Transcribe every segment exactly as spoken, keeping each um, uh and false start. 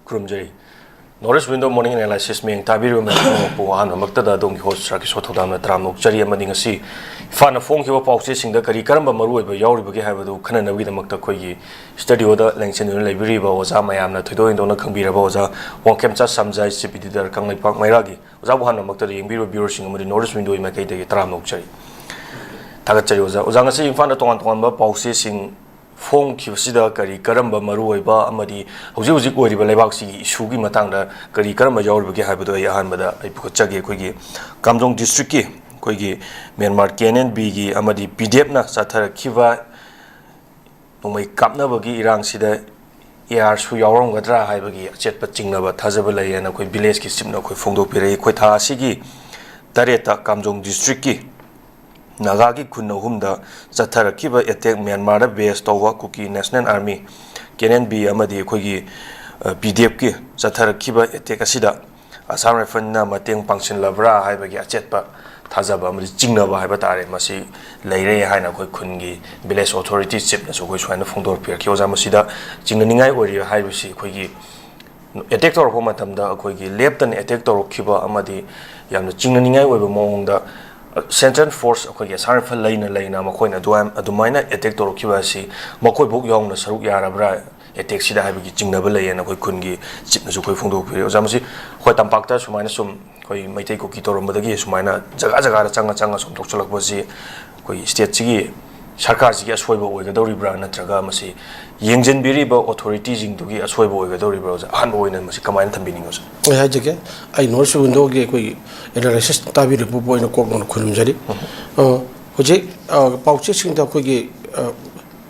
ꯈꯨꯔꯨꯝꯖꯔꯤ꯫ North East Window Morning Analysis ꯃꯤꯠꯌꯦꯡ ꯇꯥꯕꯤꯔꯤꯕ ꯃꯌꯥꯝ ꯄꯨꯝꯅꯃꯛꯄꯨ ꯑꯍꯥꯟꯕꯃꯛꯇꯗ ꯑꯗꯣꯝꯒꯤ host ꯔꯥꯀꯦꯁ ꯊꯧꯗꯥꯝꯅ ꯇꯔꯥꯝꯅ ꯑꯣꯛꯆꯔꯤ꯫ ꯑꯃꯗꯤ ꯉꯁꯤ ꯏꯝꯐꯥꯜꯅ ꯐꯣꯡꯈꯤꯕ ꯄꯥꯎꯆꯦꯁꯤꯡꯗ ꯀꯔꯤ ꯀꯔꯝꯕ ꯃꯔꯨꯑꯣꯏꯕ ꯌꯥꯎꯔꯤꯕꯒꯦ ꯍꯥꯏꯕꯗꯨ ꯈꯟꯅꯅꯕꯒꯤꯗꯃꯛꯇ ꯑꯩꯈꯣꯏꯒꯤ studio ꯗ ꯂꯦꯡꯁꯤꯟꯗꯨꯅ ꯂꯩꯕꯤꯔꯤꯕ ꯑꯣꯖꯥ ꯃꯌꯥꯝꯅ ꯊꯣꯏꯗꯣꯛ ꯍꯦꯟꯗꯣꯛꯅ ꯈꯪꯕꯤꯔꯕ ꯑꯣꯖꯥ ꯋꯥꯡꯈꯦꯝꯆꯥ ꯁꯝꯖꯥꯏ, ꯆꯤꯞ ꯏꯗꯤꯇꯔ ꯀꯪꯂꯩꯄꯥꯛ ꯃꯩꯔꯥꯒꯤ꯫ ꯑꯣꯖꯥꯕꯨ ꯍꯥꯟꯅꯃꯛꯇꯗ ꯌꯦꯡꯕꯤꯔꯤꯕ viewer ꯁꯤꯡ ꯑꯃꯗꯤ North East Window ꯒꯤ ꯃꯥꯏꯀꯩꯗꯒꯤ ꯇꯔꯥꯝꯅ ꯑꯣꯛꯆꯔꯤ꯫ ꯊꯥꯒꯠꯆꯔꯤ ꯑꯣꯖꯥ꯫ ꯑꯣꯖꯥ, ꯉꯁꯤ ꯏꯝꯐꯥꯜꯗ ꯇꯣꯉꯥꯟ ꯇꯣꯉꯥꯟꯕ ꯄꯥꯎꯆꯦꯁꯤꯡ ꯐꯣꯡꯈꯤꯕꯁꯤꯗ ꯀꯔꯤ ꯀꯔꯝꯕ ꯃꯔꯨꯑꯣꯏꯕ ꯑꯃꯗꯤ ꯍꯧꯖꯤꯛ ꯍꯧꯖꯤꯛ ꯑꯣꯏꯔꯤꯕ ꯂꯩꯕꯥꯛꯁꯤꯒꯤ issue ꯒꯤ ꯃꯇꯥꯡꯗ ꯀꯔꯤ ꯀꯔꯝꯕ ꯌꯥꯎꯔꯤꯕꯒꯦ ꯍꯥꯏꯕꯗꯨ ꯑꯩ ꯑꯍꯥꯟꯕꯗ ꯑꯩ ꯄꯨꯈꯠꯆꯒꯦ꯫ ꯑꯩꯈꯣꯏꯒꯤ ꯀꯥꯝꯖꯣꯡ district ꯀꯤ ꯑꯩꯈꯣꯏꯒꯤ ꯃ꯭ꯌꯥꯟꯃꯥꯔ K N B ꯒꯤ ꯑꯃꯗꯤ P D F ꯅ ꯆꯠꯊꯔꯛꯈꯤꯕ ꯅꯣꯡꯃꯩ ꯀꯥꯞꯅꯕꯒꯤ ꯏꯔꯥꯡꯁꯤꯗ A R ꯁꯨ ꯌꯥꯎꯔꯝꯒꯗ꯭ꯔꯥ ꯍꯥꯏꯕꯒꯤ ꯑꯆꯦꯠꯄ ꯆꯤꯡꯅꯕ, ꯊꯥꯖꯕ ꯂꯩ ꯍꯥꯏꯅ ꯑꯩꯈꯣꯏ village ꯀꯤ ꯆꯤꯞꯅ ꯑꯩꯈꯣꯏ ꯐꯣꯡꯗꯣꯛꯄꯤꯔꯛꯏ꯫ ꯑꯩꯈꯣꯏ ꯊꯥ ꯑꯁꯤꯒꯤ ꯇꯔꯦꯠꯇ ꯀꯥꯝꯖꯣꯡ district ꯀꯤ ꯅꯥꯒꯥꯒꯤ ꯈꯨꯟ ꯑꯍꯨꯝꯗ ꯆꯠꯊꯔꯛꯈꯤꯕ attack, ꯃ꯭ꯌꯥꯟꯃꯥꯔꯗ base ꯇꯧꯕ ꯀꯨꯀꯤ National Army, K N B ꯑꯃꯗꯤ ꯑꯩꯈꯣꯏꯒꯤ, ꯑ, P D F ꯀꯤ ꯆꯠꯊꯔꯛꯈꯤꯕ attack ꯑꯁꯤꯗ Assam Rifle ꯅ ꯃꯇꯦꯡ ꯄꯥꯡꯁꯤꯜꯂꯕ꯭ꯔꯥ ꯍꯥꯏꯕꯒꯤ ꯑꯆꯦꯠꯄ ꯊꯥꯖꯕ ꯑꯃꯗꯤ ꯆꯤꯡꯅꯕ ꯍꯥꯏꯕ ꯇꯥꯔꯦ, ꯃꯁꯤ ꯂꯩꯔꯦ ꯍꯥꯏꯅ ꯑꯩꯈꯣꯏ ꯈꯨꯟꯒꯤ village authority ꯆꯤꯞꯅꯁꯨ ꯑꯩꯈꯣꯏ ꯁꯨꯃꯥꯏꯅ ꯐꯣꯡꯗꯣꯔꯛꯄꯤꯔꯛꯈꯤ꯫ ꯑꯣꯖꯥ, ꯃꯁꯤꯗ ꯆꯤꯡꯅꯅꯤꯡꯉꯥꯏ ꯑꯣꯏꯔꯤꯕ ꯍꯥꯏꯕꯁꯤ ꯑꯩꯈꯣꯏꯒꯤ attack ꯇꯧꯔꯛꯄ ꯃꯇꯝꯗ ꯑꯩꯈꯣꯏꯒꯤ ꯂꯦꯞꯇꯅ attack ꯇꯧꯔꯛꯈꯤꯕ ꯑꯃꯗꯤ ꯌꯥꯝꯅ ꯆꯤꯡꯅꯅꯤꯡꯉꯥꯏ ꯑꯣꯏꯕ ꯃꯑꯣꯡꯗ, ꯑ, central force ꯑꯩꯈꯣꯏꯒꯤ Assam Rifle ꯂꯩꯅ ꯂꯩꯅ ꯃꯈꯣꯏꯅ ꯑꯗꯨꯃꯥꯏ-, ꯑꯗꯨꯃꯥꯏꯅ attack ꯇꯧꯔꯛꯈꯤꯕ ꯑꯁꯤ ꯃꯈꯣꯏꯐꯥꯎ ꯌꯥꯎꯅ ꯁꯔꯨꯛ ꯌꯥꯔꯕ꯭ꯔꯥ attack ꯁꯤꯗ ꯍꯥꯏꯕꯒꯤ ꯆꯤꯡꯅꯕ ꯂꯩꯌꯦꯅ ꯑꯩꯈꯣꯏ ꯈꯨꯟꯒꯤ ꯆꯤꯞꯅꯁꯨ ꯑꯩꯈꯣꯏ ꯐꯣꯡꯗꯣꯛꯄꯤꯔꯦ꯫ ꯑꯣꯖꯥ, ꯃꯁꯤ ꯑꯩꯈꯣꯏ ꯇꯝꯄꯥꯛꯇ ꯁꯨꯃꯥꯏꯅ ꯁꯨꯝ ꯑꯩꯈꯣꯏ ꯃꯩꯇꯩ ꯀꯨꯀꯤ ꯇꯧꯔꯝꯕꯗꯒꯤ ꯁꯨꯃꯥꯏꯅ ꯖꯒꯥ ꯖꯒꯥꯗ ꯆꯪꯉ ꯆꯪꯉ ꯁꯨꯝ ꯊꯣꯛꯆꯜꯂꯛꯄꯁꯤ ꯑꯩꯈꯣꯏꯒꯤ state ꯁꯤꯒꯤ ꯁꯔꯀꯥꯔꯁꯤꯒꯤ ꯑꯁꯣꯏꯕ ꯑꯣꯏꯒꯗꯧꯔꯤꯕ꯭ꯔꯥ, ꯅꯠꯇ꯭ꯔꯒ ꯃꯁꯤ ꯌꯦꯡꯁꯤꯟꯕꯤꯔꯤꯕ authority ꯁꯤꯡꯗꯨꯒꯤ ꯑꯁꯣꯏꯕ ꯑꯣꯏꯒꯗꯧꯔꯤꯕ꯭ꯔꯥ? ꯑꯣꯖꯥ, ꯑꯍꯥꯟꯕ ꯑꯣꯏꯅ ꯃꯁꯤ ꯀꯃꯥꯏꯅ ꯊꯝꯕꯤꯅꯤꯡꯉꯤ, ꯑꯣꯖꯥ? ꯑꯩ ꯍꯥꯏꯖꯒꯦ, ꯑꯩ North East Window ꯒꯤ ꯑꯩꯈꯣꯏꯒꯤ analysis ꯇꯥꯕꯤꯔꯛꯄꯕꯨ ꯑꯩꯅ ꯀꯣꯛ ꯅꯧꯅ ꯈꯨꯔꯨꯝꯖꯔꯤ꯫ ꯑ, ꯍꯧꯖꯤꯛ, ꯑ, ꯄꯥꯎꯆꯦꯁꯤꯡꯗ ꯑꯩꯈꯣꯏꯒꯤ, ꯑ,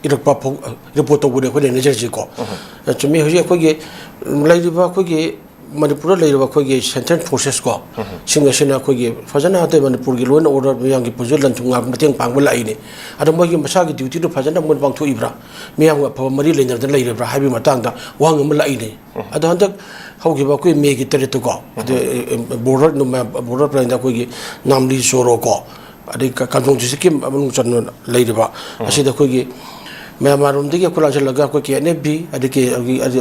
ꯏꯔꯛꯄ ꯐꯥꯎ, ꯑ, report ꯇꯧꯕꯗꯤ ꯑꯩꯈꯣꯏꯅ ꯅꯩꯅꯖꯔꯤꯁꯤꯀꯣ꯫ ꯑ, ꯆꯨꯝꯃꯤ, ꯍꯧꯖꯤꯛ ꯑꯩꯈꯣꯏꯒꯤ ꯂꯩꯔꯤꯕ ꯑꯩꯈꯣꯏꯒꯤ ꯃꯅꯤꯄꯨꯔꯗ ꯂꯩꯔꯤꯕ ꯑꯩꯈꯣꯏꯒꯤ central forces ꯀꯣ, ꯁꯤꯡ ꯑꯁꯤꯅ ꯑꯩꯈꯣꯏꯒꯤ ꯐꯖꯅ ꯑꯇꯩ ꯃꯅꯤꯄꯨꯔꯒꯤ law and order ꯃꯤꯌꯥꯝꯒꯤ ꯄꯨꯟꯁꯤ ꯂꯟ ꯊꯨꯝ ꯉꯥꯛꯄ ꯃꯇꯦꯡ ꯄꯥꯡꯕ ꯂꯥꯛꯏꯅꯤ꯫ ꯑꯗꯣ ꯃꯣꯏꯒꯤ ꯃꯁꯥꯒꯤ duty ꯗꯨ ꯐꯖꯅ ꯃꯣꯏꯅ ꯄꯥꯡꯊꯣꯛꯏꯕ꯭ꯔꯥ, ꯃꯤꯌꯥꯝꯒ ꯑꯐꯕ ꯃꯔꯤ ꯂꯩꯅꯗꯅ ꯂꯩꯔꯤꯕ꯭ꯔꯥ ꯍꯥꯏꯕꯒꯤ ꯃꯇꯥꯡꯗ ꯋꯥꯍꯪ ꯑꯃ ꯂꯥꯛꯏꯅꯦ꯫ ꯑꯗꯣ ꯍꯟꯗꯛ ꯍꯧꯈꯤꯕ ꯑꯩꯈꯣꯏ May ꯒꯤ ꯇꯔꯦꯠꯇꯀꯣ, ꯑꯗꯨ, ꯑ, ꯑ, border, border ꯄꯔꯦꯡꯗ ꯑꯩꯈꯣꯏꯒꯤ ꯅꯥꯝꯂꯤ ꯆꯣꯔꯣ ꯀꯣ, ꯑꯗꯩ ꯀ-, ꯀꯥꯝꯖꯣꯡ district ꯀꯤ ꯃꯅꯨꯡ ꯆꯟꯅ ꯂꯩꯔꯤꯕ ꯑꯁꯤꯗ ꯑꯩꯈꯣꯏꯒꯤ ꯃꯌꯥꯝ ꯃꯔꯣꯝꯗꯒꯤ ꯑꯩꯈꯣꯏ ꯂꯥꯛꯁꯤꯜꯂꯒ ꯑꯩꯈꯣꯏ ꯀꯦ ꯑꯦꯟ ꯑꯦꯐ ꯕꯤ, ꯑꯗꯒꯤ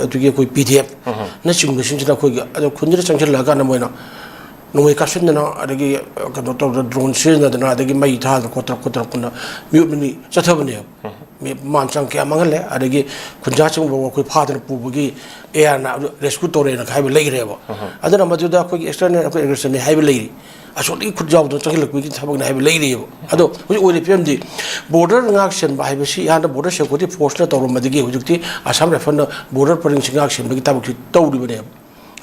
ꯑꯗꯨꯒꯤ ꯑꯩꯈꯣꯏ ꯄꯤ ꯗꯤ ꯑꯦꯐ ꯅꯆꯤꯡꯕꯁꯤꯡꯁꯤꯅ ꯑꯩꯈꯣꯏꯒꯤ ꯑꯗꯣ ꯈꯨꯟꯁꯤꯗ ꯆꯪꯁꯤꯜꯂꯛꯑꯀꯥꯟꯗ ꯃꯣꯏꯅ ꯅꯣꯡꯃꯩ ꯀꯥꯞꯁꯤꯟꯗꯅ, ꯑꯗꯒꯤ ꯀꯩꯅꯣ ꯇꯧꯗꯅ, ꯗ꯭ꯔꯣꯟ ꯁꯤꯖꯤꯟꯅꯗꯅ, ꯑꯗꯒꯤ ꯃꯩ ꯊꯥꯗꯅ ꯈꯣꯠꯇꯅ ꯈꯣꯠꯇꯅ ꯈꯨꯟꯗ ꯃꯤꯑꯣꯠ ꯃꯤꯅꯤ ꯆꯠꯊꯕꯅꯦꯕ꯫ ꯃꯤ ꯃꯥꯟ ꯆꯥꯡ ꯀꯌꯥ ꯃꯥꯡꯍꯜꯂꯦ꯫ ꯑꯗꯒꯤ ꯈꯨꯟꯖꯥꯁꯤꯡꯕꯨ ꯑꯩꯈꯣꯏ ꯐꯥꯗꯅ ꯄꯨꯕꯒꯤ ꯑꯦ ꯑꯥꯔꯅ ꯔꯦꯁꯀ꯭ꯌꯨ ꯇꯧꯔꯦꯅ ꯍꯥꯏꯕ ꯂꯩꯈ꯭ꯔꯦꯕ꯫ ꯑꯗꯨꯅ ꯃꯗꯨꯗ ꯑꯩꯈꯣꯏꯒꯤ ꯑꯦꯛꯁꯇꯔꯅꯦꯜ ꯑꯩꯈꯣꯏ ꯑꯦꯒ꯭ꯔꯦꯁꯟꯅꯤ ꯍꯥꯏꯕ ꯂꯩꯔꯤ꯫ ꯑꯁꯣꯝꯗꯒꯤ ꯈꯨꯠ ꯌꯥꯎꯗꯅ ꯆꯪꯁꯤꯜꯂꯛꯄꯒꯤ ꯊꯕꯛꯅꯤ ꯍꯥꯏꯕ ꯂꯩꯔꯤꯑꯕ꯫ ꯑꯗꯣ ꯍꯧꯖꯤꯛ ꯑꯣꯏꯔꯤꯕ ꯐꯤꯕꯝꯗꯤ ꯕꯣꯔꯗꯔ ꯉꯥꯛ ꯁꯦꯟꯕ ꯍꯥꯏꯕꯁꯤ ꯍꯥꯟꯅ ꯕꯣꯔꯗꯔ ꯁꯦꯀ꯭ꯌꯨꯔꯤꯇꯤ ꯐꯣꯔꯁꯅ ꯇꯧꯔꯝꯕꯗꯒꯤ ꯍꯧꯖꯤꯛꯇꯤ ꯑꯁꯥꯝ ꯔꯥꯏꯐꯜꯅ ꯕꯣꯔꯗꯔ ꯄꯔꯤꯡꯁꯤ ꯉꯥꯛ ꯁꯦꯟꯕꯒꯤ ꯊꯕꯛꯁꯤ ꯇꯧꯔꯤꯕꯅꯦꯕ꯫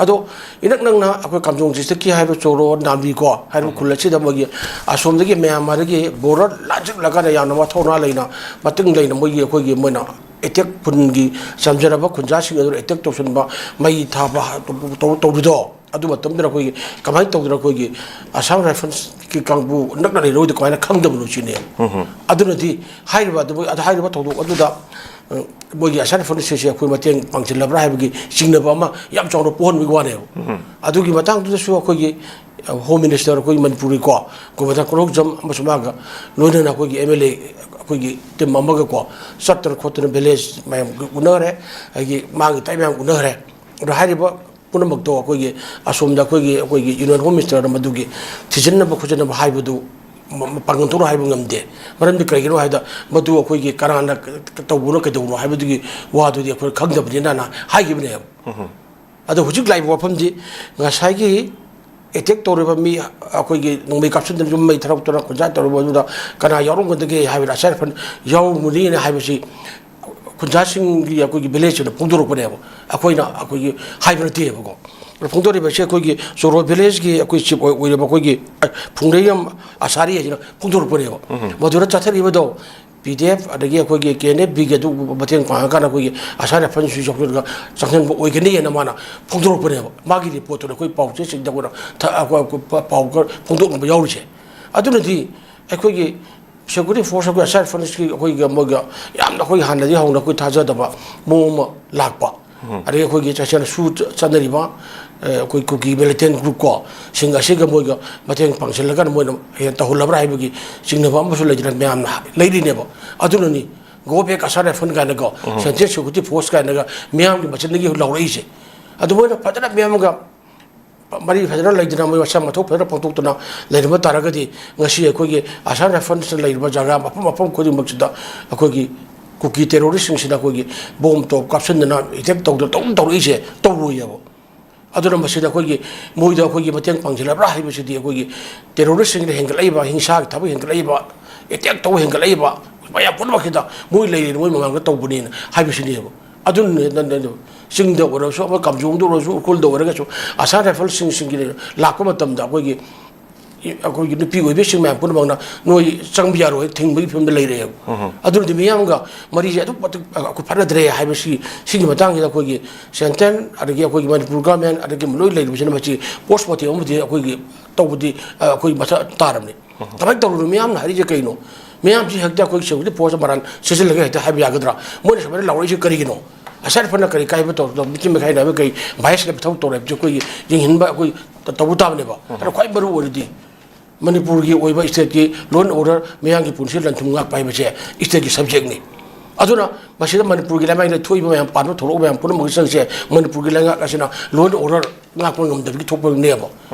ꯑꯗꯣ ꯏꯅꯛ ꯅꯛꯅ ꯑꯩꯈꯣꯏ ꯀꯥꯝꯖꯣꯡ ꯗꯤꯁꯇ꯭ꯔꯤꯛꯀꯤ ꯍꯥꯏꯔꯤꯕ ꯆꯣꯔꯣ ꯅꯥꯝꯕꯤꯀꯣ ꯍꯥꯏꯔꯤꯕ ꯈꯨꯜ ꯑꯁꯤꯗ ꯃꯣꯏꯒꯤ ꯑꯁꯣꯝꯗꯒꯤ ꯃꯌꯥꯟꯃꯥꯔꯗꯒꯤ ꯕꯣꯔꯗꯔ ꯂꯥꯟꯖꯤꯜꯂꯀꯥꯟꯗ ꯌꯥꯝꯅ ꯃꯊꯧꯅꯥ ꯂꯩꯅ, ꯃꯇꯤꯡ ꯂꯩꯅ ꯃꯣꯏꯒꯤ, ꯑꯩꯈꯣꯏꯒꯤ ꯃꯣꯏꯅ ꯑꯦꯇꯦꯛ, ꯈꯨꯟꯒꯤ ꯆꯝꯖꯔꯕ ꯈꯨꯟꯖꯥꯁꯤꯡ ꯑꯗꯨ ꯑꯦꯇꯦꯛ ꯇꯧꯁꯤꯟꯕ, ꯃꯩ ꯊꯥꯕ ꯇꯧ-, ꯇꯧꯔꯤꯗꯣ, ꯑꯗꯨ ꯃꯇꯝꯗꯨꯗ ꯑꯩꯈꯣꯏꯒꯤ ꯀꯃꯥꯏꯅ ꯇꯧꯗꯅ ꯑꯩꯈꯣꯏꯒꯤ ꯑꯁꯥꯝ ꯔꯥꯏꯐꯜꯁꯀꯤ ꯀꯥꯡꯕꯨ ꯅꯛꯅ ꯂꯩꯔꯣꯏꯗ ꯀꯃꯥꯏꯅ ꯈꯪꯗꯕꯅꯣ ꯁꯤꯅꯦ꯫ ꯑꯗꯨꯅꯗꯤ ꯍꯥꯏꯔꯤꯕ ꯑꯗꯨ, ꯑꯗꯨ ꯍꯥꯏꯔꯤꯕ ꯊꯧꯗꯣꯛ ꯑꯗꯨꯗ, ꯑ, ꯃꯣꯏꯒꯤ ꯑꯁꯥꯝ ꯔꯥꯏꯐꯜꯁꯤꯡꯁꯦ ꯑꯩꯈꯣꯏ ꯃꯇꯦꯡ ꯄꯥꯡꯁꯤꯜꯂꯕ꯭ꯔꯥ ꯍꯥꯏꯕꯒꯤ ꯆꯤꯡꯅꯕ ꯑꯃ ꯌꯥꯝ ꯆꯥꯎꯅ ꯄꯣꯛꯍꯟꯕꯒꯤ ꯋꯥꯅꯦꯕ꯫ ꯑꯗꯨꯒꯤ ꯃꯇꯥꯡꯗꯨꯗꯁꯨ ꯑꯩꯈꯣꯏꯒꯤ, ꯑ, ꯍꯣꯝ ꯃꯤꯅꯤꯁꯇꯔ ꯑꯩꯈꯣꯏꯒꯤ ꯃꯅꯤꯄꯨꯔꯒꯤꯀꯣ, ꯒꯣꯕꯤꯟꯗ ꯀꯣꯔꯧꯖꯝ ꯑꯃꯁꯨꯡ ꯃꯥꯒ ꯂꯣꯏꯅꯅ ꯑꯩꯈꯣꯏꯒꯤ ꯑꯦꯝ ꯑꯦꯜ ꯑꯦ ꯑꯩꯈꯣꯏꯒꯤ ꯇꯤꯝ ꯑꯃꯒꯀꯣ ꯆꯠꯇꯅ ꯈꯣꯠꯇꯅ ꯚꯤꯂꯦꯖ ꯃꯌꯥꯝ ꯎꯅꯈ꯭ꯔꯦ, ꯑꯩꯒꯤ ꯃꯥꯒꯤ ꯇꯥꯏ ꯃꯌꯥꯝ ꯎꯅꯈ꯭ꯔꯦ꯫ ꯑꯗꯣ ꯍꯥꯏꯔꯤꯕ ꯄꯨꯝꯅꯃꯛꯇꯣ ꯑꯩꯈꯣꯏꯒꯤ ꯑꯁꯣꯝꯗ ꯑꯩꯈꯣꯏꯒꯤ, ꯑꯩꯈꯣꯏꯒꯤ ꯌꯨꯅꯤꯌꯟ ꯍꯣꯝ ꯃꯤꯅꯤꯁꯇꯔꯅ ꯃꯗꯨꯒꯤ ꯊꯤꯖꯤꯟꯅꯕ ꯈꯣꯠꯆꯤꯟꯅꯕ ꯍꯥꯏꯕꯗꯨ ꯃ-, ꯃ-, ꯄꯥꯡꯒꯜ ꯊꯣꯛꯅ ꯍꯥꯏꯕ ꯉꯝꯗꯦ꯫ ꯃꯔꯝꯗꯤ ꯀꯔꯤꯒꯤꯅꯣ ꯍꯥꯏꯕꯗ ꯃꯗꯨ ꯑꯩꯈꯣꯏꯒꯤ ꯀꯅꯥꯅ ꯇꯧꯕꯅꯣ ꯀꯩꯗꯧꯕꯅꯣ ꯍꯥꯏꯕꯗꯨꯒꯤ ꯋꯥꯗꯨꯗꯤ ꯑꯩꯈꯣꯏ ꯈꯪꯗꯕꯅꯤꯅ ꯍꯥꯏꯈꯤꯕꯅꯦꯕ꯫ ꯑꯗꯣ ꯍꯧꯖꯤꯛ ꯂꯥꯛꯏꯕ ꯋꯥꯐꯝꯗꯤ ꯉꯁꯥꯏꯒꯤ ꯑꯦꯇꯦꯛ ꯇꯧꯔꯤꯕ ꯃꯤ, ꯑꯩꯈꯣꯏꯒꯤ ꯅꯣꯡꯃꯩ ꯀꯥꯞꯁꯤꯟꯗꯅ ꯌꯨꯝ ꯃꯩ ꯊꯥꯗꯣꯛꯇꯅ ꯈꯨꯟꯖꯥ ꯇꯧꯔꯨꯕ ꯑꯗꯨꯗ ꯀꯅꯥ ꯌꯥꯎꯔꯝꯒꯗꯒꯦ ꯍꯥꯏꯕꯗ ꯑꯁꯥꯏ ꯔꯥꯏꯐꯜ ꯌꯥꯎꯔꯝꯒꯅꯤꯅ ꯍꯥꯏꯕꯁꯤ ꯈꯨꯟꯖꯥꯁꯤꯡꯒꯤ ꯑꯩꯈꯣꯏꯒꯤ ꯚꯤꯂꯦꯖꯁꯤꯅ ꯐꯣꯡꯗꯣꯔꯛꯄꯅꯦꯕ, ꯑꯩꯈꯣꯏꯅ ꯑꯩꯈꯣꯏꯒꯤ ꯍꯥꯏꯕ ꯅꯠꯇꯦꯕꯀꯣ꯫ ꯑꯗꯣ ꯐꯣꯡꯗꯣꯔꯛꯏꯕꯁꯦ ꯑꯩꯈꯣꯏꯒꯤ ꯆꯣꯔꯣ ꯚꯤꯂꯦꯖꯀꯤ ꯑꯩꯈꯣꯏ ꯆꯤꯞ ꯑꯣꯏ-, ꯑꯣꯏꯔꯤꯕ ꯑꯩꯈꯣꯏꯒꯤ ꯐꯨꯡꯂꯩꯌꯝ ꯑꯁꯥꯔꯤ ꯍꯥꯏꯁꯤꯅ ꯐꯣꯡꯗꯣꯔꯛꯄꯅꯦꯕ꯫ ꯃꯗꯨꯗ ꯆꯠꯊꯔꯤꯕꯗꯣ ꯄꯤ ꯗꯤ ꯑꯦꯐ ꯑꯗꯒꯤ ꯑꯩꯈꯣꯏꯒꯤ ꯀꯦ ꯑꯦꯟ ꯑꯦꯐ ꯕꯤꯒꯤ ꯑꯗꯨꯒꯨꯝꯕ ꯃꯇꯦꯡ ꯄꯥꯡꯉꯀꯥꯟꯗ ꯑꯩꯈꯣꯏꯒꯤ ꯑꯁꯥ ꯔꯥꯏꯐꯜꯁꯨ ꯌꯥꯎꯁꯤꯜꯂꯒ ꯆꯪꯁꯤꯟꯕ ꯑꯣꯏꯒꯅꯤꯅ ꯃꯥꯅ ꯐꯣꯡꯗꯣꯔꯛꯄꯅꯦꯕ꯫ ꯃꯥꯒꯤ ꯔꯤꯄꯣꯔꯠꯇꯨꯗ ꯑꯩꯈꯣꯏ ꯄꯥꯎ ꯆꯦꯁꯤꯡꯗ ꯑꯩꯈꯣꯏꯅ ꯊ-, ꯑꯩꯈꯣꯏ, ꯑꯩꯈꯣꯏ ꯄ-, ꯄꯥꯎ ꯈꯔ ꯐꯣꯡꯗꯣꯛꯅꯕ ꯌꯥꯎꯔꯤꯁꯦ꯫ ꯑꯗꯨꯅꯗꯤ ꯑꯩꯈꯣꯏꯒꯤ ꯁꯦꯀ꯭ꯌꯨꯔꯤꯇꯤ ꯐꯣꯔꯁ ꯑꯩꯈꯣꯏ ꯑꯁꯥ ꯔꯥꯏꯐꯜꯁꯀꯤ ꯑꯩꯈꯣꯏꯒ ꯃꯣꯏꯒ ꯌꯥꯝꯅ ꯑꯩꯈꯣꯏ ꯍꯥꯟꯅꯗꯒꯤ ꯍꯧꯅ ꯑꯩꯈꯣꯏ ꯊꯥꯖꯗꯕ ꯃꯑꯣꯡ ꯑꯃ ꯂꯥꯛꯄ꯫ ꯑꯗꯒꯤ ꯑꯩꯈꯣꯏꯒꯤ ꯆꯠꯁꯦꯅ ꯁꯨ ꯆ-, ꯆꯠꯅꯔꯤꯕ, ꯑ, ꯑꯩꯈꯣꯏ ꯀꯨꯀꯤ ꯃꯤꯂꯤꯇꯦꯟ ꯒ꯭ꯔꯨꯞ ꯀꯣ, ꯁꯤꯡ ꯑꯁꯤꯒ ꯃꯣꯏꯒ ꯃꯇꯦꯡ ꯄꯥꯡꯁꯤꯜꯂꯒꯅ ꯃꯣꯏꯅ ꯍꯦꯟꯅ ꯇꯧꯍꯜꯂꯕ꯭ꯔꯥ ꯍꯥꯏꯕꯒꯤ ꯆꯤꯡꯅꯕ ꯑꯃꯁꯨ ꯂꯩꯗꯅ ꯃꯌꯥꯝꯅ ꯂꯩꯔꯤꯅꯦꯕ꯫ ꯑꯗꯨꯅꯅꯤ Go back Assam Rifle ꯀꯥꯏꯅꯀꯣ, Central Security Force ꯀꯥꯏꯅꯒ ꯃꯤꯌꯥꯝꯒꯤ ꯃꯆꯤꯟꯗꯒꯤ ꯂꯥꯎꯔꯛꯏꯁꯦ꯫ ꯑꯗꯨ ꯃꯣꯏꯅ ꯐꯖꯅ ꯃꯤꯌꯥꯝꯒ ꯃꯔꯤ ꯐꯖꯅ ꯂꯩꯗꯅ, ꯃꯣꯏ ꯃꯁꯥ ꯃꯊꯧ ꯐꯖꯅ ꯄꯥꯡꯊꯣꯛꯇꯅ ꯂꯩꯔꯝꯕ ꯇꯥꯔꯒꯗꯤ, ꯉꯁꯤ ꯑꯩꯈꯣꯏꯒꯤ Assam Riflesꯅ ꯂꯩꯔꯤꯕ ꯖꯒꯥ ꯃꯐꯝ ꯃꯐꯝ ꯈꯨꯗꯤꯡꯃꯛꯁꯤꯗ ꯑꯩꯈꯣꯏꯒꯤ ꯀꯨꯀꯤ terroristꯁꯤꯡꯁꯤꯅ ꯑꯩꯈꯣꯏꯒꯤ bomb ꯇꯣꯞ ꯀꯥꯞꯁꯤꯟꯗꯅ attack ꯇꯧꯗꯅ ꯇꯧ-, ꯇꯧꯔꯛꯏꯁꯦ ꯇꯧꯔꯣꯏꯌꯦꯕ꯫ ꯑꯗꯨꯅ ꯃꯁꯤꯗ ꯑꯩꯈꯣꯏꯒꯤ, ꯃꯣꯏꯗ ꯑꯩꯈꯣꯏꯒꯤ ꯃꯇꯦꯡ ꯄꯥꯡꯁꯤꯜꯂꯕ꯭ꯔꯥ ꯍꯥꯏꯕꯁꯤꯗꯤ, ꯑꯩꯈꯣꯏꯒꯤ terroristꯁꯤꯡꯅ ꯍꯦꯟꯒꯠꯂꯛꯏꯕ ꯍꯤꯡꯁꯥꯒꯤ ꯊꯕꯛ ꯍꯦꯟꯒꯠꯂꯛꯏꯕ, attack ꯇꯧꯕ ꯍꯦꯟꯒꯠꯂꯛꯏꯕ ꯃꯌꯥꯝ ꯄꯨꯝꯅꯃꯛꯁꯤꯗ ꯃꯣꯏ ꯂꯩꯔꯤꯅ ꯃꯣꯏ ꯃꯃꯥꯡꯗ ꯇꯧꯕꯅꯦꯅ ꯍꯥꯏꯕꯁꯤꯅꯦꯕ꯫ ꯑꯗꯨꯅ ꯆꯤꯡꯗ ꯑꯣꯏꯔꯁꯨ, ꯑꯃ ꯀꯥꯝꯖꯣꯡꯗ ꯑꯣꯏꯔꯁꯨ, ꯎꯈ꯭ꯔꯨꯜꯗ ꯑꯣꯏꯔꯒꯁꯨ, Assam Riflesꯁꯤꯡ, ꯁꯤꯡꯒꯤ ꯂꯥꯛꯄ ꯃꯇꯝꯗ ꯑꯩꯈꯣꯏꯒꯤ, ꯑꯩꯈꯣꯏꯒꯤ ꯅꯨꯄꯤ ꯑꯣꯏꯕꯤꯁꯤꯡ ꯃꯌꯥꯝ ꯄꯨꯝꯅꯃꯛꯅ ꯅꯣꯏ ꯆꯪꯕ ꯌꯥꯔꯣꯏ, ꯊꯤꯡꯕꯒꯤ ꯐꯤꯕꯝꯗ ꯂꯩꯔꯛꯑꯦꯕ꯫ ꯑꯗꯨꯅꯗꯤ ꯃꯤꯌꯥꯝꯒ ꯃꯔꯤꯁꯦ ꯑꯗꯨꯛ ꯃꯇꯤꯛ ꯑꯩꯈꯣꯏ ꯐꯠꯅꯗ꯭ꯔꯦ ꯍꯥꯏꯕꯁꯤ, ꯁꯤꯒꯤ ꯃꯇꯥꯡꯁꯤꯗ ꯑꯩꯈꯣꯏꯒꯤ centre, ꯑꯗꯒꯤ ꯑꯩꯈꯣꯏꯒꯤ ꯃꯅꯤꯄꯨꯔ government, ꯑꯗꯒꯤ ꯂꯣꯏ ꯂꯩꯔꯤꯕꯁꯤꯅ ꯃꯁꯤ postmortem ꯑꯃꯗꯤ ꯑꯩꯈꯣꯏꯒꯤ ꯇꯧꯕꯗꯤ, ꯑ, ꯑꯩꯈꯣꯏ ꯃꯊꯧ ꯇꯥꯔꯕꯅꯤ꯫ ꯀꯃꯥꯏꯅ ꯇꯧꯔꯤꯅꯣ? ꯃꯤꯌꯥꯝꯅ ꯍꯥꯏꯔꯤꯁꯦ ꯀꯩꯅꯣ? ꯃꯤꯌꯥꯝꯁꯤ ꯍꯦꯛꯇ ꯑꯩꯈꯣꯏ security force ꯃꯔꯥꯟ ꯁꯤꯖꯤꯜꯂꯒ ꯍꯦꯛꯇ ꯍꯥꯏꯕ ꯌꯥꯒꯗ꯭ꯔꯥ? ꯃꯣꯏꯅ ꯁꯨꯃꯥꯏꯅ ꯂꯥꯎꯔꯛꯏꯁꯦ ꯀꯔꯤꯒꯤꯅꯣ? Assam Riflesꯅ ꯀꯔꯤ ꯀꯥꯏꯕ ꯇꯧꯔꯛꯄ, ꯃꯤꯆꯤꯟ ꯃꯤꯈꯥꯏ ꯅꯥꯏꯕ ꯀꯔꯤ bias ꯂꯩꯕ ꯊꯕꯛ ꯇꯧꯔꯦ ꯍꯥꯏꯕꯁꯦ ꯑꯩꯈꯣꯏꯒꯤ ꯌꯦꯡꯍꯟꯕ ꯑꯩꯈꯣꯏ ꯇ-, ꯇꯧꯕ ꯇꯥꯕꯅꯦꯕ꯫ ꯑꯗꯣ ꯈ꯭ꯋꯥꯏ ꯃꯔꯨ ꯑꯣꯏꯔꯤꯗꯤ ꯃꯅꯤꯄꯨꯔꯒꯤ ꯑꯣꯏꯕ stateꯀꯤ law and order, ꯃꯤꯌꯥꯝꯒꯤ ꯄꯨꯟꯁꯤ ꯂꯟ-ꯊꯨꯝ ꯉꯥꯛꯄ ꯍꯥꯏꯕꯁꯦ stateꯀꯤ subjectꯅꯤ꯫ ꯑꯗꯨꯅ ꯃꯁꯤꯗ ꯃꯅꯤꯄꯨꯔꯒꯤ ꯂꯩꯃꯥꯏꯗ ꯊꯣꯛꯏꯕ ꯃꯌꯥꯝ, ꯄꯥꯟꯕ ꯊꯣꯛꯂꯛꯄ ꯃꯌꯥꯝ ꯄꯨꯝꯅꯃꯛꯀꯤ ꯆꯪꯁꯦ, ꯃꯅꯤꯄꯨꯔꯒꯤ ꯂꯩꯉꯥꯛ ꯑꯁꯤꯅ law and order ꯉꯥꯛꯄ ꯉꯝꯗꯕꯒꯤ ꯊꯣꯛꯄꯅꯦꯕ꯫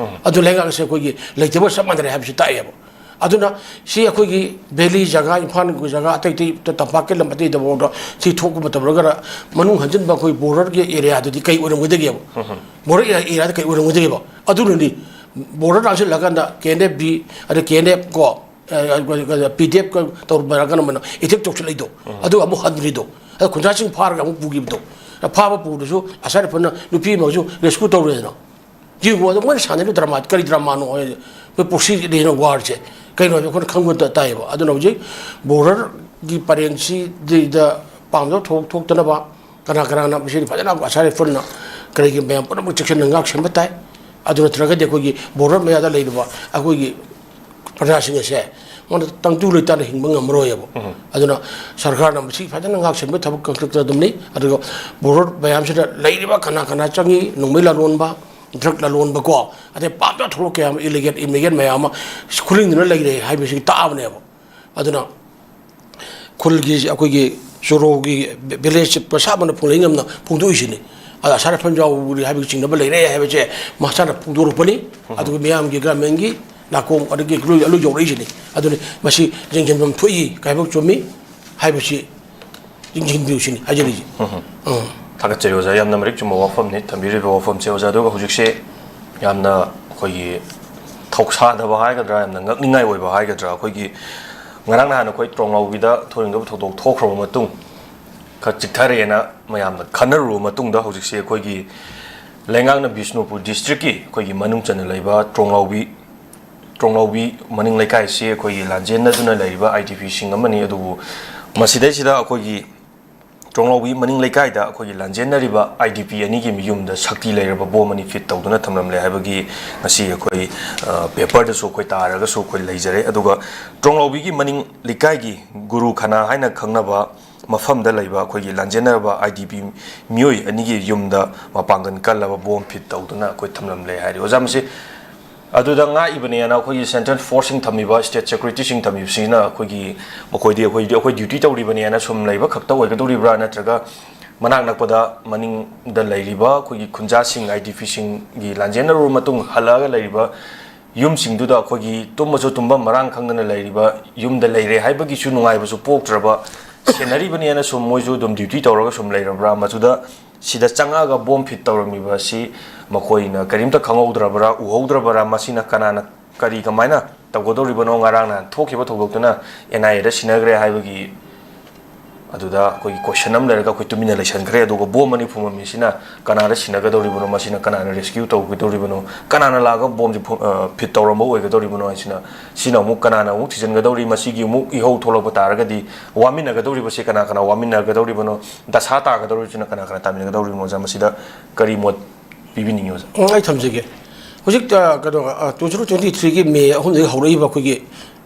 ꯑꯗꯨ ꯂꯩꯉꯥꯛ ꯑꯁꯦ ꯑꯩꯈꯣꯏꯒꯤ ꯂꯩꯇꯕꯒ ꯆꯞ ꯃꯥꯟꯅꯔꯦ ꯍꯥꯏꯕꯁꯤ ꯇꯥꯛꯑꯦꯕ꯫ ꯑꯗꯨꯅ ꯁꯤ ꯑꯩꯈꯣꯏꯒꯤ valley ꯖꯒꯥ, ꯏꯝꯐꯥꯜꯒꯤ ꯖꯒꯥ, ꯑꯇꯩ ꯑꯇꯩ ꯇꯝꯄꯥꯛꯀꯤ ꯂꯝ ꯑꯇꯩꯗꯐꯥꯎꯗ ꯁꯤ ꯊꯣꯛꯄ ꯃꯇꯝꯗ ꯃꯅꯨꯡ ꯍꯟꯖꯤꯟꯕ ꯑꯩꯈꯣꯏ borderꯒꯤ areaꯗꯗꯤ ꯀꯩ ꯑꯣꯏꯔꯝꯒꯗꯒꯦꯕ? Border areaꯗ ꯀꯩ ꯑꯣꯏꯔꯝꯒꯗꯒꯦꯕ? ꯑꯗꯨꯅꯅꯤ border ꯂꯥꯟꯁꯤꯜꯂꯀꯥꯟꯗ K N F B, ꯑꯗ K N F ꯀꯣ, ꯑ, P D F ꯀ ꯇꯧꯔꯝꯃꯒꯅ ꯑꯃꯅ attack ꯇꯧꯁꯤꯜꯂꯛꯏꯗꯣ, ꯑꯗꯨꯒ ꯑꯃꯨꯛ ꯍꯟꯗ꯭ꯔꯤꯗꯣ, ꯑꯗ ꯈꯨꯟꯖꯥꯁꯤꯡ ꯐꯥꯔꯒ ꯑꯃꯨꯛ ꯄꯨꯈꯤꯕꯗꯣ, ꯑ, ꯐꯥꯕ ꯄꯨꯕꯗꯁꯨ Assam Riflesꯅ ꯅꯨꯄꯤ ꯑꯃꯁꯨ rescue ꯇꯧꯔꯦꯗꯅ꯫ ꯌꯦꯡꯉꯨ, ꯑꯗꯣ ꯃꯣꯏꯅ ꯁꯥꯟꯅꯔꯤꯕ drama ꯀꯔꯤ dramaꯅꯣ ꯍꯥꯏ, ꯑꯩꯈꯣꯏ proxy ꯂꯩꯅ warꯁꯦ ꯀꯩꯅꯣ ꯍꯥꯏꯕ ꯑꯩꯈꯣꯏꯅ ꯈꯪꯕ ꯇ-, ꯇꯥꯏꯌꯦꯕ꯫ ꯑꯗꯨꯅ ꯍꯧꯖꯤꯛ borderꯒꯤ ꯄꯔꯦꯡꯁꯤꯗꯩꯗ ꯄꯥꯝꯗꯕ ꯊꯣꯛ-, ꯊꯣꯛꯇꯅꯕ ꯀꯅꯥ ꯀꯅꯥꯅ ꯃꯁꯤꯗꯤ ꯐꯖꯅ Assam Riflesꯅ ꯀꯔꯤꯒꯤ ꯃꯌꯥꯝ ꯄꯨꯝꯅꯃꯛ ꯆꯦꯛꯁꯤꯟꯅ ꯉꯥꯛ ꯁꯦꯟꯕ ꯇꯥꯏ꯫ ꯑꯗꯨ ꯅꯠꯇ꯭ꯔꯒꯗꯤ ꯑꯩꯈꯣꯏꯒꯤ border ꯃꯌꯥꯗ ꯂꯩꯔꯤꯕ ꯑꯩꯈꯣꯏꯒꯤ ꯄ꯭ꯔꯖꯥꯁꯤꯡ ꯑꯁꯦ ꯃꯉꯣꯟꯗ ꯇꯪꯗꯨ ꯂꯩꯇꯥꯅ ꯍꯤꯡꯕ ꯉꯝꯃꯔꯣꯏꯕ꯫ ꯑꯗꯨꯅ ꯁꯔꯀꯥꯔꯅ ꯃꯁꯤ ꯐꯖꯅ ꯉꯥꯛ ꯁꯦꯟꯕ ꯊꯕꯛ ꯀꯟꯈꯠꯀꯗꯕꯅꯤ꯫ ꯑꯗꯨꯒ border ꯃꯌꯥꯝꯁꯤꯗ ꯂꯩꯔꯤꯕ ꯀꯅꯥ ꯀꯅꯥ ꯆꯪꯉꯤ, ꯅꯣꯡꯃꯩ ꯂꯂꯣꯟꯕ, drug ꯂꯂꯣꯟꯕ ꯀꯣ, ꯑꯗꯩ ꯄꯥꯞꯇ ꯊꯣꯛꯂꯛ ꯀꯌꯥ ꯑꯃ, illegal immigrant ꯃꯌꯥꯝ ꯑꯃ ꯈꯨꯂꯤꯡꯗꯨꯅ ꯂꯩꯔꯦ ꯍꯥꯏꯕꯁꯤ ꯇꯥꯛꯑꯕꯅꯦꯕ꯫ ꯑꯗꯨꯅ ꯈꯨꯜꯒꯤ ꯑꯩꯈꯣꯏꯒꯤ ꯆꯣꯔꯣꯒꯤ ꯚꯤꯂꯦꯖ ꯃꯁꯥꯃꯛꯅ ꯐꯣꯡꯂꯩ ꯉꯝꯅ ꯐꯣꯡꯗꯣꯛꯏꯁꯤꯅꯤ꯫ ꯑꯗ ꯑꯁꯥ ꯔꯥꯏꯐꯜ ꯌꯥꯎꯔꯤ ꯍꯥꯏꯕꯒꯤ ꯆꯤꯡꯅꯕ ꯂꯩꯔꯦ ꯍꯥꯏꯕꯁꯦ ꯃꯁꯥꯅ ꯐꯣꯡꯗꯣꯔꯛꯄꯅꯤ꯫ ꯑꯗꯨꯒ ꯃꯤꯌꯥꯝꯒꯤ ꯒꯔꯃꯦꯟꯒꯤ ꯅꯥꯀꯣꯡ ꯑꯗꯒꯤ ꯂꯣꯏ ꯂꯣꯏ ꯌꯧꯔꯛꯏꯁꯤꯅꯤ꯫ ꯑꯗꯨꯅꯤ ꯃꯁꯤ ꯌꯦꯡꯁꯤꯟꯐꯝ ꯊꯣꯛꯏ ꯀꯥꯏꯕ ꯆꯨꯝꯃꯤ ꯍꯥꯏꯕꯁꯤ ꯌꯦꯡꯁꯤꯟꯕꯤꯌꯨ ꯁꯤꯅꯤ ꯍꯥꯏꯖꯔꯤꯁꯤ꯫ ꯎꯝ꯫ ꯊꯥꯒꯠꯆꯔꯤ ꯑꯣꯖꯥ, ꯌꯥꯝꯅ ꯃꯔꯤꯛ ꯆꯨꯝꯕ ꯋꯥꯐꯝꯅꯤ ꯊꯝꯕꯤꯔꯤꯕ ꯋꯥꯐꯝꯁꯦ꯫ ꯑꯣꯖꯥ, ꯑꯗꯨꯒ ꯍꯧꯖꯤꯛꯁꯦ ꯌꯥꯝꯅ ꯑꯩꯈꯣꯏꯒꯤ ꯊꯧꯁꯥꯗꯕ ꯍꯥꯏꯒꯗ꯭ꯔꯥ, ꯌꯥꯝꯅ ꯉꯛꯅꯤꯡꯉꯥꯏ ꯑꯣꯏꯕ ꯍꯥꯏꯒꯗ꯭ꯔꯥ, ꯑꯩꯈꯣꯏꯒꯤ ꯉꯔꯥꯡ ꯅꯍꯥꯟ ꯑꯩꯈꯣꯏ ꯇ꯭ꯔꯣꯡꯂꯥꯎꯕꯤꯗ ꯊꯣꯏꯗꯣꯛ ꯍꯦꯟꯗꯣꯛꯄ ꯊꯧꯗꯣꯛ ꯊꯣꯛꯈ꯭ꯔꯕ ꯃꯇꯨꯡ, ꯈꯔ ꯆꯤꯛꯊꯔꯛꯑꯦꯅ ꯃꯌꯥꯝꯅ ꯈꯟꯅꯔꯨꯔꯕ ꯃꯇꯨꯡꯗ, ꯍꯧꯖꯤꯛꯁꯦ ꯑꯩꯈꯣꯏꯒꯤ ꯂꯩꯉꯥꯛꯅ ꯕꯤꯁꯅꯨꯄꯨꯔ ꯗꯤꯁꯇ꯭ꯔꯤꯛꯀꯤ ꯑꯩꯈꯣꯏꯒꯤ ꯃꯅꯨꯡ ꯆꯟꯅ ꯂꯩꯕ ꯇ꯭ꯔꯣꯡꯂꯥꯎꯕꯤ, ꯇ꯭ꯔꯣꯡꯂꯥꯎꯕꯤ ꯃꯅꯤꯡ ꯂꯩꯀꯥꯏꯁꯤ ꯑꯩꯈꯣꯏꯒꯤ ꯂꯥꯟꯖꯦꯟꯅꯗꯨꯅ ꯂꯩꯔꯤꯕ ꯑꯥꯏ ꯗꯤ ꯄꯤꯁꯤꯡ ꯑꯃꯅꯤ꯫ ꯑꯗꯨꯕꯨ ꯃꯁꯤꯗꯩꯁꯤꯗ ꯑꯩꯈꯣꯏꯒꯤ ꯇ꯭ꯔꯣꯡꯂꯥꯎꯕꯤ ꯃꯅꯤꯡ ꯂꯩꯀꯥꯏꯗ ꯑꯩꯈꯣꯏꯒꯤ ꯂꯥꯟꯖꯦꯟꯅꯔꯤꯕ ꯑꯥꯏ ꯗꯤ ꯄꯤ ꯑꯅꯤꯒꯤ ꯃꯌꯨꯝꯗ ꯁꯛꯇꯤ ꯂꯩꯔꯕ ꯕꯣꯝ ꯑꯅꯤ ꯐꯤꯠ ꯇꯧꯗꯨꯅ ꯊꯝꯂꯝꯂꯦ ꯍꯥꯏꯕꯒꯤ ꯉꯁꯤ ꯑꯩꯈꯣꯏ, ꯑ, ꯄꯦꯄꯔꯗꯁꯨ ꯑꯩꯈꯣꯏ ꯇꯥꯔꯒꯁꯨ ꯑꯩꯈꯣꯏ ꯂꯩꯖꯔꯦ꯫ ꯑꯗꯨꯒ ꯇ꯭ꯔꯣꯡꯂꯥꯎꯕꯤꯒꯤ ꯃꯅꯤꯡ ꯂꯩꯀꯥꯏꯒꯤ ꯒꯨꯔꯨ ꯈꯅꯥ ꯍꯥꯏꯅ ꯈꯪꯅꯕ ꯃꯐꯝꯗ ꯂꯩꯕ ꯑꯩꯈꯣꯏꯒꯤ ꯂꯥꯟꯖꯦꯟꯅꯔꯕ ꯑꯥꯏ ꯗꯤ ꯄꯤ ꯃꯤꯑꯣꯏ ꯑꯅꯤꯒꯤ ꯌꯨꯝꯗ ꯃꯄꯥꯡꯒꯜ ꯀꯜꯂꯕ ꯕꯣꯝ ꯐꯤꯠ ꯇꯧꯗꯨꯅ ꯑꯩꯈꯣꯏ ꯊꯝꯂꯝꯂꯦ ꯍꯥꯏꯔꯤ꯫ ꯑꯣꯖꯥ, ꯃꯁꯤ ꯑꯗꯨꯗ ꯉꯥꯛꯏꯕꯅꯦꯅ ꯑꯩꯈꯣꯏꯒꯤ ꯁꯦꯟꯇ꯭ꯔꯦꯜ ꯐꯣꯔꯁꯁꯤꯡ ꯊꯝꯃꯤꯕ, ꯁ꯭ꯇꯦꯠ ꯁꯦꯀ꯭ꯌꯨꯔꯤꯇꯤꯁꯤꯡ ꯊꯝꯃꯤꯕꯁꯤꯅ ꯑꯩꯈꯣꯏꯒꯤ, ꯃꯈꯣꯏꯗꯤ ꯑꯩꯈꯣꯏꯗꯤ ꯑꯩꯈꯣꯏ ꯗ꯭ꯌꯨꯇꯤ ꯇꯧꯔꯤꯕꯅꯦꯅ ꯁꯨꯝ ꯂꯩꯕ ꯈꯛꯇ ꯑꯣꯏꯒꯗꯧꯔꯤꯕ꯭ꯔꯥ, ꯅꯠꯇ꯭ꯔꯒ ꯃꯅꯥꯛ ꯅꯛꯄꯗ ꯃꯅꯤꯡꯗ ꯂꯩꯔꯤꯕ ꯑꯩꯈꯣꯏꯒꯤ ꯈꯨꯟꯖꯥꯁꯤꯡ, ꯑꯥꯏ ꯗꯤ ꯄꯤꯁꯤꯡꯒꯤ ꯂꯥꯟꯖꯦꯟꯅꯔꯨꯔꯕ ꯃꯇꯨꯡ ꯍꯜꯂꯛꯑꯒ ꯂꯩꯔꯤꯕ ꯌꯨꯝꯁꯤꯡꯗꯨꯗ ꯑꯩꯈꯣꯏꯒꯤ ꯇꯨꯝꯕꯁꯨ ꯇꯨꯝꯐꯝ ꯃꯔꯥꯡ ꯈꯪꯗꯅ ꯂꯩꯔꯤꯕ, ꯌꯨꯝꯗ ꯂꯩꯔꯦ ꯍꯥꯏꯕꯒꯤꯁꯨ ꯅꯨꯡꯉꯥꯏꯕꯁꯨ ꯄꯣꯛꯇ꯭ꯔꯕ, ꯁꯦꯟꯅꯔꯤꯕꯅꯦꯅ ꯁꯨꯝ ꯃꯣꯏꯁꯨ ꯑꯗꯨꯝ ꯗ꯭ꯌꯨꯇꯤ ꯇꯧꯔꯒ ꯁꯨꯝ ꯂꯩꯔꯕ꯭ꯔꯥ? ꯃꯗꯨꯗ ꯁꯤꯗ ꯆꯪꯉꯛꯑꯒ ꯕꯣꯝ ꯐꯤꯠ ꯇꯧꯔꯝꯃꯤꯕ ꯑꯁꯤ ꯃꯈꯣꯏꯅ ꯀꯔꯤꯝꯇ ꯈꯪꯍꯧꯗ꯭ꯔꯕ꯭ꯔꯥ, ꯎꯍꯧꯗ꯭ꯔꯕ꯭ꯔꯥ? ꯃꯁꯤꯅ ꯀꯅꯥꯅ, ꯀꯔꯤ, ꯀꯃꯥꯏꯅ ꯇꯧꯒꯗꯧꯔꯤꯕꯅꯣ? ꯉꯔꯥꯡ ꯅꯍꯥꯟ ꯊꯣꯛꯈꯤꯕ ꯊꯧꯗꯣꯛꯇꯨꯅ ꯑꯦꯟ ꯑꯥꯏ ꯑꯦꯗ ꯁꯤꯟꯅꯈ꯭ꯔꯦ ꯍꯥꯏꯕꯒꯤ ꯑꯗꯨꯗ ꯑꯩꯈꯣꯏꯒꯤ ꯀꯣꯏꯁꯟ ꯑꯃ ꯂꯩꯔꯒ ꯑꯩꯈꯣꯏ ꯇꯨꯃꯤꯟꯅ ꯂꯩꯁꯟꯈ꯭ꯔꯦ꯫ ꯑꯗꯨꯒ ꯕꯣꯝ ꯑꯅꯤ ꯐꯨꯝꯃꯝꯃꯤꯁꯤꯅ ꯀꯅꯥꯗ ꯁꯤꯟꯅꯒꯗꯧꯔꯤꯕꯅꯣ? ꯃꯁꯤꯅ ꯀꯅꯥꯅ ꯔꯦꯁꯀ꯭ꯌꯨ ꯇꯧꯒꯗꯧꯔꯤꯕꯅꯣ? ꯀꯅꯥꯅ ꯂꯥꯛꯑꯒ ꯕꯣꯝꯁꯦ ꯐꯨ-, ꯑ, ꯐꯤꯠ ꯇꯧꯔꯝꯕ ꯑꯣꯏꯒꯗꯧꯔꯤꯕꯅꯣ ꯍꯥꯏꯁꯤꯅ, ꯁꯤꯅ ꯑꯃꯨꯛ ꯀꯅꯥꯅ ꯑꯃꯨꯛ ꯊꯤꯖꯤꯟꯒꯗꯧꯔꯤ? ꯃꯁꯤꯒꯤ ꯑꯃꯨꯛ ꯏꯍꯧ ꯊꯣꯛꯂꯛꯄ ꯇꯥꯔꯒꯗꯤ ꯋꯥꯃꯤꯟꯅꯒꯗꯧꯔꯤꯕꯁꯤ ꯀꯅꯥ ꯀꯅꯥ ꯋꯥꯃꯤꯟꯅꯒꯗꯧꯔꯤꯕꯅꯣ? ꯗꯁꯥ ꯇꯥꯒꯗꯧꯔꯤꯕꯁꯤꯅ ꯀꯅꯥ ꯀꯅꯥ ꯇꯥꯃꯤꯟꯅꯒꯗꯧꯔꯤꯕꯅꯣ? ꯑꯣꯖꯥ, ꯃꯁꯤꯗ ꯀꯔꯤ ꯃꯣꯠ ꯄꯤꯕꯤꯅꯤꯡꯉꯤ, ꯑꯣꯖꯥ? ꯎꯝ, ꯑꯩ ꯊꯝꯖꯒꯦ꯫ ꯍꯧꯖꯤꯛ, ꯑ, ꯀꯩꯅꯣ, ꯑ, two zero twenty threeꯒꯤ ꯃꯦ ꯑꯍꯨꯝꯗꯒꯤ ꯍꯧꯔꯛꯏꯕ ꯑꯩꯈꯣꯏꯒꯤ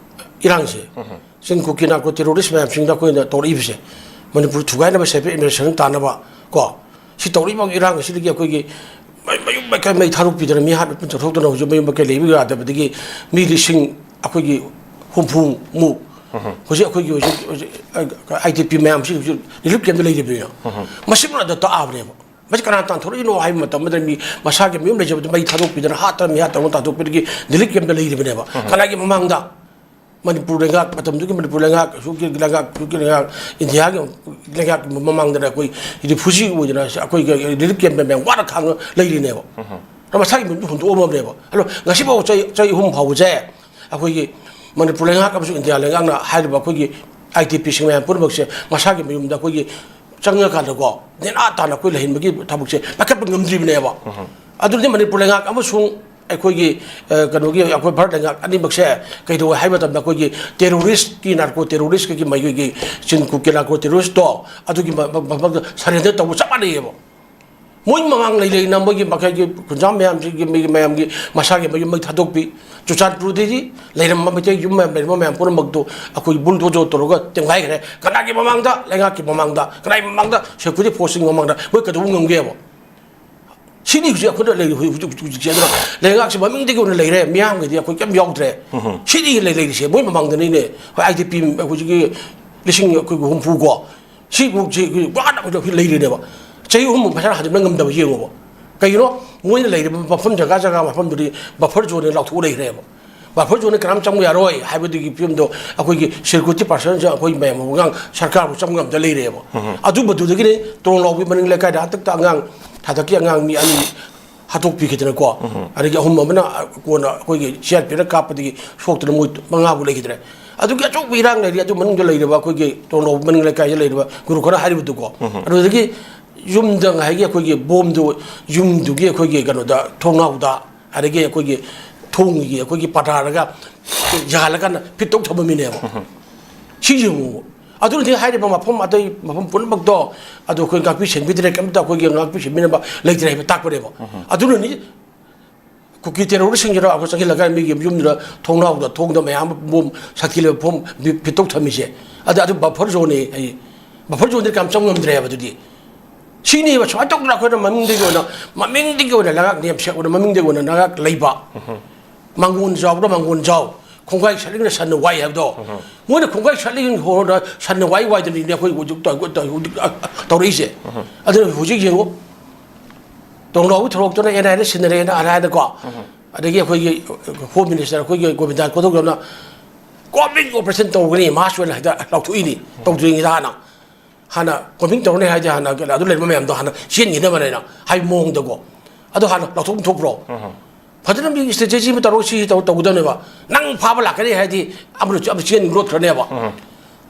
ꯏꯔꯥꯡꯁꯦ, ꯎꯝ꯫ ꯆꯤꯡ ꯀꯨꯀꯤ ꯅꯥꯔꯀꯣ ꯇꯦꯔꯣꯔꯤꯁ ꯃꯌꯥꯝꯁꯤꯡꯗ ꯑꯩꯈꯣꯏꯅ ꯇꯧꯔꯛꯏꯕꯁꯦ, ꯃꯅꯤꯄꯨꯔ ꯊꯨꯒꯥꯏꯅꯕ separate administration ꯇꯥꯅꯕ ꯀꯣ, ꯁꯤ ꯇꯧꯔꯛꯏꯕ ꯏꯔꯥꯡ ꯑꯁꯤꯗꯒꯤ ꯑꯩꯈꯣꯏꯒꯤ ꯃ-, ꯃꯌꯨꯝ ꯃꯀꯩ ꯃꯩ ꯊꯥꯗꯣꯛꯄꯤꯗꯅ, ꯃꯤ ꯍꯥꯠ ꯄꯨꯟ ꯆꯠꯊꯣꯛꯇꯅ ꯍꯧꯖꯤꯛ ꯃꯌꯨꯝ ꯃꯀꯩ ꯂꯩꯕ ꯌꯥꯗꯕꯗꯒꯤ ꯃꯤ ꯂꯤꯁꯤꯡ ꯑꯩꯈꯣꯏꯒꯤ ꯍꯨꯝꯐꯨꯃꯨꯛ ꯍꯧꯖꯤꯛ ꯑꯩꯈꯣꯏꯒꯤ ꯍꯧꯖꯤꯛ ꯍꯧꯖꯤꯛ ꯑꯥꯏ ꯗꯤ ꯄꯤ ꯃꯌꯥꯝꯁꯤ ꯍꯧꯖꯤꯛ ꯔꯤꯂꯤꯐ ꯀꯦꯝꯞꯇ ꯂꯩꯔꯤꯕꯅꯤꯅ, ꯃꯁꯤꯃ ꯑꯗ ꯇꯥꯛꯑꯕꯅꯦꯕ꯫ ꯃꯁꯤ ꯀꯅꯥ ꯇꯥꯟꯊꯣꯔꯛꯏꯅꯣ ꯍꯥꯏꯕ ꯃꯇꯝ ꯑꯃꯗ ꯃꯤ ꯃꯁꯥꯒꯤ ꯃꯌꯨꯝ ꯂꯩꯖꯕꯗ ꯃꯩ ꯊꯥꯗꯣꯛꯄꯤꯗꯅ, ꯍꯥꯠꯇꯅ ꯃꯤ ꯍꯥꯠꯇꯅ ꯇꯥꯟꯊꯣꯛꯄꯤꯗꯒꯤ ꯔꯤꯂꯤꯐ ꯀꯦꯝꯞꯇ ꯂꯩꯔꯤꯕꯅꯦꯕ꯫ ꯀꯅꯥꯒꯤ ꯃꯃꯥꯡꯗ? ꯃꯅꯤꯄꯨꯔ ꯂꯩꯉꯥꯛ, ꯃꯇꯝꯗꯨꯒꯤ ꯃꯅꯤꯄꯨꯔ ꯂꯩꯉꯥꯛ, ꯍꯧꯖꯤꯛꯀꯤ ꯂꯩꯉꯥꯛ, ꯍꯧꯖꯤꯛꯀꯤ ꯂꯩꯉꯥꯛ, ꯏꯟꯗꯤꯌꯥꯒꯤ ꯂꯩꯉꯥꯛꯀꯤ ꯃꯃꯥꯡꯗꯅ ꯑꯩꯈꯣꯏ ꯔꯤꯐ꯭ꯌꯨꯖꯤ ꯑꯣꯏꯗꯅ ꯑꯩꯈꯣꯏꯒꯤ ꯔꯤꯂꯤꯐ ꯀꯦꯝꯞ ꯃꯌꯥꯝ ꯋꯥꯅ ꯈꯥꯡꯉ ꯂꯩꯔꯤꯅꯦꯕ꯫ ꯑꯗꯣ ꯃꯁꯥꯒꯤ ꯃꯌꯨꯝꯗ ꯍꯨꯟꯗꯣꯛꯑꯝꯃꯕꯅꯦꯕ꯫ ꯑꯗꯣ ꯉꯁꯤꯐꯥꯎ ꯆꯍꯤ, ꯆꯍꯤ ꯑꯍꯨꯝ ꯐꯥꯎꯕꯁꯦ ꯑꯩꯈꯣꯏꯒꯤ ꯃꯅꯤꯄꯨꯔ ꯂꯩꯉꯥꯛ ꯑꯃꯁꯨꯡ ꯏꯟꯗꯤꯌꯥ ꯂꯩꯉꯥꯛꯅ ꯍꯥꯏꯔꯤꯕ ꯑꯩꯈꯣꯏꯒꯤ ꯑꯥꯏ ꯗꯤ ꯄꯤꯁꯤꯡ ꯃꯌꯥꯝ ꯄꯨꯝꯅꯃꯛꯁꯦ ꯃꯁꯥꯒꯤ ꯃꯌꯨꯝꯗ ꯑꯩꯈꯣꯏꯒꯤ ꯆꯪꯉꯀꯥꯟꯗꯀꯣ, ꯅꯦꯅꯥ ꯇꯥꯅ ꯑꯩꯈꯣꯏ ꯂꯩꯍꯟꯕꯒꯤ ꯊꯕꯛꯁꯦ ꯄꯥꯏꯈꯠꯄ ꯉꯝꯗ꯭ꯔꯤꯕꯅꯦꯕ꯫ ꯑꯗꯨꯗꯤ ꯃꯅꯤꯄꯨꯔ ꯂꯩꯉꯥꯛ ꯑꯃꯁꯨꯡ ꯑꯩꯈꯣꯏꯒꯤ, ꯑ, ꯀꯩꯅꯣꯒꯤ, ꯑꯩꯈꯣꯏ ꯚꯥꯔꯠ ꯂꯩꯉꯥꯛ ꯑꯅꯤꯃꯛꯁꯦ ꯀꯩꯗꯧꯋꯦ ꯍꯥꯏꯕ ꯃꯇꯝꯗ, ꯑꯩꯈꯣꯏꯒꯤ ꯇꯦꯔꯣꯔꯤꯁꯀꯤ, ꯅꯥꯔꯀꯣ ꯇꯦꯔꯣꯔꯤꯁꯀꯤ, ꯃꯈꯣꯏꯒꯤ ꯆꯤꯟ ꯀꯨꯀꯤ ꯅꯥꯔꯀꯣ ꯇꯦꯔꯣꯔꯤꯁꯇꯣ, ꯑꯗꯨꯒꯤ ꯃ-, ꯃ-, ꯃꯐꯝꯗ ꯁꯔꯦꯟꯗꯔ ꯇꯧꯕ ꯆꯞ ꯃꯥꯟꯅꯩꯌꯦꯕ꯫ ꯃꯣꯏ ꯃꯃꯥꯡ ꯂꯩ ꯂꯩꯅ ꯃꯣꯏꯒꯤ ꯃꯈꯩꯒꯤ ꯈꯨꯟꯖꯥ ꯃꯌꯥꯝꯁꯤꯒꯤ, ꯃꯤꯒꯤ ꯃꯌꯥꯝꯒꯤ ꯃꯁꯥꯒꯤ ꯃꯌꯨꯝ ꯃꯩ ꯊꯥꯗꯣꯛꯄꯤ, ꯆꯨꯔꯆꯥꯟꯄꯨꯔꯗꯒꯤ ꯂꯩꯔꯝꯕ ꯃꯩꯇꯩ ꯌꯨꯝ ꯃꯌꯥꯝ ꯂꯩꯔꯝꯕ ꯃꯌꯥꯝ ꯄꯨꯝꯅꯃꯛꯇꯨ ꯑꯩꯈꯣꯏ ꯕꯨꯜꯗꯣꯖꯔ ꯇꯧꯔꯒ ꯇꯦꯝꯒꯥꯏꯈ꯭ꯔꯦ꯫ ꯀꯅꯥꯒꯤ ꯃꯃꯥꯡꯗ? ꯂꯩꯉꯥꯛꯀꯤ ꯃꯃꯥꯡꯗ꯫ ꯀꯅꯥꯒꯤ ꯃꯃꯥꯡꯗ? ꯁꯦꯀ꯭ꯌꯨꯔꯤꯇꯤ ꯐꯣꯔꯁꯁꯤꯡ ꯃꯃꯥꯡꯗ꯫ ꯃꯣꯏ ꯀꯩꯗꯧꯕ ꯉꯝꯒꯦꯕ? ꯁꯤꯅꯤ ꯍꯧꯖꯤꯛ ꯑꯩꯈꯣꯏꯅ ꯂꯩꯔꯤ ꯍꯧꯖꯤꯛ, ꯍꯧꯖꯤꯛ, ꯍꯧꯖꯤꯛꯁꯦ꯫ ꯑꯗꯨꯅ ꯂꯩꯉꯥꯛꯁꯦ ꯃꯃꯤꯡꯗꯒꯤ ꯑꯣꯏꯅ ꯂꯩꯔꯦ, ꯃꯤꯌꯥꯝꯒꯤꯗꯤ ꯑꯩꯈꯣꯏ ꯀꯩꯝ ꯌꯥꯎꯗ꯭ꯔꯦ꯫ ꯁꯤꯅꯤ ꯂꯩ-, ꯂꯩꯔꯤꯁꯦ ꯃꯣꯏ ꯃꯃꯥꯡꯗꯅꯤꯅꯦ꯫ ꯍꯣꯏ, ꯑꯥꯏ ꯗꯤ ꯄꯤ ꯍꯧꯖꯤꯛꯀꯤ ꯂꯤꯁꯤꯡ ꯑꯩꯈꯣꯏꯒꯤ ꯍꯨꯝꯐꯨ ꯀꯣ, ꯁꯤꯐꯥꯎꯁꯦ ꯑꯩꯈꯣꯏ ꯋꯥꯅ ꯑꯩꯈꯣꯏ ꯂꯩꯔꯤꯅꯦꯕ꯫ ꯆꯍꯤ ꯑꯍꯨꯝꯃꯨꯛ ꯃꯁꯥꯅ ꯍꯟꯖꯤꯟꯕ ꯉꯝꯗꯕ ꯌꯦꯡꯉꯣꯕ꯫ ꯀꯩꯒꯤꯅꯣ? ꯃꯣꯏꯅ ꯂꯩꯔꯤꯕ ꯃꯐꯝ, ꯖꯒꯥ ꯖꯒꯥ ꯃꯐꯝꯗꯨꯗꯤ ꯕꯐꯔ ꯖꯣꯟꯅ ꯂꯥꯎꯊꯣꯛꯑ ꯂꯩꯈ꯭ꯔꯦꯕ꯫ ꯕꯐꯔ ꯖꯣꯟꯗ ꯀꯅꯥꯝ ꯆꯪꯕ ꯌꯥꯔꯣꯏ ꯍꯥꯏꯕꯗꯨꯒꯤ ꯐꯤꯕꯝꯗꯣ ꯑꯩꯈꯣꯏꯒꯤ ꯁꯦꯀ꯭ꯌꯨꯔꯤꯇꯤ ꯄꯥꯔꯁꯟꯁꯤꯡ ꯑꯩꯈꯣꯏ ꯃꯌꯥꯝ ꯑꯉꯥꯡ ꯁꯔꯀꯥꯔꯕꯨ ꯆꯪꯕ ꯉꯝꯗ ꯂꯩꯔꯦꯕ꯫ ꯑꯗꯨꯝꯕꯗꯨꯗꯒꯤꯅꯤ ꯇꯣꯔꯣꯡ ꯂꯥꯎꯕꯤ ꯃꯅꯤꯡ ꯂꯩꯀꯥꯏꯗ ꯍꯟꯗꯛꯇ ꯑꯉꯥꯡ ꯊꯥꯗꯛꯀꯤ ꯑꯉꯥꯡ ꯃꯤ ꯑꯅꯤ ꯍꯥꯠꯇꯣꯛꯄꯤꯈꯤꯗꯅꯀꯣ꯫ ꯑꯗꯒꯤ ꯑꯍꯨꯝ ꯑꯃꯅ ꯀꯣꯟꯅ ꯑꯩꯈꯣꯏꯒꯤ ꯁꯤ ꯑꯥꯔ ꯄꯤ ꯑꯦꯐꯅ ꯀꯥꯞꯄꯗꯒꯤ ꯁꯣꯛꯇꯅ ꯃꯣꯏ ꯃꯉꯥꯕꯨ ꯂꯩꯈꯤꯗ꯭ꯔꯦ꯫ ꯑꯗꯨꯒꯤ ꯑꯆꯧꯕ ꯏꯔꯥꯡ ꯂꯩꯔꯤ꯫ ꯑꯗꯨ ꯃꯅꯨꯡꯗ ꯂꯩꯔꯤꯕ ꯑꯩꯈꯣꯏꯒꯤ ꯇꯣꯔꯣꯡ ꯂꯥꯎꯕꯤ ꯃꯅꯤꯡ ꯂꯩꯀꯥꯏꯗ ꯂꯩꯔꯤꯕ ꯒꯨꯔꯨ ꯈꯔ ꯍꯥꯏꯔꯤꯕꯗꯨꯀꯣ꯫ ꯑꯗꯨꯗꯒꯤ ꯌꯨꯝꯗ ꯉꯁꯥꯏꯒꯤ ꯑꯩꯈꯣꯏꯒꯤ ꯕꯣꯝꯗꯨ ꯌꯨꯝꯗꯨꯒꯤ ꯑꯩꯈꯣꯏꯒꯤ ꯀꯩꯅꯣꯗ, ꯊꯣꯡꯅꯥꯎꯗ, ꯑꯗꯒꯤ ꯑꯩꯈꯣꯏꯒꯤ ꯊꯣꯡꯒꯤ ꯑꯩꯈꯣꯏꯒꯤ ꯄꯥꯇꯥꯔꯒ ꯌꯥꯜꯂꯀꯥꯟꯗ ꯐꯤꯠ ꯇꯧ ꯊꯝꯃꯝꯃꯤꯅꯦꯕ꯫ ꯁꯤ ꯌꯦꯡꯉꯨ꯫ ꯑꯗꯨꯅꯗꯤ ꯍꯥꯏꯔꯤꯕ ꯃꯐꯝ, ꯑꯇꯩ ꯃꯐꯝ ꯄꯨꯝꯅꯃꯛꯇꯣ ꯑꯗꯨ ꯑꯩꯈꯣꯏ ꯉꯥꯛꯄꯤ ꯁꯦꯟꯕꯤꯗ꯭ꯔꯦ, ꯀꯩꯝꯇ ꯑꯩꯈꯣꯏꯒꯤ ꯉꯥꯛꯄꯤ ꯁꯦꯟꯕꯤꯅꯕ ꯂꯩꯇ꯭ꯔꯦ ꯍꯥꯏꯕ ꯇꯥꯛꯄꯅꯦꯕ꯫ ꯑꯗꯨꯅꯅꯤ ꯀꯨꯀꯤ ꯇꯦꯔꯣꯔꯤꯁꯁꯤꯡꯁꯤꯅ ꯑꯩꯈꯣꯏ ꯆꯪꯁꯤꯜꯂꯒ ꯃꯤꯒꯤ ꯌꯨꯝꯗꯨꯗ ꯊꯣꯡꯅꯥꯎꯗ ꯊꯣꯡꯗ ꯃꯌꯥꯝ ꯑꯃ ꯕꯣꯝ ꯁꯥꯊꯤ ꯂꯩꯕ ꯐꯣꯝ ꯐꯤꯠ ꯇꯧ ꯊꯝꯃꯤꯁꯦ꯫ ꯑꯗ ꯑꯗꯨ ꯕꯐꯔ ꯖꯣꯟꯅꯤ ꯑꯩ꯫ ꯕꯐꯔ ꯖꯣꯟꯗꯤ ꯀꯌꯥꯝ ꯆꯪ ꯉꯝꯗ꯭ꯔꯦꯕ ꯑꯗꯨꯗꯤ꯫ ꯁꯤꯅꯦꯕ ꯁꯨꯃꯥꯏꯅ ꯇꯧꯗꯅ ꯑꯩꯈꯣꯏꯅ ꯃꯃꯤꯡꯗꯒꯤ ꯑꯣꯏꯅ, ꯃꯃꯤꯡꯗꯒꯤ ꯑꯣꯏꯅ ꯂꯩꯉꯥꯛ ꯅꯦꯝꯁꯦ ꯑꯣꯏꯅ ꯃꯃꯤꯡꯗꯒꯤ ꯑꯣꯏꯅ ꯂꯩꯉꯥꯛ ꯂꯩꯕ꯫ ꯃꯥꯡꯒꯣꯟ ꯖꯥꯎꯗ ꯃꯥꯡꯒꯣꯟ ꯖꯥꯎ꯫ ꯈꯣꯡꯒꯥꯏ ꯁꯠꯂꯤꯉꯩꯗ ꯁꯟꯅ ꯋꯥꯏ ꯍꯥꯏꯕꯗꯣ, ꯃꯣꯏꯅ ꯈꯣꯡꯒꯥꯏ ꯁꯠꯂꯤꯉꯩ ꯍꯣꯔꯗ ꯁꯟꯅ ꯋꯥꯏ ꯋꯥꯏꯗꯅꯤꯅꯦ ꯑꯩꯈꯣꯏ ꯍꯧꯖꯤꯛ ꯇꯧ-, ꯇꯧ-, ꯍꯧꯖꯤꯛ, ꯑ, ꯇꯧꯔꯛꯏꯁꯦ꯫ ꯑꯗꯨꯅ ꯍꯧꯖꯤꯛ ꯌꯦꯡꯉꯨ, ꯇꯣꯡꯂꯥꯎꯕꯤ ꯊꯧꯔꯣꯛꯇꯨꯅ ꯑꯦꯟ ꯑꯥꯏ ꯑꯦꯗ ꯁꯤꯟꯅꯔꯦꯅ ꯑꯅꯥꯏꯗꯀꯣ, ꯑꯗꯒꯤ ꯑꯩꯈꯣꯏꯒꯤ ꯍꯣꯝ ꯃꯤꯅꯤꯁꯇꯔ ꯑꯩꯈꯣꯏꯒꯤ ꯒꯣꯕꯤꯟꯗ ꯀꯣꯊꯧꯖꯝꯅ "ꯀꯣꯝꯕꯤꯡ ꯑꯣꯄꯔꯦꯁꯟ ꯇꯧꯒꯅꯤ" ꯃꯥꯁ ꯑꯣꯏꯅ ꯍꯦꯛꯇ ꯂꯥꯎꯊꯣꯛꯏꯅꯤ꯫ ꯇꯧꯗ꯭ꯔꯤꯉꯩꯗ ꯍꯥꯟꯅ, ꯍꯥꯟꯅ ꯀꯣꯝꯕꯤꯡ ꯇꯧꯔꯅꯤ ꯍꯥꯏꯗꯤ ꯍꯥꯟꯅ ꯑꯗꯨ ꯂꯩꯔꯝꯕ ꯃꯌꯥꯝꯗꯣ ꯍꯥꯟꯅ ꯆꯦꯟꯈꯤꯅꯕꯅꯦꯅ ꯍꯥꯏꯕ ꯃꯑꯣꯡꯗꯀꯣ꯫ ꯑꯗꯣ ꯍꯥꯟꯅ ꯂꯥꯎꯊꯣꯛ ꯊꯣꯛꯄ꯭ꯔꯣ? ꯐꯖꯅ ꯃꯤ ꯁ꯭ꯇꯔꯦꯇꯦꯖꯤ ꯑꯃ ꯇꯧꯔꯒ ꯁꯤ ꯇꯧ-, ꯇꯧꯒꯗꯕꯅꯦꯕ꯫ ꯅꯪ ꯐꯥꯕ ꯂꯥꯛꯀꯅꯤ ꯍꯥꯏꯗꯤ ꯑꯃꯅ ꯑꯃ ꯆꯦꯟ ꯂꯣꯠꯈ꯭ꯔꯅꯦꯕ꯫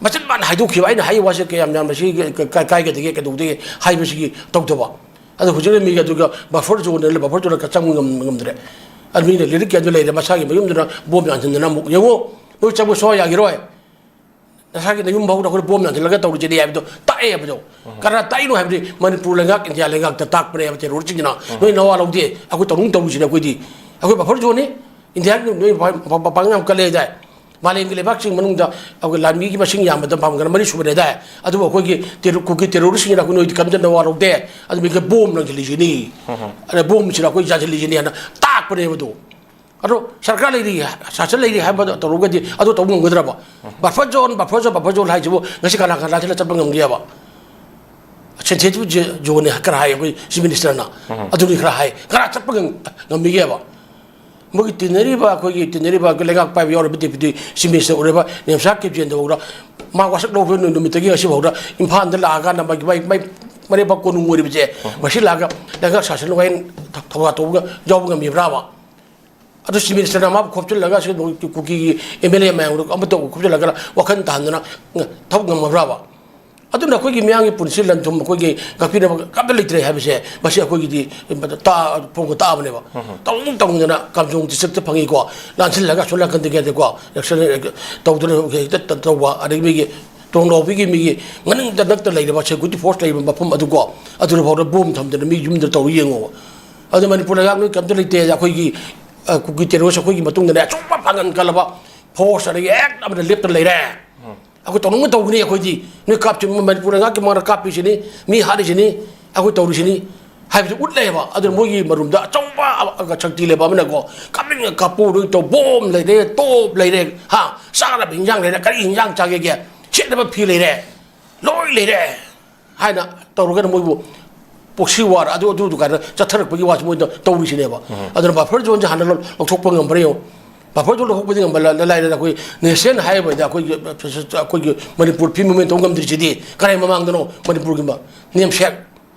ꯃꯆꯤꯟ ꯃꯥꯟꯅ ꯍꯥꯏꯗꯣꯛꯈꯤꯕ, "ꯑꯩꯅ ꯍꯥꯏꯔꯤꯕ ꯋꯥꯁꯦ ꯀꯌꯥꯝ ꯌꯥꯝꯅ ꯁꯤ ꯀ-, ꯀ-, ꯀꯥꯏꯒꯗꯒꯦ, ꯀꯩꯗꯧꯗꯒꯦ?" ꯍꯥꯏꯕꯁꯤꯒꯤ ꯇꯧꯗꯕ꯫ ꯑꯗꯣ ꯍꯧꯖꯤꯛꯅ ꯃꯤꯒꯤ ꯑꯗꯨꯒ ꯕꯐꯔ ꯖꯣꯟꯗ, ꯕꯐꯔ ꯖꯣꯟꯗ ꯆꯪꯕ ꯉꯝ-, ꯉꯝꯗ꯭ꯔꯦ꯫ ꯑꯗꯨ ꯃꯤꯅ ꯂꯤꯔꯤꯛꯀꯤ ꯑꯗꯨ ꯂꯩꯔꯦ, ꯃꯁꯥꯒꯤ ꯃꯌꯨꯝꯗꯨꯅ ꯕꯣꯝ ꯌꯥꯟꯁꯤꯟꯗꯅ ꯑꯃꯨꯛ ꯌꯦꯡꯉꯨ, ꯅꯣꯏ ꯆꯪꯕ ꯁꯨꯡꯌꯥ ꯌꯥꯈꯤꯔꯣꯏ꯫ ꯅꯁꯥꯒꯤ ꯅꯌꯨꯝ ꯐꯥꯎꯗ ꯑꯩꯈꯣꯏ ꯕꯣꯝ ꯌꯥꯟꯁꯤꯜꯂꯒ ꯇꯧꯔꯤꯁꯤꯗꯤ ꯍꯥꯏꯕꯗꯣ ꯇꯥꯛꯑꯦ ꯍꯥꯏꯕꯗꯣ꯫ ꯀꯅꯥ ꯇꯥꯛꯏꯅꯣ ꯍꯥꯏꯕꯗꯤ ꯃꯅꯤꯄꯨꯔ ꯂꯩꯉꯥꯛ, ꯏꯟꯗꯤꯌꯥ ꯂꯩꯉꯥꯛꯇ ꯇꯥꯛꯄꯅꯦ ꯍꯥꯏꯕ ꯇꯦꯔꯣꯔꯤꯁꯁꯤꯡꯁꯤꯅ꯫ ꯅꯣꯏ ꯅꯋꯥ ꯂꯧꯗꯦ, ꯑꯩꯈꯣꯏ ꯇꯧꯅꯤꯡ ꯇꯧꯔꯤꯁꯤꯅꯦ ꯑꯩꯈꯣꯏꯗꯤ꯫ ꯑꯩꯈꯣꯏ ꯕꯐꯔ ꯖꯣꯟꯅꯤ, ꯏꯟꯗꯤꯌꯥꯒꯤ ꯅꯣꯏ ꯄꯥ-, ꯄꯥ-, ꯄꯥꯡꯒꯜ ꯌꯥꯝ ꯀꯜꯂꯦ ꯍꯥꯏꯗꯥꯏ? ꯃꯥꯂꯦꯝꯒꯤ ꯂꯩꯕꯥꯛꯁꯤꯡ ꯃꯅꯨꯡꯗ ꯑꯩꯈꯣꯏ ꯂꯥꯟꯃꯤꯒꯤ ꯃꯁꯤꯡ ꯌꯥꯝꯕꯗ ꯄꯥꯡꯒꯜ ꯃꯔꯤ ꯁꯨꯕꯅꯦ ꯍꯥꯏꯗꯥꯏ? ꯑꯗꯨꯕꯨ ꯑꯩꯈꯣꯏꯒꯤ ꯇꯦꯔꯣ-, ꯀꯨꯀꯤ ꯇꯦꯔꯣꯔꯤꯁꯁꯤꯡꯁꯤꯅ ꯑꯩꯈꯣꯏ ꯅꯣꯏꯗꯤ ꯀꯝꯇ ꯅꯋꯥ ꯂꯧꯗꯦ꯫ ꯑꯗꯨ ꯃꯤꯒ ꯕꯣꯝ ꯂꯪꯁꯤꯜꯂꯤꯁꯤꯅꯤ꯫ ꯑꯗ ꯕꯣꯝꯁꯤꯅ ꯑꯩꯈꯣꯏ ꯌꯥꯟꯁꯤꯜꯂꯤꯁꯤꯅꯤ ꯍꯥꯏꯅ ꯇꯥꯛꯄꯅꯦꯕ ꯑꯗꯨ꯫ ꯑꯗꯣ ꯁꯔꯀꯥꯔ ꯂꯩꯔꯤ, ꯁꯥꯁꯟ ꯂꯩꯔꯤ ꯍꯥꯏꯕꯗ ꯇꯧꯔꯒꯗꯤ ꯑꯗꯨ ꯇꯧꯕ ꯉꯝꯒꯗ꯭ꯔꯕ? Buffer zone, buffer zone, buffer zone ꯍꯥꯏꯁꯤꯕꯨ ꯉꯁꯤ ꯀꯅꯥ ꯀꯅꯥ ꯂꯥꯟꯊꯦꯜꯗ ꯆꯠꯄ ꯉꯝꯒꯦꯕ? ꯁꯦꯟꯁꯤꯇꯤꯚ ꯖꯣꯟꯅꯤ ꯈꯔ ꯍꯥꯏ ꯑꯩꯈꯣꯏ ꯆꯤꯐ ꯃꯤꯅꯤꯁꯇꯔꯅ꯫ ꯑꯗꯨꯒꯤ ꯈꯔ ꯍꯥꯏ꯫ ꯀꯅꯥ ꯆꯠꯄ ꯉꯝ-, ꯉꯝꯃꯤꯒꯦꯕ? ꯃꯣꯏꯒꯤ ꯇꯤꯟꯅꯔꯤꯕ, ꯑꯩꯈꯣꯏꯒꯤ ꯇꯤꯟꯅꯔꯤꯕ ꯂꯩꯉꯥꯛ ꯄꯥꯏꯕ ꯌꯥꯎꯔꯤꯕ ꯗꯦꯄ꯭ꯌꯨꯇꯤ ꯆꯤꯐ ꯃꯤꯅꯤꯁꯇꯔ ꯑꯣꯏꯔꯤꯕ ꯅꯦꯝꯁꯥ ꯀꯤꯞꯖꯦꯟꯗ ꯐꯥꯎꯗ ꯃꯥ ꯋꯥꯁꯛ ꯂꯧꯕ ꯅꯨꯃꯤꯠꯇꯒꯤ ꯉꯁꯤ ꯐꯥꯎꯗ ꯏꯝꯐꯥꯜꯗ ꯂꯥꯛꯑꯀꯥꯟꯗ ꯃꯥꯒꯤ ꯃꯥꯏ, ꯃꯥꯏ ꯃꯔꯦꯕꯥꯛ ꯀꯣꯅꯨꯡ ꯑꯣꯏꯔꯤꯕꯁꯦ, ꯃꯁꯤ ꯂꯥꯛꯑꯒ ꯂꯩꯉꯥꯛ ꯁꯥꯁꯟ ꯋꯥꯌꯦꯜ ꯊꯧ-, ꯊꯧꯔꯥ ꯇꯧꯕ ꯌꯥꯎꯕ ꯉꯝꯃꯤꯕ꯭ꯔꯥꯕ? ꯑꯗꯨ ꯆꯤꯐ ꯃꯤꯅꯤꯁꯇꯔꯅ ꯃꯥꯕꯨ ꯈꯣꯝꯖꯤꯜꯂꯒ ꯁꯤ ꯀꯨꯀꯤꯒꯤ ꯑꯦꯝ ꯑꯦꯜ ꯑꯦ ꯃꯌꯥꯝꯗꯣ ꯑꯃꯠꯇ ꯈꯣꯝꯖꯤꯜꯂꯒ ꯋꯥꯈꯜ ꯇꯥꯍꯟꯗꯅ ꯊꯕꯛ ꯉꯝꯃꯕ꯭ꯔꯥꯕ? ꯑꯗꯨꯅ ꯑꯩꯈꯣꯏꯒꯤ ꯃꯤꯌꯥꯝꯒꯤ ꯄꯨꯟꯁꯤ ꯂꯟ-ꯊꯨꯝ ꯑꯩꯈꯣꯏꯒꯤ ꯉꯥꯛꯄꯤꯅꯕ ꯀꯝꯇ ꯂꯩꯇ꯭ꯔꯦ ꯍꯥꯏꯕꯁꯦ ꯃꯁꯤ ꯑꯩꯈꯣꯏꯒꯤꯗꯤ ꯇꯥ-, ꯐꯣꯡꯕ ꯇꯥꯕꯅꯦꯕ꯫ ꯇꯧꯅꯤꯡ ꯇꯧꯅꯤꯡꯗꯅ ꯀꯥꯝꯖꯣꯡ ꯗꯤꯁꯇ꯭ꯔꯤꯛꯇ ꯐꯪꯉꯤꯀꯣ, ꯂꯥꯟꯁꯤꯜꯂꯒ ꯑꯁꯣꯝ ꯅꯥꯀꯟꯗꯒꯤ ꯍꯥꯏꯗꯤꯀꯣ, ꯇꯧꯗꯅ ꯍꯦꯛꯇ ꯇꯧꯕ, ꯑꯗꯒꯤ ꯃꯤꯒꯤ ꯇꯣꯡꯂꯥꯎꯕꯤꯒꯤ ꯃꯤꯒꯤ ꯃꯅꯤꯡꯗ ꯅꯛꯇ ꯂꯩꯔꯤꯕ ꯁꯦꯀ꯭ꯌꯨꯔꯤꯇꯤ ꯐꯣꯔꯁ ꯂꯩꯔꯤꯕ ꯃꯐꯝ ꯑꯗꯨꯀꯣ, ꯑꯗꯨꯗ ꯐꯥꯎꯗ ꯕꯣꯝ ꯊꯝꯗꯅ ꯃꯤ ꯌꯨꯝꯗ ꯇꯧꯔ ꯌꯦꯡꯉꯣꯕ꯫ ꯑꯗꯨ ꯃꯅꯤꯄꯨꯔ ꯂꯩꯉꯥꯛ ꯅꯣꯏ ꯀꯩꯝꯇ ꯂꯩꯇꯦ, ꯑꯩꯈꯣꯏꯒꯤ, ꯑ, ꯀꯨꯀꯤ ꯇꯦꯔꯣꯔꯤꯁ ꯑꯩꯈꯣꯏꯒꯤ ꯃꯇꯨꯡꯗꯅꯦ ꯑꯆꯧꯕ ꯄꯥꯡꯒꯜ ꯀꯜꯂꯕ ꯐꯣꯔꯁ ꯑꯗꯒꯤ ꯍꯦꯛ ꯑꯃꯗ ꯂꯦꯞꯇꯅ ꯂꯩꯔꯦ꯫ ꯑꯩꯈꯣꯏ ꯇꯧꯅꯤꯡꯕ ꯇꯧꯒꯅꯤ ꯑꯩꯈꯣꯏꯗꯤ꯫ ꯅꯣꯏ ꯀꯥꯞꯁꯤ-, ꯃꯅꯤꯄꯨꯔ ꯂꯩꯉꯥꯛꯀꯤ ꯃꯃꯥꯡꯗ ꯀꯥꯞꯄꯤꯁꯤꯅꯤ, ꯃꯤ ꯍꯥꯠꯂꯤꯁꯤꯅꯤ, ꯑꯩꯈꯣꯏ ꯇꯧꯔꯤꯁꯤꯅꯤ꯫ ꯍꯥꯏꯕꯗꯨ ꯎꯠꯂꯦꯕ꯫ ꯑꯗꯨꯅ ꯃꯣꯏꯒꯤ ꯃꯔꯨꯝꯗ ꯑꯆꯧꯕ ꯁꯛꯇꯤ ꯂꯩꯕ ꯑꯃꯅꯀꯣ, ꯀꯥꯞꯅꯤꯡ ꯀꯥꯞꯄꯨ, ꯅꯣꯏ ꯇꯧ, ꯕꯣꯝ ꯂꯩꯔꯦ, ꯇꯣꯞ ꯂꯩꯔꯦ, ꯍꯥ, ꯆꯥꯅꯕ ꯍꯤꯟꯖꯥꯡ ꯂꯩꯔꯦ, ꯀꯔꯤ ꯍꯤꯟꯖꯥꯡ ꯆꯥꯒꯦꯒꯦ, ꯁꯦꯠꯅꯕ ꯐꯤ ꯂꯩꯔꯦ, ꯂꯣꯏ ꯂꯩꯔꯦ ꯍꯥꯏꯅ ꯇꯧꯔꯒꯅ ꯃꯣꯏꯕꯨ ꯄꯣꯛꯁꯤ ꯋꯥꯔ ꯑꯗꯨ ꯑꯗꯨ ꯀꯥꯏꯅ ꯆꯠꯊꯔꯛꯄꯒꯤ ꯋꯥꯁꯤ ꯃꯣꯏꯗ ꯇꯧꯔꯤꯁꯤꯅꯦꯕ꯫ ꯑꯗꯨꯅ ꯕꯐꯔ ꯖꯣꯟꯁꯦ ꯍꯥꯟꯅ ꯂꯧ- ꯂꯧꯊꯣꯛꯄ ꯉꯝꯕ꯭ꯔꯥ ꯌꯦꯡꯉꯣ꯫ ꯕꯐꯔ ꯖꯣꯟ ꯂꯧꯊꯣꯛꯄꯗꯤ ꯉꯝꯕ ꯂ- ꯂ- ꯂꯥꯏꯔꯗ ꯑꯩꯈꯣꯏ ꯅꯦꯁꯅꯦꯜ ꯍꯥꯏꯋꯦꯗ ꯑꯩꯈꯣꯏꯒꯤ ꯑꯩꯈꯣꯏꯒꯤ ꯃꯅꯤꯄꯨꯔ ꯐꯤꯜ ꯃꯨꯞꯃꯦꯟ ꯇꯧ ꯉꯝꯗ꯭ꯔꯤꯁꯤꯗꯤ ꯀꯔꯥꯏ ꯃꯃꯥꯡꯗꯅꯣ? ꯃꯅꯤꯄꯨꯔꯒꯤ ꯃ- ꯅꯦꯝꯁꯦꯛ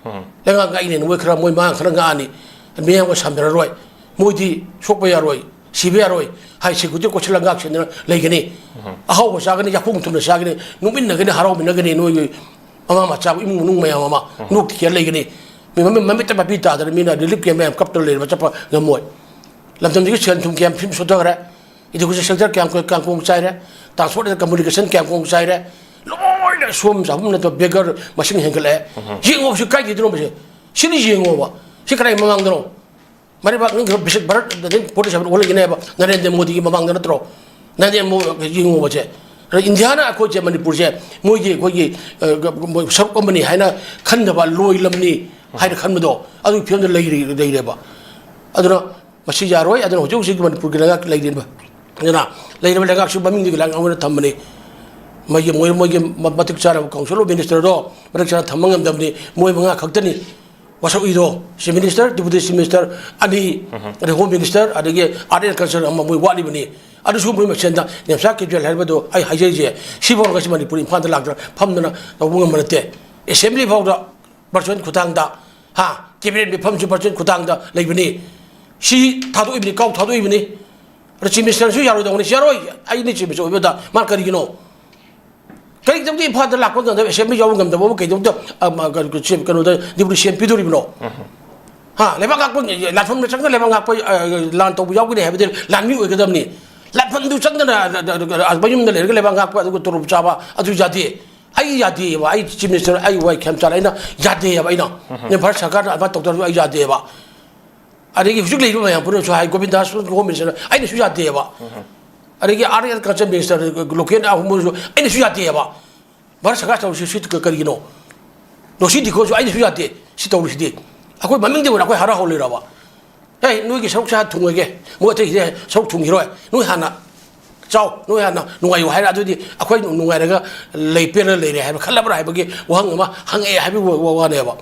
ꯂꯩꯉꯥꯛ ꯉꯥꯛꯏꯅꯦ꯫ ꯃꯣꯏ ꯈꯔ, ꯃꯣꯏ ꯃꯉꯥ ꯈꯔ ꯉꯥꯛꯑꯅꯤ, ꯃꯤꯌꯥꯝꯒ ꯁꯝꯅꯔꯔꯣꯏ꯫ ꯃꯣꯏꯗꯤ ꯁꯣꯛꯄ ꯌꯥꯔꯣꯏ, ꯁꯤꯕ ꯌꯥꯔꯣꯏ꯫ ꯍꯥꯏ ꯁꯦꯀ꯭ꯌꯨꯔꯤꯇꯤ ꯀꯣꯠꯁꯤꯜꯂ ꯉꯥꯛ ꯁꯦꯟꯗꯅ ꯂꯩꯒꯅꯤ꯫ ꯑꯍꯥꯎꯕ ꯆꯥꯒꯅꯤ, ꯌꯥꯈꯣꯡ ꯊꯨꯝꯅ ꯆꯥꯒꯅꯤ, ꯅꯣꯛꯃꯤꯟꯅꯒꯅꯤ, ꯍꯔꯥꯎꯃꯤꯟꯅꯒꯅꯤ꯫ ꯅꯣꯏꯒꯤ ꯃꯃꯥ ꯃꯆꯥ, ꯏꯃꯨꯡ ꯃꯅꯨꯡ ꯃꯌꯥꯝ ꯑꯃ ꯅꯣꯛꯇꯤ ꯈꯦꯔ ꯂꯩꯒꯅꯤ꯫ ꯃꯤ ꯃꯃꯤꯠ, ꯃꯃꯤꯠꯇ ꯃꯄꯤ ꯇꯥꯗꯅ ꯃꯤꯅ ꯔꯤꯂꯤꯐ ꯀꯦꯝ ꯃꯌꯥꯝ ꯀꯞꯇꯅ ꯂꯩꯔꯕ ꯆꯠꯄ ꯉꯝꯃꯣꯏ꯫ ꯂꯝꯗꯝꯁꯤꯒꯤ ꯁꯦꯟ ꯊꯨꯝ ꯀꯌꯥꯝ ꯐꯤꯕꯝ ꯁꯣꯟꯊꯈ꯭ꯔꯦ, ꯏꯗꯨꯀꯦꯁꯟ ꯁꯦꯛꯇꯔ ꯀꯌꯥꯝ ꯀ- ꯀꯌꯥꯝ ꯀꯣꯡ ꯆꯥꯏꯔꯦ, ꯇ꯭ꯔꯥꯟꯁꯄꯣꯔꯠ ꯑꯦꯟ ꯀꯝꯃꯨꯅꯤꯀꯦꯁꯟ ꯀꯌꯥꯝ ꯀꯣꯡ ꯆꯥꯏꯔꯦ, ꯂꯣꯏꯅ ꯁꯣꯝ ꯆꯥꯐꯝ ꯅꯠꯇꯕ ꯕꯦꯒꯔ ꯃꯁꯤꯡ ꯍꯦꯟꯒꯠꯂꯛꯑꯦ꯫ ꯌꯦꯡꯉꯣ ꯁꯤ ꯀꯥꯏꯗꯩꯗꯅꯣ ꯃꯁꯦ? ꯁꯤꯅ ꯌꯦꯡꯉꯣꯕ, ꯁꯤ ꯀꯗꯥꯏ ꯃꯃꯥꯡꯗꯅꯣ? ꯃꯔꯩꯕꯥꯛ ꯅꯤꯡꯈ꯭ꯔ ꯕꯤꯁ- ꯚꯥꯔꯠ ꯐꯣꯔꯇꯤ ꯁꯚꯦꯟ ꯑꯣꯜꯂꯛꯏꯅꯦꯕ ꯅꯔꯦꯟꯗ꯭ꯔ ꯃꯣꯗꯤꯒꯤ ꯃꯃꯥꯡꯗ ꯅꯠꯇ꯭ꯔꯣ? ꯅꯔꯦꯟꯗ꯭ꯔ ꯃꯣꯗꯤ ꯌꯦꯡꯉꯣꯕꯁꯦ꯫ ꯑꯗ ꯏꯟꯗꯤꯌꯥꯅ ꯑꯩꯈꯣꯏꯁꯦ, ꯃꯅꯤꯄꯨꯔꯁꯦ ꯃꯣꯏꯒꯤ, ꯑꯩꯈꯣꯏꯒꯤ, ꯑ, ꯃꯣꯏ ꯁꯔꯨꯛ ꯑꯃꯅꯤ ꯍꯥꯏꯅ ꯈꯟꯗꯕ, ꯂꯣꯏ ꯂꯝꯅꯤ ꯍꯥꯏꯅ ꯈꯟꯕꯗꯣ ꯑꯗꯨꯒꯤ ꯐꯤꯕꯝꯗ ꯂꯩꯔꯤ- ꯂꯩꯔꯦꯕ꯫ ꯑꯗꯨꯅ ꯃꯁꯤ ꯌꯥꯔꯣꯏ꯫ ꯑꯗꯨꯅ ꯍꯧꯖꯤꯛ ꯍꯧꯖꯤꯛ ꯃꯅꯤꯄꯨꯔꯒꯤ ꯂꯩꯉꯥꯛ ꯂꯩꯔꯤꯕ, ꯑꯗꯨꯅ ꯂꯩꯔꯤꯕ ꯂꯩꯉꯥꯛꯁꯨ ꯃꯃꯤꯡꯗꯨꯒꯤ ꯂꯩꯉꯥꯛ ꯑꯣꯏꯅ ꯊꯝꯕꯅꯤ꯫ ꯃꯣꯏꯒꯤ, ꯃꯣꯏ, ꯃꯣꯏꯒꯤ ꯃ- ꯃꯇꯤꯛ ꯆꯥꯔꯕ ꯀꯥꯎꯟꯁꯤꯜ ꯑꯣꯐ ꯃꯤꯅꯤꯁꯇꯔꯗꯣ ꯃꯇꯤꯛ ꯆꯥꯅ ꯊꯝꯕ ꯉꯝꯗꯕꯅꯤ꯫ ꯃꯣꯏ ꯃꯉꯥ ꯈꯛꯇꯅꯤ ꯋꯥꯁꯛ ꯎꯏꯗꯣ꯫ Chief minister, deputy chief minister ꯑꯅꯤ, ꯑꯗꯩ ꯍꯣꯝ ꯃꯤꯅꯤꯁꯇꯔ, ꯑꯗꯒꯤ ꯑꯥꯔꯠ ꯑꯦꯟ ꯀꯜꯆꯔ ꯑꯃ ꯃꯣꯏ ꯋꯥꯠꯂꯤꯕꯅꯤ꯫ ꯑꯗꯨꯁꯨ ꯃꯣꯏ ꯃꯁꯦꯟꯗ ꯅꯦꯝꯁꯥ ꯀꯦꯖꯨꯋꯦꯜ ꯍꯥꯏꯔꯤꯕꯗꯣ ꯑꯩ ꯍꯥꯏꯖꯔꯤꯁꯦ, ꯁꯤꯐꯥꯎ ꯉꯁꯤ ꯃꯅꯤꯄꯨꯔ ꯏꯝꯐꯥꯜꯗ ꯂꯥꯛꯇꯅ ꯐꯝꯗꯅ ꯇꯧꯕ ꯉꯝꯕ ꯅꯠꯇꯦ꯫ ꯑꯦꯁꯦꯝꯕ꯭ꯂꯤ ꯐꯥꯎꯗ ꯚꯔꯆꯨꯋꯦꯜ ꯈꯨꯊꯥꯡꯗ, ꯍꯥ, ꯀꯦꯕꯤꯅꯦꯠ ꯃꯤꯐꯝꯁꯨ ꯚꯔꯆꯨꯋꯦꯜ ꯈꯨꯊꯥꯡꯗ ꯂꯩꯕꯅꯤ꯫ ꯁꯤ ꯊꯥꯗꯣꯛꯏꯕꯅꯤ, ꯀꯥꯎ ꯊꯥꯗꯣꯛꯏꯕꯅꯤ꯫ ꯑꯗ ꯆꯤꯐ ꯃꯤꯅꯤꯁꯇꯔꯁꯨ ꯌꯥꯔꯣꯏꯗꯧꯕꯅꯤ꯫ ꯁꯤ ꯌꯥꯔꯣꯏ, ꯑꯩꯅ ꯆꯤꯐ ꯃꯤꯅꯤꯁꯇꯔ ꯑꯣꯏꯕꯗ ꯃꯥ ꯀꯔꯤꯒꯤꯅꯣ? ꯀꯔꯤꯒꯤꯗꯕꯗꯤ ꯏꯝꯐꯥꯜꯗ ꯂꯥꯛꯄ ꯉꯝꯗꯕ, ꯑꯦꯁꯦꯝꯕ꯭ꯂꯤ ꯌꯥꯎꯕ ꯉꯝꯗꯕ ꯑꯃ ꯀꯩꯗꯧꯗ, ꯑ, ꯃ-, ꯀ-, ꯀ-, ꯀꯩꯅꯣꯗ ꯗꯤꯄꯨꯇꯤ ꯁꯤ ꯑꯦꯝ ꯄꯤꯗꯣꯔꯤꯕꯅꯣ? ꯍꯥ, ꯂꯩꯕꯥꯛ ꯉꯥꯛꯄ, ꯂꯥꯟꯐꯝꯗ ꯆꯪꯉꯒ ꯂꯩꯕꯥꯛ ꯉꯥꯛꯄ, ꯑ, ꯂꯥꯟ ꯇꯧꯕ ꯌꯥꯎꯒꯅꯤ ꯍꯥꯏꯕꯗꯤ ꯂꯥꯟꯃꯤ ꯑꯣꯏꯒꯗꯕꯅꯤ꯫ ꯂꯥꯟꯐꯝꯗꯨ ꯆꯪꯗꯅ, ꯑ, ꯑ, ꯑ, ꯃꯌꯨꯝꯗ ꯂꯩꯔꯒ ꯂꯩꯕꯥꯛ ꯉꯥꯛꯄ ꯑꯗꯨꯒ ꯇꯣꯂꯣꯞ ꯆꯥꯕ ꯑꯗꯨ ꯌꯥꯗꯦ꯫ ꯑꯩ ꯌꯥꯗꯦꯕ, ꯑꯩ ꯆꯤꯐ ꯃꯤꯅꯤꯁꯇꯔ, ꯑꯩ ꯋꯥꯏ ꯈꯦꯝꯆꯥꯟ, ꯑꯩꯅ ꯌꯥꯗꯦꯕ꯫ ꯑꯩꯅ ꯅꯦ ꯚꯥꯔꯠ ꯁꯔꯀꯥꯔꯅ ꯑꯗꯨꯃꯥꯏꯅ ꯇꯧꯗ꯭ꯔꯁꯨ ꯑꯩ ꯌꯥꯗꯦꯕ꯫ ꯑꯗꯒꯤ ꯍꯧꯖꯤꯛ ꯂꯩꯔꯤꯕ ꯃꯌꯥꯝ ꯄꯨꯝꯅꯃꯛꯁꯨ ꯍꯥꯏ, ꯒꯣꯕꯤꯟꯗꯥꯁ ꯍꯣꯝ ꯃꯤꯅꯤꯁꯇꯔꯅ ꯑꯩꯅꯁꯨ ꯌꯥꯗꯦꯕ꯫ ꯑꯗꯒꯤ art and culture minister Loken ꯑꯍꯨꯝꯁꯨ ꯑꯩꯅꯁꯨ ꯌꯥꯗꯦꯕ꯫ ꯚꯥꯔꯠ ꯁꯔꯀꯥꯔ ꯇꯧꯔꯤꯁꯤ ꯁꯤ ꯀ-, ꯀꯔꯤꯒꯤꯅꯣ? ꯅꯣꯁꯤ ꯗꯤꯀꯣꯁꯨ ꯑꯩꯅꯁꯨ ꯌꯥꯗꯦ ꯁꯤ ꯇꯧꯔꯤꯁꯤꯗꯤ꯫ ꯑꯩꯈꯣꯏ ꯃꯃꯤꯡꯗꯤ ꯑꯣꯏꯅ ꯑꯩꯈꯣꯏ ꯍꯔꯥꯎ ꯍꯧꯔꯤꯔꯕ? "ꯑꯦ, ꯅꯣꯏꯒꯤ ꯁꯔꯨꯛꯁꯦ ꯍꯥꯟꯅ ꯊꯨꯡꯉꯒꯦ, ꯃꯣꯏ ꯑꯇꯩꯁꯦ ꯁꯔꯨꯛ ꯊꯨꯡꯈꯤꯔꯣꯏ, ꯅꯣꯏ ꯍꯥꯟꯅ ꯆꯥꯎ, ꯅꯣꯏ ꯍꯥꯟꯅ ꯅꯨꯡꯉꯥꯏꯌꯨ" ꯍꯥꯏꯔ, ꯑꯗꯨꯗꯤ ꯑꯩꯈꯣꯏ ꯅꯨꯡꯉꯥꯏꯔꯒ ꯂꯩ, ꯄꯦꯜꯂꯒ ꯂꯩꯔꯦ ꯍꯥꯏꯕ ꯈꯜꯂꯕ꯭ꯔꯥ ꯍꯥꯏꯕꯒꯤ ꯋꯥꯍꯪ ꯑꯃ ꯍꯪꯉꯛꯑꯦ ꯍꯥꯏꯕꯒꯤ ꯋꯥ-, ꯋꯥ-, ꯋꯥꯅꯦꯕ꯫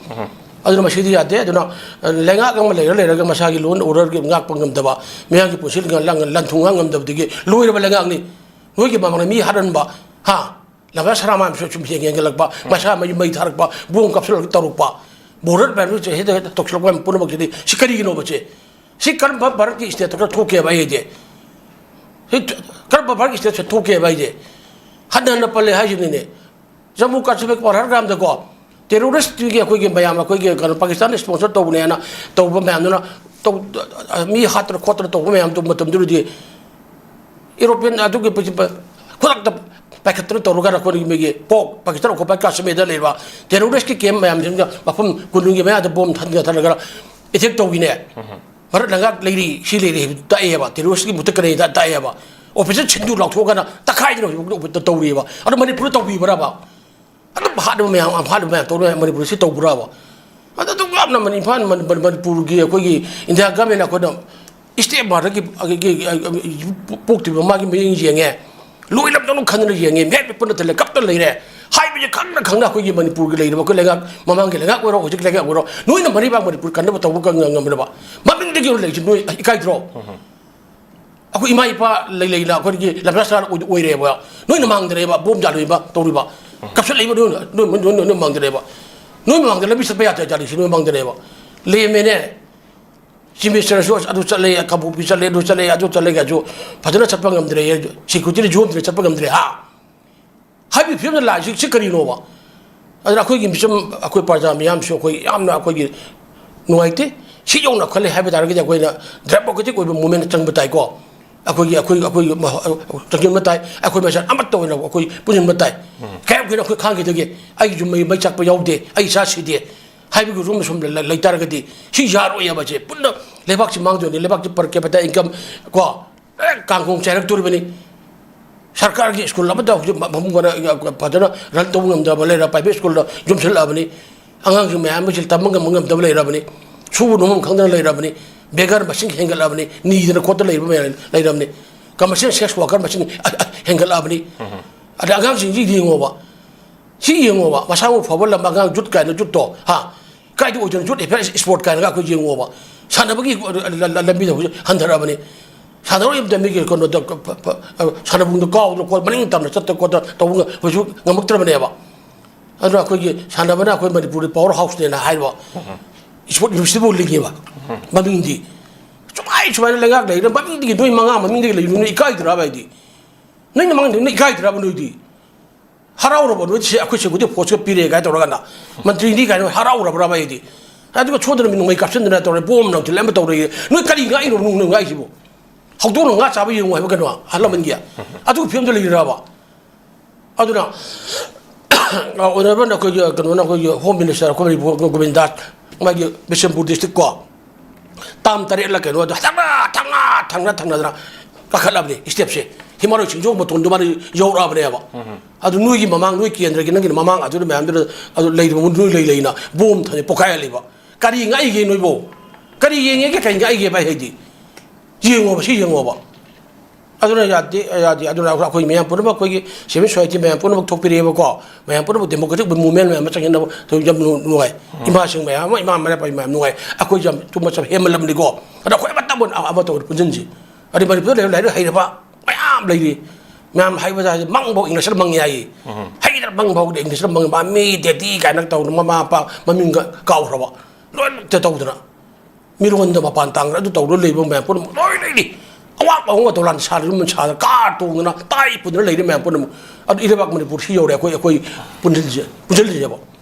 ꯑꯗꯨꯅ ꯃꯁꯤꯗꯤ ꯌꯥꯗꯦ꯫ ꯑꯗꯨꯅ, ꯑ, ꯂꯩꯉꯥꯛ ꯑꯃ ꯂꯩꯔ ꯂꯩꯔꯒ ꯃꯁꯥꯒꯤ law and order ꯒꯤ ꯉꯥꯛꯄ ꯉꯝꯗꯕ, ꯃꯤꯌꯥꯝꯒꯤ ꯄꯨꯟꯁꯤ ꯂꯟ-, ꯂꯟ-, ꯂꯟ-ꯊꯨꯝ ꯉꯥꯛ ꯉꯝꯗꯕꯗꯒꯤ ꯂꯣꯏꯔꯕ ꯂꯩꯉꯥꯛꯅꯤ꯫ ꯅꯣꯏꯒꯤ ꯃꯃꯥꯡꯗ ꯃꯤ ꯍꯥꯠꯍꯟꯕ, ꯍꯥ? ꯂꯪꯒꯥ ꯁꯔꯥ ꯃꯌꯥꯝꯁꯨ ꯁꯨꯝ ꯍꯦꯟ ꯍꯦꯟꯒꯠꯂꯛꯄ, ꯃꯁꯥ ꯃꯩ, ꯃꯩ ꯊꯥꯔꯛꯄ, ꯕꯣꯝ ꯀꯥꯞꯁꯤꯜꯂꯒ ꯇꯧꯔꯛꯄ, border ꯃꯌꯥꯝꯗꯨ ꯍꯦꯛꯇ, ꯍꯦꯛꯇ ꯇꯧꯁꯤꯜꯂꯛꯄ ꯃꯌꯥꯝ ꯄꯨꯝꯅꯃꯛꯁꯤꯗꯤ ꯁꯤ ꯀꯔꯤꯒꯤꯅꯣꯕ ꯁꯦ? ꯁꯤ ꯀꯔꯝꯕ ꯚꯥꯔꯠꯀꯤ state ꯇ ꯈꯔ ꯊꯣꯛꯀꯦꯕ ꯑꯩ ꯍꯥꯏꯗꯤ? ꯁꯤ ꯀꯔꯝꯕ ꯚꯥꯔꯠꯀꯤ state ꯁꯦ ꯊꯣꯛꯀꯦꯕ ꯍꯥꯏꯗꯤ? ꯍꯟꯅ ꯍꯟꯅ ꯄꯜꯂꯦ ꯍꯥꯏꯁꯤꯅꯤꯅꯦ꯫ ꯖꯝꯃꯨ ꯀꯥꯁꯃꯤꯔ ꯄꯍꯜꯒꯥꯝꯗꯀꯣ, terrorist ꯇꯨꯒꯤ ꯑꯩꯈꯣꯏꯒꯤ ꯃꯌꯥꯝ, ꯑꯩꯈꯣꯏꯒꯤ ꯀꯩꯅꯣ, ꯄꯥꯀꯤꯁꯇꯥꯟꯅ sponsor ꯇꯧꯕꯅꯦꯅ ꯇꯧꯕ ꯃꯌꯥꯝꯗꯨꯅ ꯇꯧ-, ꯃꯤ ꯍꯥꯠꯇꯅ ꯈꯣꯠꯇꯅ ꯇꯧꯕ ꯃꯌꯥꯝꯗꯨ ꯃꯇꯝꯗꯨꯗꯗꯤ European ꯑꯗꯨꯒꯤ ꯄ-, ꯄ-, ꯈꯨꯗꯛꯇ ꯄꯥꯏꯈꯠꯇꯅ ꯇꯧꯔꯒ ꯑꯩꯈꯣꯏꯒꯤ ꯃꯤꯒꯤ ꯄꯣꯛ ꯄꯥꯀꯤꯁꯇꯥꯟ ꯑꯣꯀꯨꯄꯥꯏ ꯀꯥꯁꯃꯤꯔꯗ ꯂꯩꯕ terrorist ꯀꯤ camp ꯃꯌꯥꯝꯁꯤꯡꯗ ꯃꯐꯝ ꯀꯨꯟꯒꯤ ꯃꯌꯥꯗ ꯕꯣꯝ ꯊꯥꯗ-, ꯊꯥꯗꯔꯒ attack ꯇꯧꯈꯤꯅꯦ꯫ ꯃꯔꯛ ꯂꯩꯉꯥꯛ ꯂꯩꯔꯤ, ꯁꯤ ꯂꯩꯔꯤ ꯍꯥꯏꯕꯗꯨ ꯇꯥꯛꯑꯦꯕ, terrorist ꯀꯤ ꯃꯍꯨꯠꯇ ꯀꯔꯤ ꯇꯥꯛꯑꯦꯕ? Operation ꯁꯤꯟꯗꯨ ꯂꯥꯎꯊꯣꯛꯑꯒꯅ ꯇꯛꯈꯥꯏꯗꯅ ꯍꯧꯖꯤꯛ ꯐꯥꯎꯗ ꯇꯧꯔꯤꯑꯕ꯫ ꯑꯗꯣ ꯃꯅꯤꯄꯨꯔꯗ ꯇꯧꯕꯤꯕ꯭ꯔꯕ? ꯑꯗꯨꯝ ꯍꯥꯠꯂꯤꯕ ꯃꯌꯥꯝ, ꯍꯥꯠꯂꯤꯕ ꯃꯌꯥꯝ ꯇꯧꯔꯤꯕ ꯃꯌꯥꯝ ꯃꯅꯤꯄꯨꯔꯁꯤ ꯇꯧꯕ꯭ꯔꯕ? ꯑꯗꯨ ꯑꯗꯨꯝ ꯌꯥꯝꯅ ꯃꯅꯤ-, ꯏꯝꯐꯥꯜ, ꯃꯅꯤ-, ꯃꯅꯤ-, ꯃꯅꯤꯄꯨꯔꯒꯤ ꯑꯩꯈꯣꯏꯒꯤ India government ꯅ ꯑꯩꯈꯣꯏꯅ state border ꯒꯤ, ꯑꯩꯈꯣꯏꯒꯤ, ꯄꯣꯛꯇ꯭ꯔꯤꯕ ꯃꯥꯒꯤ ꯃꯤꯠꯌꯦꯡ ꯌꯦꯡꯉꯦ, ꯂꯣꯏꯅꯃꯛꯇ ꯈꯟꯗꯅ ꯌꯦꯡꯉꯦ, ꯃꯤꯍꯥꯠ ꯃꯤꯄꯨꯟꯅ ꯊꯜꯂꯦ, ꯀꯞꯇꯅ ꯂꯩꯔꯦ ꯍꯥꯏꯕꯁꯦ ꯈꯪꯅ ꯈꯪꯅ ꯑꯩꯈꯣꯏꯒꯤ ꯃꯅꯤꯄꯨꯔꯒꯤ ꯂꯩꯔꯤꯕ ꯑꯩꯈꯣꯏ ꯂꯩꯉꯥꯛ, ꯃꯃꯥꯡꯒꯤ ꯂꯩꯉꯥꯛ ꯑꯣꯏꯔꯣ, ꯍꯧꯖꯤꯛꯀꯤ ꯂꯩꯉꯥꯛ ꯑꯣꯏꯔꯣ, ꯅꯣꯏꯅ ꯃꯔꯩꯕꯥꯛ ꯃꯅꯤꯄꯨꯔ ꯀꯟꯅꯕ ꯇꯧꯕ ꯉꯝ-, ꯉꯝꯗ꯭ꯔꯕ? ꯃꯃꯤꯡꯗꯒꯤ ꯑꯣꯏꯅ ꯂꯩꯔꯤꯁꯤ ꯅꯣꯏ ꯏꯀꯥꯏꯗ꯭ꯔꯣ? ꯑꯩꯈꯣꯏ ꯏꯃꯥ ꯏꯄꯥ ꯂꯩ ꯂꯩꯅ ꯑꯩꯈꯣꯏꯒꯤ ꯂꯝꯐꯦꯜ ꯁꯔꯥ ꯑꯣꯏ-, ꯑꯣꯏꯔꯦꯕ꯫ ꯅꯣꯏꯅ ꯃꯥꯡꯗꯅꯦꯕ ꯕꯣꯝ ꯌꯥꯜꯂꯨꯏꯕ ꯇꯧꯔꯤꯕ꯫ ꯀꯞꯁꯜꯂꯛꯏꯕ ꯅꯣꯏ, ꯅꯣꯏ, ꯅꯣꯏ, ꯅꯣꯏ, ꯅꯣꯏ ꯃꯥꯡꯗꯅꯦꯕ꯫ ꯅꯣꯏ ꯃꯃꯥꯡꯗ ꯂꯝꯕꯤ ꯆꯠꯄ ꯌꯥꯗꯦ ꯌꯥꯔꯤꯁꯤ ꯅꯣꯏ ꯃꯥꯡꯗꯅꯦꯕ꯫ ꯂꯩꯔꯝꯃꯦꯅꯦ꯫ Chief Minister ꯁꯨ ꯑꯗꯨ ꯆꯠꯂꯦ, ꯀꯥꯡꯄꯣꯛꯄꯤ ꯆꯠꯂꯦ, ꯑꯗꯨ ꯆꯠꯂꯦ, ꯑꯗꯨ ꯆꯠꯂꯦ ꯀꯥꯏꯁꯨ ꯐꯖꯅ ꯆꯠꯄ ꯉꯝꯗ꯭ꯔꯦ, security ꯅ ꯌꯣꯝꯗ꯭ꯔꯦ ꯆꯠꯄ ꯉꯝꯗ꯭ꯔꯦ, ꯍꯥ? ꯍꯥꯏꯕꯒꯤ ꯐꯤꯕꯝꯗ ꯂꯥꯛꯏꯁꯤ ꯁꯤ ꯀꯔꯤꯅꯣꯕ? ꯑꯗꯨꯅ ꯑꯩꯈꯣꯏꯒꯤ ꯃꯤꯆꯝ, ꯑꯩꯈꯣꯏ ꯄ꯭ꯔꯖꯥ ꯃꯤꯌꯥꯝꯁꯨ ꯑꯩꯈꯣꯏ ꯌꯥꯝꯅ ꯑꯩꯈꯣꯏꯒꯤ ꯅꯨꯡꯉꯥꯏꯇꯦ꯫ ꯁꯤ ꯌꯧꯅ ꯈꯜꯂꯦ ꯍꯥꯏꯕ ꯇꯥꯔꯒꯗꯤ ꯑꯩꯈꯣꯏꯅ democratic ꯑꯣꯏꯕ movement ꯆꯪꯕ ꯇꯥꯏꯀꯣ꯫ ꯑꯩꯈꯣꯏꯒꯤ, ꯑꯩꯈꯣꯏ, ꯑꯩꯈꯣꯏ ꯃ-, ꯆꯪꯁꯤꯟꯕ ꯇꯥꯏ, ꯑꯩꯈꯣꯏ ꯃꯁꯦꯟ ꯑꯃꯠꯇ ꯑꯣꯏꯅ ꯑꯩꯈꯣꯏ ꯄꯨꯟꯁꯤꯟꯕ ꯇꯥꯏ꯫ ꯀꯌꯥꯝ ꯀꯨꯏꯅ ꯑꯩꯈꯣꯏ ꯈꯥꯡꯈꯤꯗꯒꯦ? ꯑꯩꯒꯤ ꯌꯨꯝ ꯃꯩ, ꯃꯩ ꯆꯥꯛꯄ ꯌꯥꯎꯗꯦ, ꯑꯩ ꯏꯆꯥ ꯁꯤꯗꯦ ꯍꯥꯏꯕꯒꯤ ꯔꯨꯝ ꯁꯨꯝ ꯂꯩ-, ꯂꯩ-, ꯂꯩꯇꯥꯔꯒꯗꯤ ꯁꯤ ꯌꯥꯔꯣꯏꯑꯕ꯫ ꯁꯦ ꯄꯨꯟꯅ ꯂꯩꯕꯥꯛꯁꯤ ꯃꯥꯡꯗꯣꯏꯅꯤ꯫ ꯂꯩꯕꯥꯛꯀꯤ per capita income ꯀꯣ, ꯂꯣꯏꯅ ꯀꯥꯡꯈꯣꯡ ꯆꯥꯏꯔꯛꯇꯣꯔꯤꯕꯅꯤ꯫ ꯁꯔꯀꯥꯔꯒꯤ ꯁ꯭ꯀꯨꯜ ꯑꯃꯠꯇ ꯍꯧꯖꯤꯛ ꯃ-, ꯃꯄꯨꯡ ꯐꯥꯅ ꯐꯖꯅ run ꯇꯧꯕ ꯉꯝꯗꯕ ꯂꯩꯔ private ꯁ꯭ꯀꯨꯜꯗ ꯌꯣꯝꯁꯤꯜꯂꯛꯑꯕꯅꯤ꯫ ꯑꯉꯥꯡꯁꯤꯡ ꯃꯌꯥꯝ ꯑꯃꯁꯤ ꯇꯝꯕ ꯉꯝꯕ ꯉꯝꯗꯕ ꯂꯩꯔꯕꯅꯤ꯫ ꯁꯨꯕ ꯅꯣꯝꯕ ꯈꯪꯗꯅ ꯂꯩꯔꯕꯅꯤ꯫ ꯕꯦꯒꯔ ꯃꯁꯤꯡ ꯍꯦꯟꯒꯠꯂꯕꯅꯤ꯫ ꯅꯤꯗꯅ ꯈꯣꯠꯇꯅ ꯂꯩꯕ ꯃꯌꯥꯝ ꯂꯩꯔꯕꯅꯤ꯫ ꯀꯃꯔꯁꯤꯌꯦꯜ ꯁꯦꯛꯁ ꯋꯥꯔꯀꯔ ꯃꯁꯤꯡ ꯍꯦꯟꯒꯠꯂꯛꯑꯕꯅꯤ꯫ ꯑꯗ ꯑꯉꯥꯡꯁꯤꯡꯁꯤ ꯌꯦꯡꯉꯣꯕ꯫ ꯁꯤ ꯌꯦꯡꯉꯣꯕ꯫ ꯃꯁꯥ ꯃꯎ ꯐꯕ ꯂꯝ ꯑꯉꯥꯡ ꯌꯨꯠ ꯀꯥꯏꯅ ꯌꯨꯠꯇꯣ, ꯍꯥ? ꯀꯥꯏꯗ ꯑꯣꯏꯗꯣꯏꯅꯣ? ꯌꯨꯠ ꯑꯦꯐꯤꯌꯔ ꯏꯁꯄꯣꯔꯠ ꯀꯥꯏꯅꯒ ꯑꯩꯈꯣꯏ ꯌꯦꯡꯉꯣꯕ꯫ ꯁꯥꯟꯅꯕꯒꯤ ꯂꯝꯕꯤꯗ ꯍꯧꯖꯤꯛ ꯍꯟꯊꯔꯛꯑꯕꯅꯤ꯫ ꯁꯥꯟꯅꯔꯣꯏ ꯑꯝꯇ ꯃꯤꯒꯤ ꯀꯩꯅꯣꯗ, ꯁꯥꯟꯅꯕꯨꯡꯗ ꯀꯥꯎꯗꯅ ꯈꯣꯠ-, ꯃꯅꯤꯡ ꯇꯝꯅ ꯆꯠꯇꯅ ꯈꯣꯠꯇꯅ ꯇꯧꯕ ꯉ-, ꯍꯧꯖꯤꯛ ꯉꯝꯃꯛꯇ꯭ꯔꯕꯅꯦꯕ꯫ ꯑꯗꯨꯅ ꯑꯩꯈꯣꯏꯒꯤ ꯁꯥꯟꯅꯕꯅ ꯑꯩꯈꯣꯏ ꯃꯅꯤꯄꯨꯔꯒꯤ ꯄꯋꯥꯔ ꯍꯥꯎꯁꯅꯦꯅ ꯍꯥꯏꯕ ꯏꯁꯄꯣꯔꯠ ꯌꯨꯅꯤꯚꯔꯁꯤꯇꯤꯕꯨ ꯂꯤꯡꯉꯦꯕ ꯃꯃꯤꯡꯗꯤ꯫ ꯁꯨꯃꯥꯏ ꯁꯨꯃꯥꯏꯅ ꯂꯩꯉꯥꯛ ꯂꯩꯔꯦ, ꯃꯃꯤꯡꯗꯒꯤ ꯅꯣꯏ ꯃꯉꯥ ꯃꯃꯤꯡꯗꯒꯤ ꯂꯩꯔꯤ, ꯅꯣꯏ ꯏꯀꯥꯏꯗ꯭ꯔꯕ ꯍꯥꯏꯗꯤ? ꯅꯣꯏꯅ ꯃꯃꯥꯡꯗ ꯅꯣꯏ ꯏꯀꯥꯏꯗ꯭ꯔꯕ ꯅꯣꯏꯗꯤ? ꯍꯔꯥꯎꯔꯕ ꯅꯣꯏꯗꯤ? ꯁꯤ ꯑꯩꯈꯣꯏ ꯁꯦꯀ꯭ꯌꯨꯔꯤꯇꯤ ꯐꯣꯔꯁꯀ ꯄꯤꯔꯦ ꯀꯥꯏꯅ ꯇꯧꯔꯀꯥꯟꯗ ꯃꯟꯇ꯭ꯔꯤꯅꯤ ꯀꯥꯏꯅ ꯍꯔꯥꯎꯔꯕ꯭ꯔꯕ ꯍꯥꯏꯗꯤ? ꯑꯗꯨꯒ ꯁꯣꯝꯗꯅ ꯃꯤ ꯅꯣꯡꯃꯩ ꯀꯥꯞꯁꯤꯟꯗꯅ ꯇꯧꯔꯦ, ꯕꯣꯝ ꯂꯪꯁꯤꯜꯂꯦ, ꯑꯃ ꯇꯧꯔꯦ꯫ ꯅꯣꯏ ꯀꯔꯤ ꯉꯥꯛꯏꯅꯣ ꯅꯣꯏ ꯉꯥꯛꯏꯁꯤꯕꯣ? ꯍꯧꯗꯣꯡꯅ ꯉꯥ ꯆꯥꯕ ꯌꯦꯡꯉꯨ ꯍꯥꯏꯕ ꯀꯩꯅꯣ ꯑꯍꯜ ꯂꯃꯟꯒꯤ? ꯑꯗꯨꯒꯤ ꯐꯤꯕꯝꯗ ꯂꯩꯔꯤꯔꯕ? ꯑꯗꯨꯅ ꯑꯣꯅꯔꯦꯕꯜ ꯑꯩꯈꯣꯏꯒꯤ ꯀꯩꯅꯣꯅ, ꯑꯩꯈꯣꯏꯒꯤ ꯍꯣꯝ ꯃꯤꯅꯤꯁꯇꯔ ꯑꯩꯈꯣꯏ ꯃꯅꯤꯄꯨꯔ ꯒꯣꯕꯤꯟꯗꯥꯁ, ꯃꯥꯒꯤ ꯕꯤꯁꯦꯝꯄꯨꯔ ꯗꯤꯁꯇ꯭ꯔꯤꯛ ꯀꯣ, ꯇꯥꯝ ꯇꯔꯦꯠꯂ ꯀꯩꯅꯣ ꯑꯗꯨ ꯊꯪꯅ ꯊꯪꯅ ꯊꯪꯅ ꯊꯪꯅꯗꯅ ꯀꯥꯈꯠꯂꯕꯅꯤ ꯏꯁꯇꯦꯞꯁꯦ꯫ ꯍꯤꯃꯥꯂꯣꯏ ꯆꯤꯡꯖꯣꯡ ꯃꯇꯣꯟꯗꯨ ꯃꯥꯅ ꯌꯧꯔꯛꯑꯕꯅꯦꯕ꯫ ꯑꯗꯨ ꯅꯣꯏꯒꯤ ꯃꯃꯥꯡ, ꯅꯣꯏ ꯀꯦꯟꯗ꯭ꯔꯒꯤ ꯅꯪꯒꯤ ꯃꯃꯥꯡ ꯑꯗꯨꯗ ꯃꯌꯥꯝꯗꯨꯗ ꯑꯗꯨ ꯂꯩꯔꯤꯕ ꯅꯣꯏ ꯂꯩ ꯂꯩꯅ ꯕꯣꯝ ꯊꯝꯃꯦ, ꯄꯣꯈꯥꯏꯍꯜꯂꯤꯕ꯫ ꯀꯔꯤ ꯉꯥꯛꯏꯒꯦ ꯅꯣꯏꯕꯣ? ꯀꯔꯤ ꯌꯦꯡꯉꯦꯒꯦ? ꯀꯔꯤ ꯉꯥꯛꯏꯒꯦ ꯚꯥꯏ ꯍꯥꯏꯗꯤ? ꯌꯦꯡꯉꯣꯕ, ꯁꯤ ꯌꯦꯡꯉꯣꯕ꯫ ꯑꯗꯨꯅ ꯌꯥꯗꯦ, ꯌꯥꯗꯦ꯫ ꯑꯗꯨꯅ ꯑꯩꯈꯣꯏ ꯃꯌꯥꯝ ꯄꯨꯝꯅꯃꯛ, ꯑꯩꯈꯣꯏꯒꯤ ꯁꯤꯚꯤꯜ ꯁꯣꯁꯥꯏꯇꯤ ꯃꯌꯥꯝ ꯄꯨꯝꯅꯃꯛ ꯊꯣꯛꯄꯤꯔꯛꯑꯦꯕꯀꯣ꯫ ꯃꯌꯥꯝ ꯄꯨꯝꯅꯃꯛ ꯗꯦꯃꯣꯀ꯭ꯔꯦꯇꯤꯛ ꯃꯨꯚꯃꯦꯟ ꯃꯌꯥꯝ ꯑꯃ ꯆꯪꯁꯤꯟꯅꯕ ꯇꯧ-, ꯌꯥꯝ ꯅꯨꯡꯉꯥꯏ꯫ ꯏꯃꯥꯁꯤꯡ ꯃꯌꯥꯝ ꯑꯃ, ꯏꯃꯥ ꯃꯔꯥ ꯃꯌꯥꯝ ꯅꯨꯡꯉꯥꯏ꯫ ꯑꯩꯈꯣꯏ ꯌꯥꯝ ꯇꯨꯝꯕ ꯆꯥꯕ ꯍꯦꯟꯃꯜꯂꯝꯅꯤꯀꯣ꯫ ꯑꯗ ꯑꯩꯈꯣꯏ ꯑꯃꯠꯇ ꯑꯃ, ꯑꯃ ꯇꯧꯕꯗ ꯄꯨꯟꯁꯤꯟꯁꯤ꯫ ꯑꯗꯩ ꯃꯅꯤꯄꯨꯔꯗ ꯂꯩꯔꯤꯕ ꯂꯥꯏꯔꯤꯛ ꯍꯩꯔꯕ ꯃꯌꯥꯝ ꯂꯩꯔꯤ꯫ ꯃꯌꯥꯝ ꯍꯩꯕꯗ ꯍꯥꯏꯁꯦ ꯃꯪꯐꯥꯎ ꯏꯪꯂꯤꯁꯇ ꯃꯪꯉꯦ ꯍꯥꯏꯌꯦ꯫ ꯍꯩꯗꯅ ꯃꯪꯐꯥꯎꯗ ꯏꯪꯂꯤꯁꯇ ꯃꯪꯉꯦ꯫ ꯃꯥꯃꯤ, ꯗꯦꯗꯤ ꯀꯥꯏꯅ ꯇꯧꯗꯅ ꯃꯃꯥ ꯃꯄꯥ ꯃꯃꯤꯡꯒ ꯀꯥꯎꯈ꯭ꯔꯕ꯫ ꯂꯣꯏꯅꯃꯛꯇ ꯇꯧꯗꯅ꯫ ꯃꯤꯔꯣꯟꯗ ꯃꯄꯥꯟ ꯇꯥꯡꯗꯅ ꯑꯗꯨ ꯇꯧꯗꯅ ꯂꯩꯕ ꯃꯌꯥꯝ ꯄꯨꯝꯅꯃꯛ ꯂꯣꯏ ꯂꯩꯔꯤ꯫ ꯑꯋꯥꯡꯕ ꯑꯋꯥꯡꯕ ꯗꯣꯂꯥꯟ ꯁꯥꯗꯅ, ꯌꯨꯝ ꯁꯥꯗꯅ, ꯀꯥꯔ ꯇꯣꯡꯗꯅ, ꯇꯥꯏ ꯄꯨꯗꯅ ꯂꯩꯔꯤ ꯃꯌꯥꯝ ꯄꯨꯝꯅꯃꯛ꯫ ꯑꯗꯨ ꯏꯔꯩꯕꯥꯛ ꯃꯅꯤꯄꯨꯔ ꯁꯤ ꯌꯧꯔꯦ, ꯑꯩꯈꯣꯏ, ꯑꯩꯈꯣꯏ ꯄꯨꯟꯁꯤꯜꯂꯤꯁꯦ, ꯄꯨꯟꯁꯤꯜꯂꯤꯁꯦꯕ꯫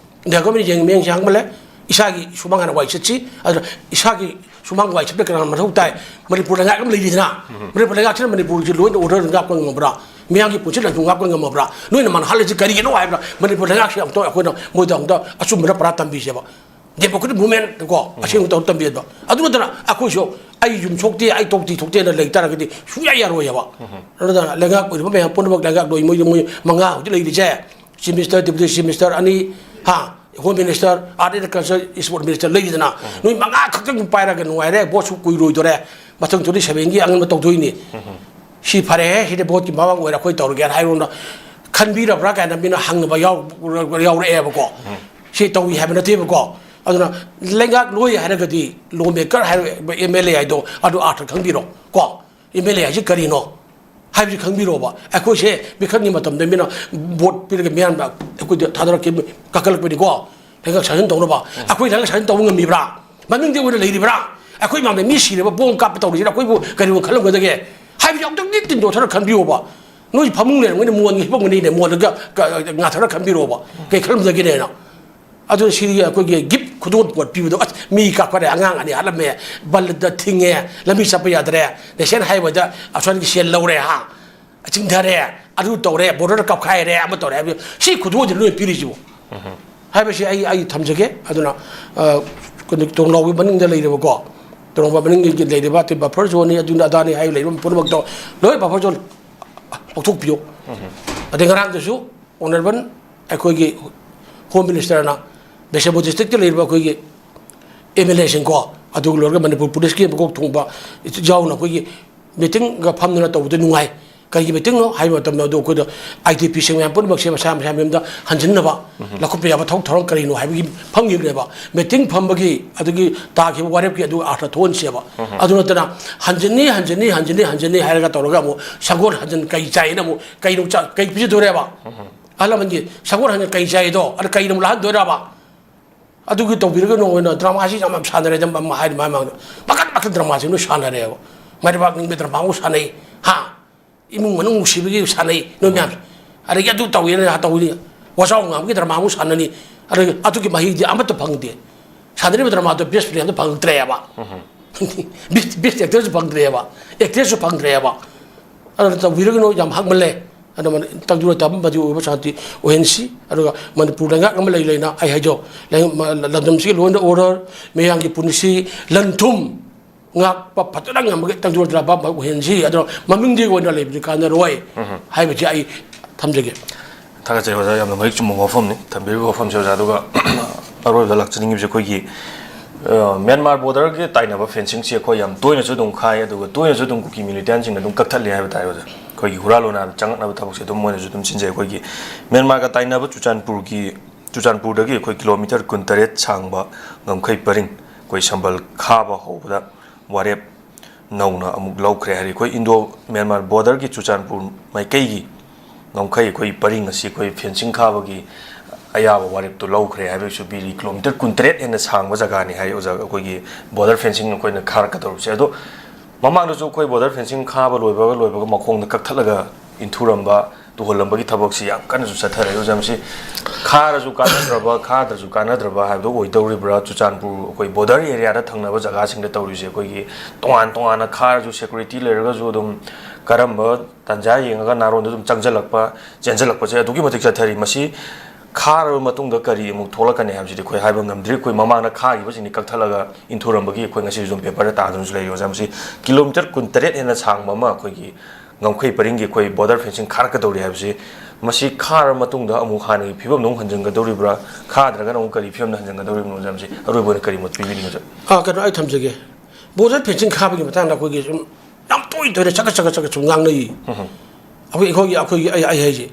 ꯏꯟꯗꯤꯌꯥ ꯒꯣꯔꯃꯦꯟ ꯌꯦꯡ, ꯃꯤꯠꯌꯦꯡ ꯁꯦꯡꯍꯟꯕ ꯂꯩ꯫ ꯏꯁꯥꯒꯤ ꯁꯨꯃꯥꯡ ꯍꯥꯟꯅ ꯋꯥꯏ ꯁꯤꯠꯁꯤ꯫ ꯑꯗꯨꯅ ꯏꯁꯥꯒꯤ ꯁꯨꯃꯥꯡ ꯋꯥꯏ ꯁꯤꯠꯄ ꯀꯅꯥꯅ ꯃꯊꯧ ꯇꯥꯏ? ꯃꯅꯤꯄꯨꯔ ꯂꯩꯉꯥꯛ ꯑꯃ ꯂꯩꯔꯤꯗꯅ, ꯃꯅꯤꯄꯨꯔ ꯂꯩꯉꯥꯛꯁꯤꯅ ꯃꯅꯤꯄꯨꯔꯒꯤ ꯂꯣꯏꯅ ꯑꯣꯔꯗꯔ ꯉꯥꯛꯄ ꯉꯝꯕ꯭ꯔꯥ? ꯃꯤꯌꯥꯝꯒꯤ ꯄꯨꯟꯁꯤ ꯂꯟꯊꯨꯡ ꯉꯥꯛꯄ ꯉꯝꯃꯕ꯭ꯔꯥ? ꯅꯣꯏꯅ ꯃꯥꯅ ꯍꯥꯠꯂꯤꯁꯤ ꯀꯔꯤꯒꯤꯅꯣ ꯍꯥꯏꯕ꯭ꯔꯥ? ꯃꯅꯤꯄꯨꯔ ꯂꯩꯉꯥꯛꯁꯤ ꯑꯃꯨꯛꯇꯪ ꯑꯩꯈꯣꯏꯅ ꯃꯣꯏꯗ ꯑꯃꯨꯛꯇ ꯑꯆꯨꯝꯕꯅ ꯄꯔꯥ ꯇꯝꯕꯤꯁꯦꯕ꯫ ꯗꯦꯃꯣꯀ꯭ꯔꯦꯇꯤꯛ ꯃꯨꯚꯃꯦꯟꯠ ꯀꯣ, ꯑꯁꯦꯡꯕ ꯇꯧꯔ ꯇꯝꯕꯤꯕ꯫ ꯑꯗꯨ ꯅꯠꯇꯅ ꯑꯩꯈꯣꯏꯁꯨ, "ꯑꯩ ꯌꯨꯝ ꯁꯣꯛꯇꯦ, ꯑꯩ ꯇꯧꯗꯦ ꯊꯣꯛꯇꯦꯅ" ꯂꯩ ꯇꯥꯔꯒꯗꯤ ꯁꯨꯡꯌꯥ ꯌꯥꯔꯣꯏꯑꯕ꯫ ꯑꯗꯨꯅ ꯂꯩꯉꯥꯛ ꯑꯣꯏꯔꯤꯕ ꯃꯌꯥꯝ ꯄꯨꯝꯅꯃꯛ, ꯂꯩꯉꯥꯛ ꯂꯣꯏ ꯃꯣꯏ, ꯃꯣꯏ ꯃꯉꯥ ꯍꯧꯖꯤꯛ ꯂꯩꯔꯤꯁꯦ, ꯆꯤꯐ ꯃꯤꯅꯤꯁꯇꯔ, ꯗꯦꯄꯨꯇꯤ ꯆꯤꯐ ꯃꯤꯅꯤꯁꯇꯔ ꯑꯅꯤ, ꯍꯥ, Home Minister, Art and Culture, Sport Minister ꯂꯩꯔꯤꯗꯅ, ꯅꯨꯃꯤꯠ ꯃꯉꯥ ꯈꯛꯇꯪ ꯄꯥꯏꯔꯒ ꯅꯨꯡꯉꯥꯏꯔꯦ, vote ꯁꯨ ꯀꯨꯏꯔꯣꯏꯗꯧꯔꯦ, ꯃꯊꯪ twenty seven ꯒꯤ ꯑꯉꯟꯕ ꯇꯧꯗꯣꯏꯅꯤ꯫ ꯁꯤ ꯐꯔꯦꯍꯦ, ꯁꯤꯗꯤ vote ꯀꯤ ꯃꯃꯥꯡ ꯑꯣꯏꯔꯦ, ꯑꯩꯈꯣꯏ ꯇꯧꯔꯒꯦꯅ ꯍꯥꯏꯔꯣꯅ ꯈꯟꯕꯤꯔꯕ꯭ꯔꯥ ꯀꯥꯏꯅ ꯃꯤꯅ ꯍꯪꯅꯕ ꯌꯥꯎ-, ꯌꯥꯎꯔꯛꯑꯦꯕꯀꯣ꯫ ꯁꯤ ꯇꯧꯏ ꯍꯥꯏꯕ ꯅꯠꯇꯦꯕꯀꯣ꯫ ꯑꯗꯨꯅ ꯂꯩꯉꯥꯛ ꯂꯣꯏ ꯍꯥꯏꯔꯒꯗꯤ, law maker ꯍꯥꯏꯔꯒ M L A ꯍꯥꯏꯗꯣ, ꯑꯗꯨ ꯑꯥꯔꯊ ꯈꯪꯕꯤꯔꯣ ꯀꯣ꯫ M L A ꯍꯥꯏꯁꯤ ꯀꯔꯤꯅꯣ ꯍꯥꯏꯕꯁꯤ ꯈꯪꯕꯤꯔꯣꯕ꯫ ꯑꯩꯈꯣꯏꯁꯦ ꯃꯤꯈꯜꯒꯤ ꯃꯇꯝꯗ ꯃꯤꯅ vote ꯄꯤꯔꯒ ꯃꯤꯌꯥꯝꯅ ꯑꯩꯈꯣꯏꯗ ꯊꯥꯗꯔꯛꯈꯤ, ꯀꯥꯈꯠꯂꯛꯄꯅꯤꯀꯣ, ꯂꯩꯉꯥꯛ ꯁꯥꯖꯟ ꯇꯧꯅꯕ꯫ ꯑꯩꯈꯣꯏ ꯂꯩꯉꯥꯛ ꯁꯥꯖꯟ ꯇꯧꯕ ꯉꯝꯃꯤꯕ꯭ꯔꯥ? ꯃꯃꯤꯡꯗꯤ ꯑꯣꯏꯅ ꯂꯩꯔꯤꯕ꯭ꯔꯥ? ꯑꯩꯈꯣꯏ ꯃꯥꯡꯗ ꯃꯤ ꯁꯤꯔꯕ, bomb ꯀꯥꯞꯄ ꯇꯧꯔꯤꯁꯤꯅ ꯑꯩꯈꯣꯏꯕꯨ ꯀꯔꯤꯕꯨ ꯈꯜꯂꯝꯒꯗꯒꯦ ꯍꯥꯏꯕꯁꯤ ꯑꯃꯨꯛꯇꯪꯗꯤ ꯇꯤꯟꯗꯣꯛꯊꯔ ꯈꯟꯕꯤꯌꯣꯕ꯫ ꯅꯣꯏ ꯐꯃꯨꯡ ꯂꯩꯔꯝꯒꯅꯤ, ꯃꯣꯟꯒ ꯍꯤꯞꯄꯝꯒꯅꯤꯅꯦ, ꯃꯣꯟꯗꯒ ꯀ-, ꯉꯥꯊꯔ ꯈꯟꯕꯤꯔꯣꯕ꯫ ꯀꯩ ꯈꯜꯂꯝꯒꯗꯒꯦꯅꯦꯅ꯫ ꯑꯗꯨꯅ ꯁꯤꯗꯤ ꯑꯩꯈꯣꯏꯒꯤ gift ꯈꯨꯗꯣꯜ ꯄꯣꯠ ꯄꯤꯕꯗꯣ, ꯑꯁ, ꯃꯤ ꯀꯥꯞꯈ꯭ꯔꯦ, ꯑꯉꯥꯡ ꯑꯅꯤ ꯍꯥꯠꯂꯝꯃꯦ, ꯕꯟꯗ ꯊꯤꯡꯉꯦ, ꯂꯝꯕꯤ ꯆꯠꯄ ꯌꯥꯗ꯭ꯔꯦ, national highway ꯗ ꯑꯁꯣꯝꯒꯤ ꯁꯦꯜ ꯂꯧꯔꯦ, ꯍꯥ, ꯆꯤꯡꯊꯔꯦ, ꯑꯗꯨ ꯇꯧꯔꯦ, border ꯀꯞꯈꯥꯏꯔꯦ, ꯑꯃ ꯇꯧꯔꯦ ꯍꯥꯏꯕ, ꯁꯤ ꯈꯨꯗꯣꯜꯁꯤ ꯂꯣꯏ ꯄꯤꯔꯤꯁꯤꯕꯨ꯫ ꯍꯥꯏꯕꯁꯤ ꯑꯩ, ꯑꯩ ꯊꯝꯖꯒꯦ꯫ ꯑꯗꯨꯅ, ꯑ, ꯀꯩꯅꯣ, ꯇꯣꯡꯅꯥꯎꯒꯤ ꯃꯅꯤꯡꯗ ꯂꯩꯔꯤꯕꯀꯣ, ꯇꯣꯡꯅꯥꯎꯕ ꯃꯅꯤꯡꯒꯤ ꯂꯩꯔꯤꯕ ꯑꯇꯩ buffer zone ꯅꯤ, ꯑꯗꯨꯅ ꯑꯗꯥꯅꯤ ꯍꯥꯏ ꯂꯩꯔꯤꯕ ꯄꯨꯝꯅꯃꯛꯇꯣ ꯂꯣꯏ buffer zone ꯂꯧꯊꯣꯛꯄꯤꯌꯨ꯫ ꯑꯗꯩ ꯉꯔꯥꯡꯗꯁꯨ Honourable ꯑꯩꯈꯣꯏꯒꯤ Home Minister ꯅ ꯕꯤꯁꯅꯨꯄꯨꯔ district ꯇ ꯂꯩꯔꯤꯕ ꯑꯩꯈꯣꯏꯒꯤ M L A ꯁꯤꯡꯀꯣ, ꯑꯗꯨ ꯂꯣꯏꯔꯒ ꯃꯅꯤꯄꯨꯔ police ꯀꯤ ꯃꯀꯣꯛ ꯊꯣꯡꯕ ꯌꯥꯎꯅ ꯑꯩꯈꯣꯏꯒꯤ meeting ꯒ ꯐꯝꯗꯅ ꯇꯧꯕꯗ ꯅꯨꯡꯉꯥꯏ꯫ ꯀꯔꯤꯒꯤ meeting ꯅꯣ ꯍꯥꯏꯕ ꯃꯇꯝꯗ, ꯑꯗꯨ ꯑꯩꯈꯣꯏꯗ I D P ꯁꯤꯡ ꯃꯌꯥꯝ ꯄꯨꯝꯅꯃꯛꯁꯦ ꯃꯁꯥ ꯃꯁꯥ ꯃꯌꯨꯝꯗ ꯍꯟꯖꯤꯟꯅꯕ ꯂꯧꯈꯠꯄ ꯌꯥꯕ ꯊꯕꯛ ꯊꯧꯔꯝ ꯀꯔꯤꯅꯣ ꯍꯥꯏꯕꯒꯤ ꯐꯝꯈꯤꯕꯅꯦꯕ꯫ Meeting ꯐꯝꯕꯒꯤ ꯑꯗꯨꯒꯤ ꯇꯥꯈꯤꯕ ꯋꯥꯔꯦꯞꯀꯤ ꯑꯗꯨ ꯑꯥꯔꯊ ꯊꯣꯛꯍꯟꯁꯦꯕ꯫ ꯑꯗꯨ ꯅꯠꯇꯅ ꯍꯟꯖꯤꯟꯅꯤ, ꯍꯟꯖꯤꯟꯅꯤ, ꯍꯟꯖꯤꯟꯅꯤ, ꯍꯟꯖꯤꯟꯅꯤ ꯍꯥꯏꯔꯒ ꯇꯧꯔꯒ ꯑꯃꯨꯛ ꯁꯒꯣꯜ ꯍꯟꯖꯤꯟ ꯀꯩ ꯆꯥꯏꯅ ꯑꯃꯨꯛ ꯀꯩꯅꯣ ꯆꯥ-, ꯀꯩ ꯄꯤꯖꯗꯣꯔꯦꯕ? ꯑꯍꯜ ꯂꯃꯟꯒꯤ ꯁꯒꯣꯜ ꯍꯟꯖꯤꯟ ꯀꯩ ꯆꯥꯏꯗꯣ ꯑꯗꯨ ꯀꯩꯅ ꯑꯃꯨꯛ ꯂꯥꯛꯍꯟꯗꯣꯏꯔꯕ? ꯑꯗꯨꯒꯤ ꯇꯧꯕꯤꯔꯒꯅꯣ ꯑꯣꯏꯅ drama ꯁꯤ ꯌꯥꯝ, ꯌꯥꯝ ꯁꯥꯟꯅꯔꯦꯗ, ꯃ-, ꯃ-, ꯍꯥꯏꯔꯤ ꯃꯥ ꯃꯥꯡꯗ ꯃꯈꯟ ꯃꯈꯟ drama ꯁꯤ ꯂꯣꯏ ꯁꯥꯟꯅꯔꯦꯕ꯫ ꯃꯥꯏꯕꯥꯛ ꯅꯤꯡꯕ drama ꯑꯃꯨꯛ ꯁꯥꯟꯅꯩ, ꯍꯥ? ꯏꯃꯨꯡ ꯃꯅꯨꯡ ꯅꯨꯡꯁꯤꯕꯒꯤ ꯁꯥꯟꯅꯩ ꯅꯣꯏ ꯃꯌꯥꯝꯁꯦ꯫ ꯑꯗꯒꯤ ꯑꯗꯨ ꯇꯧꯋꯦꯅ ꯇꯧꯅꯤ, ꯋꯥꯖꯥꯎ ꯉꯥꯡꯕꯒꯤ drama ꯑꯃꯨꯛ ꯁꯥꯟꯅꯅꯤ, ꯑꯗꯒꯤ ꯑꯗꯨꯒꯤ ꯃꯍꯩꯗꯤ ꯑꯃꯠꯇ ꯐꯪꯗꯦ꯫ ꯁꯥꯟꯅꯔꯤꯕ drama ꯗꯣ best friend ꯗꯣ ꯐꯪꯗ꯭ꯔꯦꯕ꯫ Best, best actor ꯁꯨ ꯐꯪꯗ꯭ꯔꯦꯕ, actress ꯁꯨ ꯐꯪꯗ꯭ꯔꯦꯕ꯫ ꯑꯗꯨꯅ ꯇꯧꯕꯤꯔꯒꯅꯨ, ꯌꯥꯝ ꯍꯛꯃꯜꯂꯦ꯫ ꯑꯗꯨꯅ ꯇꯪꯗꯨꯅ ꯇꯥꯕ ꯃꯗꯨ ꯑꯣꯏꯕ ꯁꯥꯟꯇꯤ ꯑꯣꯏꯍꯟꯁꯤ꯫ ꯑꯗꯨꯒ ꯃꯅꯤꯄꯨꯔ ꯂꯩꯉꯥꯛ ꯑꯃ ꯂꯩ ꯂꯩꯅ ꯑꯩ ꯍꯥꯏꯖꯧ, ꯂꯩ-, ꯃ-, ꯂꯝꯗꯝꯁꯤꯒꯤ law and order, ꯃꯌꯥꯝꯒꯤ ꯄꯨꯟꯁꯤ, ꯂꯟ ꯊꯨꯝ ꯉꯥꯛꯄ ꯐꯖꯅ ꯉꯝꯕꯒꯤ ꯇꯪꯗꯨꯅ ꯇꯥꯕ ꯑꯃ ꯑꯣꯏꯍꯟꯁꯤ꯫ ꯑꯗꯨꯅ ꯃꯃꯤꯡꯗꯤ ꯑꯣꯏꯅ ꯂꯩꯕꯗꯤ ꯀꯥꯟꯅꯔꯣꯏ ꯍꯥꯏꯕꯁꯤ ꯑꯩ ꯊꯝꯖꯒꯦ꯫ ꯊꯥꯒꯠꯆꯔꯤ ꯑꯣꯖꯥ, ꯌꯥꯝꯅ ꯃꯔꯤꯛ ꯆꯨꯝꯕ ꯋꯥꯐꯝꯅꯤ ꯊꯝꯕꯤꯔꯤꯕ ꯋꯥꯐꯝꯁꯦ ꯑꯣꯖꯥ꯫ ꯑꯗꯨꯒ ꯑꯔꯣꯏꯕꯗ ꯂꯥꯛꯆꯅꯤꯡꯉꯤꯕꯁꯦ ꯑꯩꯈꯣꯏꯒꯤ, ꯑ, ꯃ꯭ꯌꯥꯟꯃꯥꯔ ꯕꯣꯔꯗꯔꯒꯤ ꯇꯥꯏꯅꯕ ꯐꯦꯟꯁꯤꯡꯁꯤ ꯑꯩꯈꯣꯏ ꯌꯥꯝ ꯇꯣꯏꯅꯁꯨ ꯑꯗꯨꯝ ꯈꯥꯏ, ꯑꯗꯨꯒ ꯇꯣꯏꯅꯁꯨ ꯑꯗꯨꯝ ꯀꯨꯀꯤ ꯃꯤꯂꯤꯇꯦꯟꯁꯤꯡꯅ ꯑꯗꯨꯝ ꯀꯛꯊꯠꯂꯤ ꯍꯥꯏꯕ ꯇꯥꯔꯦ ꯑꯣꯖꯥ꯫ ꯑꯩꯈꯣꯏꯒꯤ ꯍꯨꯔꯥꯜ ꯂꯣꯟꯅꯥꯗ ꯆꯪꯉꯛꯅꯕ ꯊꯕꯛꯁꯦ ꯑꯗꯨꯝ ꯃꯣꯏꯅꯁꯨ ꯑꯗꯨꯝ ꯁꯤꯟꯖꯩ꯫ ꯑꯩꯈꯣꯏꯒꯤ ꯃ꯭ꯌꯥꯟꯃꯥꯔꯒ ꯇꯥꯏꯅꯕ ꯆꯨꯔꯆꯥꯟꯄꯨꯔꯒꯤ, ꯆꯨꯔꯆꯥꯟꯄꯨꯔꯗꯒꯤ ꯑꯩꯈꯣꯏ ꯀꯤꯂꯣꯃꯤꯇꯔ ꯀꯨꯟꯇꯔꯦꯠ ꯁꯥꯡꯕ ꯉꯝꯈꯩ ꯄꯔꯤꯡ ꯑꯩꯈꯣꯏ ꯁꯝꯕꯜ ꯈꯥꯕ ꯍꯧꯕꯗ ꯋꯥꯔꯦꯞ ꯅꯧꯅ ꯑꯃꯨꯛ ꯂꯧꯈ꯭ꯔꯦ ꯍꯥꯏꯔꯤ꯫ ꯑꯩꯈꯣꯏ ꯏꯟꯗꯣ ꯃ꯭ꯌꯥꯟꯃꯥꯔ ꯕꯣꯔꯗꯔꯒꯤ ꯆꯨꯔꯆꯥꯟꯄꯨꯔ ꯃꯥꯏꯀꯩꯒꯤ ꯉꯝꯈꯩ ꯑꯩꯈꯣꯏ ꯄꯔꯤꯡ ꯑꯁꯤ ꯑꯩꯈꯣꯏ ꯐꯦꯟꯁꯤꯡ ꯈꯥꯕꯒꯤ ꯑꯌꯥꯕ ꯋꯥꯔꯦꯞꯇꯨ ꯂꯧꯈ꯭ꯔꯦ ꯍꯥꯏꯕꯒꯤꯁꯨ ꯄꯤꯔꯤ꯫ ꯀꯤꯂꯣꯃꯤꯇꯔ ꯀꯨꯟꯇꯔꯦꯠ ꯍꯦꯟꯅ ꯁꯥꯡꯕ ꯖꯒꯥꯅꯤ ꯍꯥꯏ ꯑꯣꯖꯥ, ꯑꯩꯈꯣꯏꯒꯤ ꯕꯣꯔꯗꯔ ꯐꯦꯟꯁꯤꯡ ꯑꯩꯈꯣꯏꯅ ꯈꯥꯔꯛꯀꯗꯧꯔꯤꯁꯦ꯫ ꯑꯗꯣ ꯃꯃꯥꯡꯗꯁꯨ ꯑꯩꯈꯣꯏ ꯕꯣꯔꯗꯔ ꯐꯦꯟꯁꯤꯡ ꯈꯥꯕ ꯂꯣꯏꯕꯒ ꯂꯣꯏꯕꯒ ꯃꯈꯣꯡꯗ ꯀꯛꯊꯠꯂꯒ ꯏꯟꯊꯨꯔꯝꯕ, ꯇꯨꯍꯜꯂꯝꯕꯒꯤ ꯊꯕꯛꯁꯤ ꯌꯥꯝ ꯀꯟꯅꯁꯨ ꯆꯠꯊꯔꯦ ꯑꯣꯖꯥ꯫ ꯃꯁꯤ ꯈꯥꯔꯁꯨ ꯀꯥꯟꯅꯗ꯭ꯔꯕ, ꯈꯥꯗ꯭ꯔꯁꯨ ꯀꯥꯟꯅꯗ꯭ꯔꯕ ꯍꯥꯏꯕꯗꯣ ꯑꯣꯏꯗꯧꯔꯤꯕ꯭ꯔꯥ? ꯆꯨꯔꯆꯥꯟꯄꯨꯔ ꯑꯩꯈꯣꯏ ꯕꯣꯔꯗꯔ ꯑꯦꯔꯤꯌꯥꯗ ꯊꯪꯅꯕ ꯖꯒꯥꯁꯤꯡꯗ ꯇꯧꯔꯤꯁꯦ, ꯑꯩꯈꯣꯏꯒꯤ ꯇꯣꯉꯥꯟ ꯇꯣꯉꯥꯟꯅ ꯈꯥꯔꯁꯨ ꯁꯦꯀ꯭ꯌꯨꯔꯤꯇꯤ ꯂꯩꯔꯒꯁꯨ ꯑꯗꯨꯝ ꯀꯔꯝꯕ ꯇꯥꯟꯖꯥ ꯌꯦꯡꯉꯒ ꯅꯥꯔꯣꯟꯗ ꯑꯗꯨꯝ ꯆꯪꯁꯤꯜꯂꯛꯄ, ꯆꯦꯟꯁꯤꯜꯂꯛꯄꯁꯦ ꯑꯗꯨꯛꯀꯤ ꯃꯇꯤꯛ ꯆꯠꯊꯔꯤ꯫ ꯃꯁꯤ ꯈꯥꯔꯕ ꯃꯇꯨꯡꯗ ꯀꯔꯤ ꯑꯃꯨꯛ ꯊꯣꯛꯂꯛꯀꯅꯤ ꯍꯥꯏꯕꯁꯤꯗꯤ ꯑꯩꯈꯣꯏ ꯍꯥꯏꯕ ꯉꯝꯗ꯭ꯔꯤ꯫ ꯑꯩꯈꯣꯏ ꯃꯃꯥꯡꯗ ꯈꯥꯈꯤꯕꯁꯤꯡꯗꯤ ꯀꯛꯊꯠꯂꯒ ꯏꯟꯊꯨꯔꯝꯕꯒꯤ ꯑꯩꯈꯣꯏ ꯉꯁꯤꯁꯨ ꯑꯗꯨꯝ ꯄꯦꯄꯔꯗ ꯇꯥꯗꯨꯅꯁꯨ ꯂꯩꯔꯤ ꯑꯣꯖꯥ꯫ ꯃꯁꯤ ꯀꯤꯂꯣꯃꯤꯇꯔ ꯀꯨꯟꯇꯔꯦꯠ ꯍꯦꯟꯅ ꯁꯥꯡꯕ ꯑꯃ ꯑꯩꯈꯣꯏꯒꯤ ꯉꯝꯈꯩ ꯄꯔꯤꯡꯒꯤ ꯑꯩꯈꯣꯏ ꯕꯣꯔꯗꯔ ꯐꯦꯟꯁꯤꯡ ꯈꯥꯔꯛꯀꯗꯧꯔꯤ ꯍꯥꯏꯕꯁꯤ, ꯃꯁꯤ ꯈꯥꯔꯕ ꯃꯇꯨꯡꯗ ꯑꯃꯨꯛ ꯍꯥꯟꯅꯒꯤ ꯐꯤꯕꯝꯗ ꯑꯃꯨꯛ ꯍꯟꯖꯤꯟꯒꯗꯧꯔꯤꯕ꯭ꯔꯥ, ꯈꯥꯗ꯭ꯔꯒꯅ ꯑꯃꯨꯛ ꯀꯔꯤ ꯐꯤꯕꯝꯗ ꯍꯟꯖꯤꯟꯒꯗꯧꯔꯤꯕꯅꯣ ꯑꯣꯖꯥ? ꯃꯁꯤ ꯑꯔꯣꯏꯕ ꯑꯣꯏꯅ ꯀꯔꯤ ꯃꯣꯠ ꯄꯤꯕꯤꯅꯤꯡꯕ ꯑꯣꯖꯥ? ꯑꯥ, ꯀꯩꯅꯣ ꯑꯩ ꯊꯝꯖꯒꯦ꯫ ꯕꯣꯔꯗꯔ ꯐꯦꯟꯁꯤꯡ ꯈꯥꯕꯒꯤ ꯃꯇꯥꯡꯗ ꯑꯩꯈꯣꯏꯒꯤ ꯁꯨꯝ ꯌꯥꯝ ꯇꯣꯏ ꯇꯣꯏꯅ ꯆꯠꯀ ꯆꯠꯀ ꯆꯠꯀ ꯁꯨꯝ ꯉꯥꯡꯅꯩ꯫ ꯑꯩꯈꯣꯏ, ꯑꯩꯈꯣꯏꯒꯤ, ꯑꯩꯈꯣꯏꯒꯤ, ꯑꯩ, ꯑꯩ ꯍꯥꯏꯁꯦ,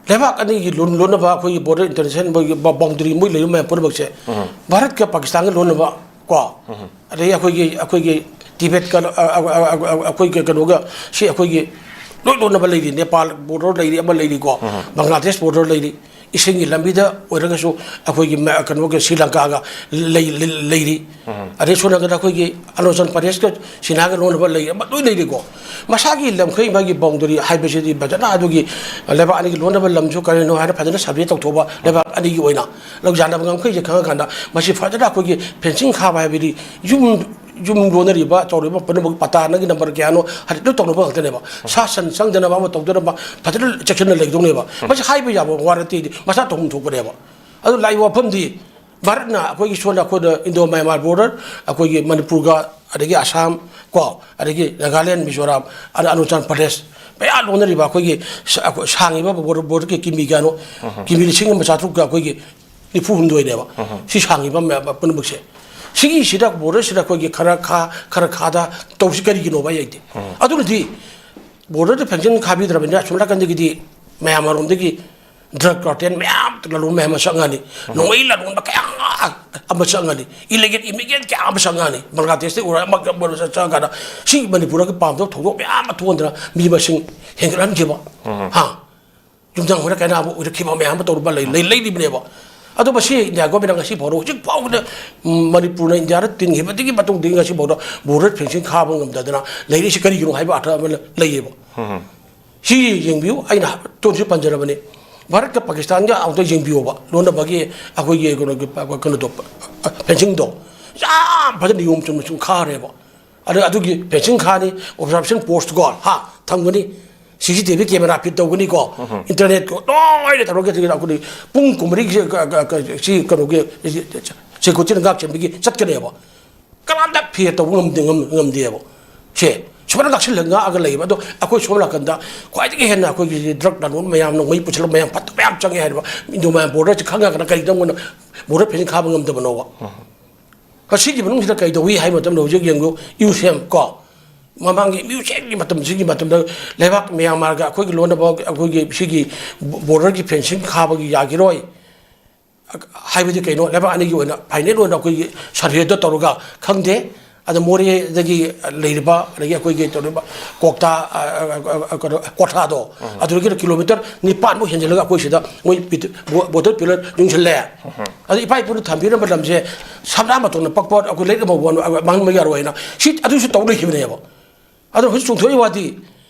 ꯂꯩꯕꯥꯛ ꯑꯅꯤꯒꯤ ꯂꯣꯟ, ꯂꯣꯟꯅꯕ ꯑꯩꯈꯣꯏꯒꯤ ꯕꯣꯔꯗꯔ ꯏꯟꯇꯔꯅꯦꯁꯅꯦꯜ ꯃꯣꯏꯒꯤ ꯕꯥ-, ꯕꯥꯎꯟꯗꯔꯤ ꯃꯣꯏ ꯂꯩꯕ ꯃꯌꯥꯝ ꯄꯨꯝꯅꯃꯛꯁꯦ, ꯚꯥꯔꯠꯀ ꯄꯥꯀꯤꯁꯇꯥꯟꯒ ꯂꯣꯟꯅꯕ ꯀꯣ, ꯑꯗꯩ ꯑꯩꯈꯣꯏꯒꯤ, ꯑꯩꯈꯣꯏꯒꯤ ꯇꯤꯕꯦꯠꯀ, ꯑ, ꯑ, ꯑ, ꯑ, ꯑ, ꯑꯩꯈꯣꯏꯒꯤ ꯀꯩꯅꯣꯒ, ꯁꯤ ꯑꯩꯈꯣꯏꯒꯤ ꯂꯣꯏ ꯂꯣꯟꯅꯕ ꯂꯩꯔꯤ, ꯅꯦꯄꯥꯜ ꯕꯣꯔꯗꯔ ꯂꯩꯔꯤ, ꯑꯃ ꯂꯩꯔꯤꯀꯣ, ꯕꯪꯒ꯭ꯂꯥꯗꯦꯁ ꯕꯣꯔꯗꯔ ꯂꯩꯔꯤ, ꯏꯁꯤꯡꯒꯤ ꯂꯝꯕꯤꯗ ꯑꯣꯏꯔꯒꯁꯨ ꯑꯩꯈꯣꯏꯒꯤ ꯃ-, ꯀꯩꯅꯣꯒ ꯁ꯭ꯔꯤ ꯂꯪꯀꯥꯒ ꯂꯩ-, ꯂꯩ-, ꯂꯩꯔꯤ꯫ ꯑꯗꯩ ꯁꯣꯝ ꯅꯥꯀꯟꯗ ꯑꯩꯈꯣꯏꯒꯤ ꯑꯔꯨꯅꯥꯆꯜ ꯄ꯭ꯔꯗꯦꯁꯀ ꯆꯤꯅꯥꯒ ꯂꯣꯟꯅꯕ ꯂꯩ, ꯑꯃ ꯂꯣꯏ ꯂꯩꯔꯤꯀꯣ꯫ ꯃꯁꯥꯒꯤ ꯂꯝꯈꯩ ꯃꯥꯒꯤ ꯕꯥꯎꯟꯗꯔꯤ ꯍꯥꯏꯕꯁꯤꯗꯤ ꯐꯖꯅ ꯑꯗꯨꯒꯤ ꯂꯩꯕꯥꯛ ꯑꯅꯤꯒꯤ ꯂꯣꯟꯅꯕ ꯂꯝꯁꯨ ꯀꯔꯤꯅꯣ ꯍꯥꯏꯅ ꯐꯖꯅ ꯁꯔꯚꯦ ꯇꯧꯊꯣꯛꯑꯕ, ꯂꯩꯕꯥꯛ ꯑꯅꯤꯒꯤ ꯑꯣꯏꯅ ꯂꯧ ꯌꯥꯅꯕ ꯉꯝꯈꯩꯁꯦ ꯈꯪꯉꯀꯥꯟꯗ ꯃꯁꯤ ꯐꯖꯅ ꯑꯩꯈꯣꯏꯒꯤ ꯐꯦꯟꯁꯤꯡ ꯈꯥꯕ ꯍꯥꯏꯕꯗꯤ ꯌꯨꯝ, ꯌꯨꯝ ꯂꯣꯟꯅꯔꯤꯕ ꯇꯧꯔꯤꯕ ꯄꯨꯝꯅꯃꯛ ꯄꯇꯥ ꯅꯪꯒꯤ ꯅꯝꯕꯔ ꯀꯌꯥꯅꯣ ꯍꯥꯏꯗꯤ ꯂꯣꯏ ꯇꯧꯅꯕ ꯉꯥꯛꯇꯅꯦꯕ꯫ ꯁꯥ ꯁꯟ ꯆꯪꯗꯅꯕ ꯑꯃ ꯇꯧꯗꯅꯕ ꯐꯖꯅ ꯆꯦꯛꯁꯤꯟꯅ ꯂꯩꯗꯧꯅꯦꯕ꯫ ꯃꯁꯤ ꯍꯥꯏꯕ ꯌꯥꯕ ꯋꯥ ꯅꯠꯇꯦ, ꯃꯁꯥ ꯇꯧꯐꯝ ꯊꯣꯛꯄꯅꯦꯕ꯫ ꯑꯗꯨ ꯂꯥꯛꯏꯕ ꯋꯥꯐꯝꯗꯤ ꯚꯥꯔꯠꯅ ꯑꯩꯈꯣꯏꯒꯤ ꯁꯣꯝꯗ ꯑꯩꯈꯣꯏꯗ ꯏꯟꯗꯣ ꯃ꯭ꯌꯥꯟꯃꯥꯔ ꯕꯣꯔꯗꯔ, ꯑꯩꯈꯣꯏꯒꯤ ꯃꯅꯤꯄꯨꯔꯒ, ꯑꯗꯒꯤ ꯑꯁꯥꯝ ꯀꯣ, ꯑꯗꯒꯤ ꯅꯥꯒꯥꯂꯦꯟ, ꯃꯤꯖꯣꯔꯥꯝ, ꯑꯗ ꯑꯔꯨꯅꯥꯆꯜ ꯄ꯭ꯔꯗꯦꯁ, ꯃꯌꯥ ꯂꯣꯟꯅꯔꯤꯕ ꯑꯩꯈꯣꯏꯒꯤ ꯁ-, ꯑꯩꯈꯣꯏ ꯁꯥꯡꯉꯤꯕ ꯕꯣꯔꯗꯔ, ꯕꯣꯔꯗꯔꯒꯤ ꯀꯤꯃꯤ ꯀꯌꯥꯅꯣ? ꯀꯤꯃꯤ ꯂꯤꯁꯤꯡ ꯑꯃ ꯆꯥꯇ꯭ꯔꯨꯛꯀ ꯑꯩꯈꯣꯏꯒꯤ ꯅꯤꯐꯨ ꯍꯨꯝꯗꯣꯏꯅꯦꯕ꯫ ꯁꯤ ꯁꯥꯡꯉꯤꯕ ꯃꯌꯥꯝ ꯄꯨꯝꯅꯃꯛꯁꯦ꯫ ꯁꯤꯒꯤꯁꯤꯗ ꯕꯣꯔꯗꯔꯁꯤꯗ ꯑꯩꯈꯣꯏꯒꯤ ꯈꯔ ꯈꯥ, ꯈꯔ ꯈꯥꯗ ꯇꯧꯁꯤ ꯀꯔꯤꯒꯤꯅꯣꯕ ꯑꯩ ꯍꯥꯏꯗꯤ? ꯑꯗꯨꯅꯗꯤ ꯕꯣꯔꯗꯔꯗ ꯐꯦꯟꯁꯤꯡ ꯈꯥꯕꯤꯗ꯭ꯔꯕꯅꯤꯅ ꯑꯁꯣꯝ ꯅꯥꯀꯟꯗꯒꯤꯗꯤ ꯃꯌꯥꯝ ꯑꯃꯔꯣꯝꯗꯒꯤ ꯗ꯭ꯔꯒ ꯀꯥꯔꯇꯦꯜ ꯃꯌꯥꯝ ꯂꯂꯣꯟꯕ ꯃꯌꯥꯝ ꯑꯃ ꯆꯪꯉꯅꯤ꯫ ꯅꯣꯡꯃꯩ ꯂꯂꯣꯟꯕ ꯀꯌꯥ ꯑꯃ ꯆꯪꯉꯅꯤ꯫ ꯏꯂꯤꯒꯦꯜ ꯏꯃꯤꯒ꯭ꯔꯦꯟ ꯀꯌꯥ ꯑꯃ ꯆꯪꯉꯅꯤ꯫ ꯕꯪꯒ꯭ꯂꯥꯗꯦꯁꯇꯒꯤ ꯑꯣꯏꯔꯣ ꯑꯃ ꯑꯣꯏꯔꯣ ꯆꯪꯉꯀꯥꯟꯗ ꯁꯤ ꯃꯅꯤꯄꯨꯔꯗꯒꯤ ꯄꯥꯝꯗꯕ ꯊꯧꯗꯣꯛ ꯃꯌꯥꯝ ꯑꯃ ꯊꯣꯛꯍꯟꯗꯅ ꯃꯤ ꯃꯁꯤꯡ ꯍꯦꯟꯒꯠꯍꯟꯈꯤꯕ꯫ ꯍꯥ? ꯌꯨꯝꯊꯪ ꯑꯣꯏꯔ ꯀꯥꯏꯅꯕ ꯑꯣꯏꯔꯛꯈꯤꯕ ꯃꯌꯥꯝ ꯑꯃ ꯇꯧꯔꯨꯕ ꯂꯩ, ꯂꯩ, ꯂꯩꯔꯤꯕꯅꯦꯕ꯫ ꯑꯗꯣ ꯃꯁꯤ ꯏꯟꯗꯤꯌꯥ ꯒꯣꯔꯃꯦꯟꯅ ꯉꯁꯤ ꯐꯥꯎꯕ, ꯍꯧꯖꯤꯛ ꯐꯥꯎꯕꯗ, ꯎꯝ, ꯃꯅꯤꯄꯨꯔꯅ ꯏꯟꯗꯤꯌꯥꯗ ꯇꯤꯟꯈꯤꯕꯗꯒꯤ ꯃꯇꯨꯡꯗꯒꯤ ꯉꯁꯤ ꯐꯥꯎꯗ ꯕꯣꯔꯗꯔ ꯐꯦꯟꯁꯤꯡ ꯈꯥꯕ ꯉꯝꯗꯗꯅ ꯂꯩꯔꯤꯁꯤ ꯀꯔꯤꯒꯤꯅꯣ ꯍꯥꯏꯕ ꯑꯥꯔꯊ ꯑꯃ ꯂꯩꯌꯦꯕ꯫ ꯁꯤ ꯌꯦꯡꯕꯤꯌꯨ, ꯑꯩꯅ ꯇꯣꯟꯁꯨ ꯄꯟꯖꯔꯕꯅꯤ꯫ ꯚꯥꯔꯠꯀ ꯄꯥꯀꯤꯁꯇꯥꯟꯒ ꯑꯃꯨꯛꯇ ꯌꯦꯡꯕꯤꯌꯣꯕ, ꯂꯣꯟꯅꯕꯒꯤ ꯑꯩꯈꯣꯏꯒꯤ ꯀꯩꯅꯣꯒꯤ, ꯀꯩꯅꯣꯗꯣ, ꯐꯦꯟꯁꯤꯡꯗꯣ ꯌꯥꯝ ꯐꯖꯅ ꯅꯤꯌꯣꯝ ꯆꯨꯝꯅ ꯁꯨꯝ ꯈꯥꯔꯦꯕ꯫ ꯑꯗ ꯑꯗꯨꯒꯤ ꯐꯦꯟꯁꯤꯡ ꯈꯥꯅꯤ, ꯑꯣꯕꯖꯥꯔꯕꯦꯁꯟ ꯄꯣꯁꯠ ꯀꯣ, ꯍꯥ, ꯊꯝꯒꯅꯤ, C C T V camera fit ꯇꯧꯒꯅꯤꯀꯣ, ꯏꯟꯇꯔꯅꯦꯠ ꯂꯣꯏꯅ ꯇꯧꯔꯒ ꯑꯩꯈꯣꯏ ꯄꯨꯡ ꯀꯨꯟꯃꯔꯤꯒꯤ ꯁꯤ, ꯀ-, ꯀ-, ꯀ-, ꯁꯤ ꯀꯩꯅꯣꯒꯤ ꯁꯦꯀ꯭ꯌꯨꯔꯤꯇꯤꯅ ꯉꯥꯛ ꯁꯦꯟꯕꯒꯤ ꯆꯠꯀꯅꯦꯕ꯫ ꯀꯅꯥꯝꯇ ꯐꯦ ꯇꯧꯕ ꯉꯝꯗꯦ, ꯉꯝ-, ꯉꯝꯗꯦꯕ꯫ ꯁꯦ ꯁꯨꯃꯥꯏꯅ ꯉꯥꯛꯁꯤꯜꯂꯒ ꯉꯥꯛꯑꯒ ꯂꯩꯌꯦꯕ꯫ ꯑꯗꯣ ꯑꯩꯈꯣꯏ ꯁꯣꯝ ꯅꯥꯀꯟꯗ ꯈ꯭ꯋꯥꯏꯗꯒꯤ ꯍꯦꯟꯅ ꯑꯩꯈꯣꯏꯒꯤ ꯗ꯭ꯔꯒ ꯂꯂꯣꯟꯕ ꯃꯌꯥꯝꯅ ꯃꯩ ꯄꯨꯁꯤꯜꯂꯛꯄ ꯃꯌꯥꯝ ꯐꯠꯇꯕ ꯃꯌꯥꯝ ꯆꯪꯉꯦ ꯍꯥꯏꯔꯤꯕ ꯏꯟꯗꯣ ꯃꯌꯥꯝ ꯕꯣꯔꯗꯔꯁꯦ ꯈꯪꯉꯒꯅ ꯀꯔꯤꯒꯤꯗꯃꯛ ꯕꯣꯔꯗꯔ ꯐꯦꯟꯁꯤꯡ ꯈꯥꯕ ꯉꯝꯗꯕꯅꯣꯕ? ꯃꯁꯤꯒꯤ ꯃꯅꯨꯡꯁꯤꯗ ꯀꯩ ꯇꯧꯏ ꯍꯥꯏꯕ ꯃꯇꯝꯗ, ꯍꯧꯖꯤꯛ ꯌꯦꯡꯉꯨ, ꯏꯌꯨ ꯁꯦꯝ ꯀꯣ, ꯃꯃꯥꯡꯒꯤ ꯏꯌꯨ ꯁꯦꯝꯒꯤ ꯃꯇꯝꯁꯤꯒꯤ ꯃꯇꯝꯗ ꯂꯩꯕꯥꯛ ꯃꯌꯥꯝ ꯃꯥꯔꯒ ꯑꯩꯈꯣꯏꯒꯤ ꯂꯣꯟꯅꯕ, ꯑꯩꯈꯣꯏꯒꯤ ꯁꯤꯒꯤ ꯕꯣꯔꯗꯔꯒꯤ ꯐꯦꯟꯁꯤꯡ ꯈꯥꯕꯒꯤ ꯌꯥꯈꯤꯔꯣꯏ ꯍꯥꯏꯕꯗꯤ ꯀꯩꯅꯣ, ꯂꯩꯕꯥꯛ ꯑꯅꯤꯒꯤ ꯑꯣꯏꯅ ꯐꯥꯏꯅꯦꯜ ꯑꯣꯏꯅ ꯑꯩꯈꯣꯏꯒꯤ ꯁꯔꯚꯦꯗꯣ ꯇꯧꯔꯒ ꯈꯪꯗꯦ꯫ ꯑꯗ ꯃꯣꯔꯦꯗꯒꯤ ꯂꯩꯔꯤꯕ, ꯑꯗꯒꯤ ꯑꯩꯈꯣꯏꯒꯤ ꯇꯧꯔꯤꯕ ꯀꯣꯛꯇꯥ, ꯑ, ꯑ, ꯑ, ꯀꯩꯅꯣ, ꯀꯣꯊꯥꯗꯣ, ꯑꯗꯨꯗꯒꯤꯅ ꯀꯤꯂꯣꯃꯤꯇꯔ ꯅꯤꯄꯥꯟꯃꯨꯛ ꯍꯦꯟꯖꯤꯜꯂꯒ ꯑꯩꯈꯣꯏ ꯁꯤꯗ ꯃꯣꯏ ꯄꯤꯠ-, ꯕꯣ-, ꯕꯣꯇꯜ ꯄꯤꯂꯔ ꯌꯨꯡꯁꯤꯜꯂꯦ꯫ ꯑꯗ ꯏꯄꯥ ꯏꯄꯨꯅ ꯊꯝꯕꯤꯔꯝꯕ ꯂꯝꯁꯦ ꯁꯝꯅꯥ ꯃꯇꯣꯟꯅ ꯄꯛꯄ, ꯑꯩꯈꯣꯏ ꯂꯩꯔꯛ ꯑꯃ ꯃꯥꯡꯍꯟꯕ ꯌꯥꯔꯣꯏ ꯍꯥꯏꯅ ꯁꯤ ꯑꯗꯨꯁꯨ ꯇꯧ ꯂꯩꯈꯤꯕꯅꯦꯕ꯫ ꯑꯗꯣ ꯍꯧꯖꯤꯛ ꯆꯣꯡꯊꯣꯛꯏ ꯋꯥꯗꯤ,